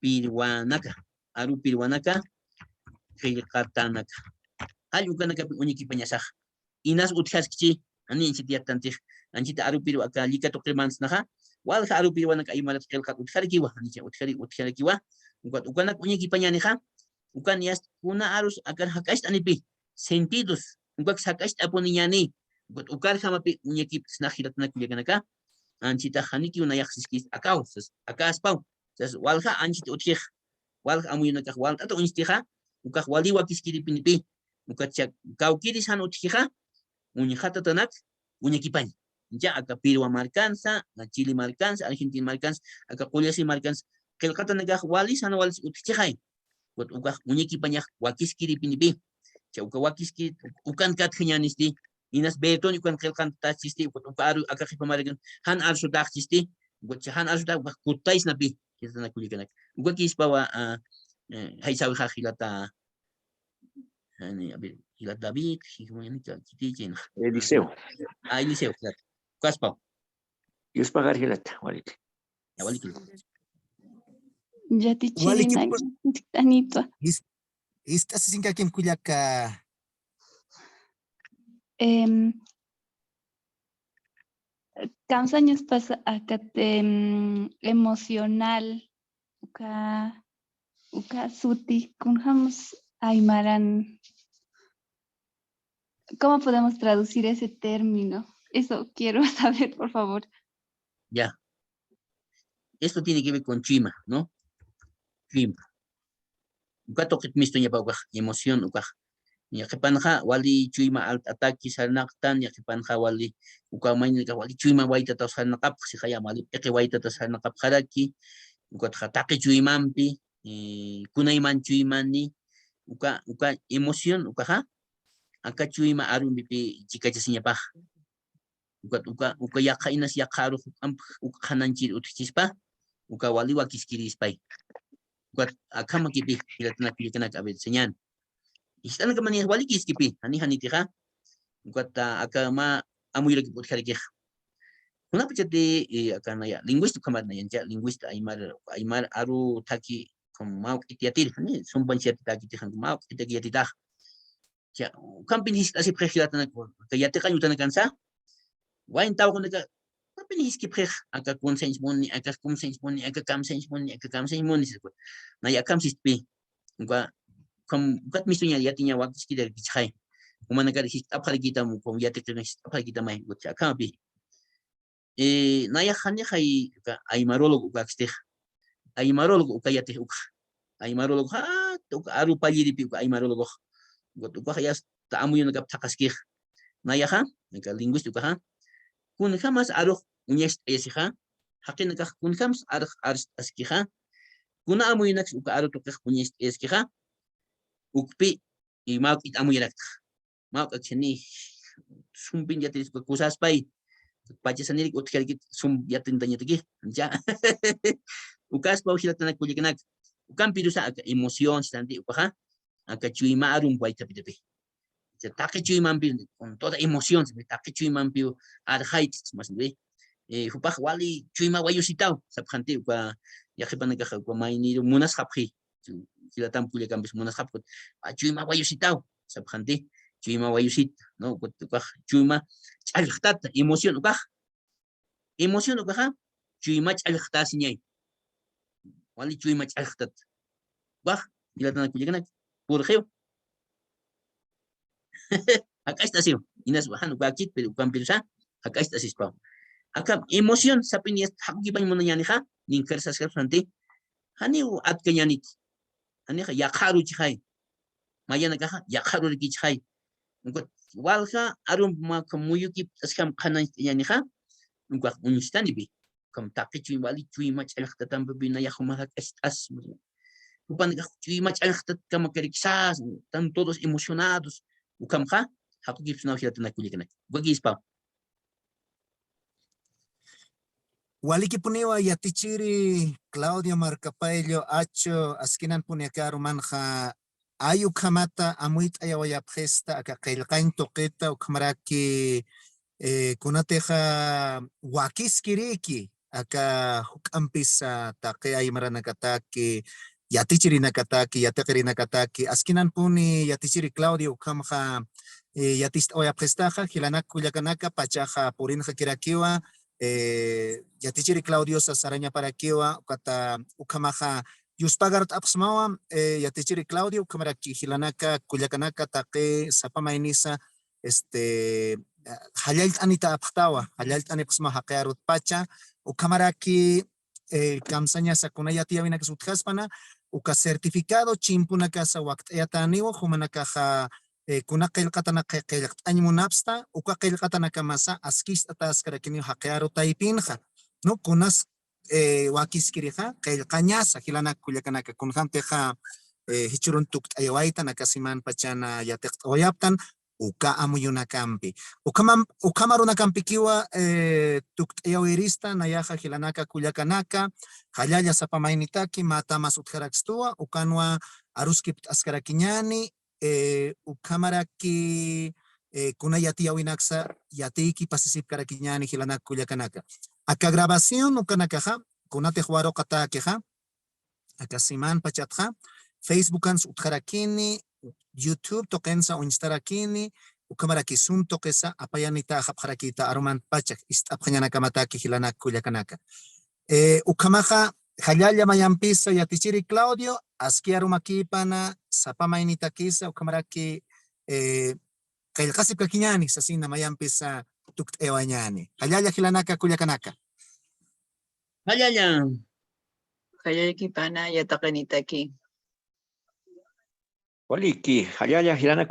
pirwanaka, aru pirwanaka, qillqatanaka. Jall ukanakapi uñakipañasax. Inas utjaskchi, jani anchhit yattantix, anchhit aru pirwa aka llika tuqimantsnaxa, walja aru pirwanaka aymarat qillqat utjarakiwa, janicha utjari, utjarakiwa, ukat ukanak uñakipañänixa, ukan yast kuna arus akar jak'acht'anipi, sentidos, ukak jak'acht'apuniñäni, ukat ukarjamapi uñakipt'snax jilatanaka kullakanaka, anchhitax janikiw nayax siskis akaw, sas, akaspaw, sas, walja anchhit utjix, walja amuyunakax walt'ata uñstixa, ukax wali wakiskiripinipi, ukat cha kawkiris jan utjixa, uñxatatanak uñakipañ. Ya aka Pirwa markansa, Chile markansa, Argentina markansa, aka qullasi markansa, qillqatanakax walis jan walis utjchixay. Ukat ukax uñakipañax wakiskiripinipi. Cha uka wakiskiri, ukan katjañänisti, inas Bertoni ukan qillqantachisti, ukat uka aru aka qhipa markan, jan arsutaxchisti, ukat cha jan arsutax ukax kutaysnapi, jilatanaka kullakanaka. Ukakispawa, ah, eh, jaysawixa jilata, Jani, a ver, jilata David, jikmayanika, kitichina. Eliseo. Ah, Eliseo, claro. Kaspaw. Yuspagar jilata, waliki. Ya, waliki. Yatichirina, waliki, pues, tanitwa. Is-, ist'asisinkakim kullaka. Em, kamsañas pasa akat, em, emocional. Uka, uka suti, kunjamas aymaran, ¿Cómo podemos traducir ese término? Eso quiero saber, por favor. Ya. Esto tiene que ver con chuyma, ¿no? Chuyma. Uka tuqit mistuñapa ukax emoción ukax. Ña qhipanxa wali chuyma alt'ataki sarnaqtan, ña qhipanxa wali uka maynirkax wali chuyma waytataw sarnaqapxi, jaya wali p'iqi waytata sarnaqapxaraki, ukatxa taqi chuymampi, eh, kunayman chuymani, uka, uka emoción ukaxa, aka chuyma arumpipi chikachasiñapax. Ukat uka, uka yaqha inas yaqha arux juk'amp uk qhanañchir utjchispa, uka wali wakiskirispay. Ukat akhamakipi, jilatanakullakanaka, a ver, señan. Jist'anakamanix walikiskipi, jani janitixa. Ukat, ah, aka mä amuyurakip utjarakix. Kunapachati, eh, aka naya, lingüista ukhamar nayancha, lingüista aymar, aymar aru thaki, como mawk'it yatir, jani, sumpanch yatitäkitix, mawk'it yatitax. Cha, ukampin jiskt'asipxix jilatanaku, aka yatiqañ utanakansa, wayn tawaqunaka, ukampin jiskipxix, aka kunsañs muni, aka kunsañs muni, aka kamsañs muni, aka kamsañs muni, sisku. Nay akam sistpi, uka, ukam, ukat mistuña yatiña wakiskirirakichixay. Umanakar jiskt'apxarakitam, ukum yatiqin jiskt'apxarakitamay, ukat cha akampi. Eh, nayax janixay uka aymarólogo ukakstix. Aymarólogo uka yatix ukxa. Aymarólogo jat uka aru palliripi uka aymarólogox. Ukat ukax yasta amuyunakap thaqaskix. Nayaxa, aka lingüista ukaxa. Kunjamas arux uñacht'ayasixa. Jaqinakax kunjamas arux arst'askixa. Kuna amuyunaks uka aru tuqix uñacht'ayaskixa. Ukpi, y mawk'it amuyaraktix. Mawk'akchani sumpin yatirispa kusaspay. Pachasanirik utjarikit sum yatintañataki. Ancha. Ukaspa jilatanakullakanaka. Ukampirusa aka emoción, sistanti ukaxa. Aka chuyma arum waytapitapi. Cha taqi chuymampi, con toda emoción, taqi chuymampi arxayt'is, mas, eh, jupax wali chuyma wayusitaw, sapxanti uka, yaqhipanakaxa uka mayniru munasxapxi. Jilatamp kullakampis munasxapxi, a, chuyma wayusitaw, sapxanti, chuyma wayusit, ¿no? Ukat ukax chuyma ch'allxtata, emoción ukax. Emoción ukaxa, chuyma ch'allxtasiñay. Wali chuyma ch'allxtata. Ukax, jilatanakullakanaka, purxiw. Jak'acht'asiw, inas jan ukakit, pero ukampirusa, jak'acht'asispaw. Akam emoción, sapin yasta jaqukipañ munañänixa, ninkarsaskapxanti, janiw atkañäniti, janixa yaqha aruchixay, mayanakaxa yaqha arurikichixay, ukat walja arump mä muyukipt'askam qhanañcht'añänixa, ukax uñstanipi. Ukham taqi chuyma, wali chuyma ch'allxtatampipi nayax juma jak'acht'as. Jupanakax chuyma ch'allxtat kamakarikisas, están todos emocionados. Ukhamxa, jaqukipsunaw jilatanakullakanaka. Wakispa. Walikipuniwa yatichiri Claudio Marcapaillo Acho, askinanpuni aka arumanxa, ay ukhamata amuyt'ayawayapxista aka qillqañ tuqita, ukhamaraki, eh, kunatixa wakiskiriki, aka juk'ampisa taqi aymaranakataki, yatichirinakataki, yatiqirinakataki, askinanpuni yatichiri Claudio ukhamxa, eh, yatist'awayapxistaxa, jilanak kullakanaka, pachaxa purinxakirakiwa, eh, yatichiri Claudiosa sarañaparakiwa, ukata ukhamaxa yuspagart'apxsmawa, eh, yatichiri Claudio, ukhamaraki jilanaka, kullakanaka, taqi sapa maynisa, este, jallallt'anita apxtawa, jallallt'anipxsma jaqi arutpacha, ukhamaraki, eh, kamsañasa kuna yatiyäwinakasa utjaspana, uka certificado chimpunakasa wakt'ayatäniwa, jumanakaxa, eh, kuna qillqatanaka qillqt'añ munapxsta, uka qillqatanakamasa askicht'atäskarakiniw jaqi aru taypinxa, ¿no? Kunas, eh, wakiskirixa, qillqañasa, jilanak kullakanaka, kunjamtixa, eh, jichhürun tukt'ayawaytan, aka siman pachana yatiqt'awayaptan, uka amuyunakampi. Ukhamam-, ukham arunakampikiwa, eh, tukt'ayawirista, nayaxa jilanaka kullakanaka, jallalla sapa maynitaki, mä tamas utjarakstuwa, ukanwa aruskipt'askarakiñäni, eh, ukhamaraki, eh, kuna yatiyäwinaksa, yatiykipasisipkarakiñäni jilanak kullakanaka. Aka grabación ukanakaxa, kunatix waruqatäkixa, aka siman pachatxa, Facebookansa utjarakini, YouTube tuqinsa uñstarakini, ukhamaraki Zoom tuqisa apayanita axapxarakita arumantpacha, ist'apxañanakamataki jilanak kullakanaka. Eh, ukhamaxa, jallalla mayampisa yatichiri Claudio, aski arumakïpana, sapa maynitakisa, ukhamaraki, eh, qillqasipkakiñäni, sasinna mayampis, ah, tukt'ayawañäni. Jallalla jilanaka, kullakanaka. Jallalla. Jallalla kipana, yataqinitaki. Waliki, jallalla jilanaka.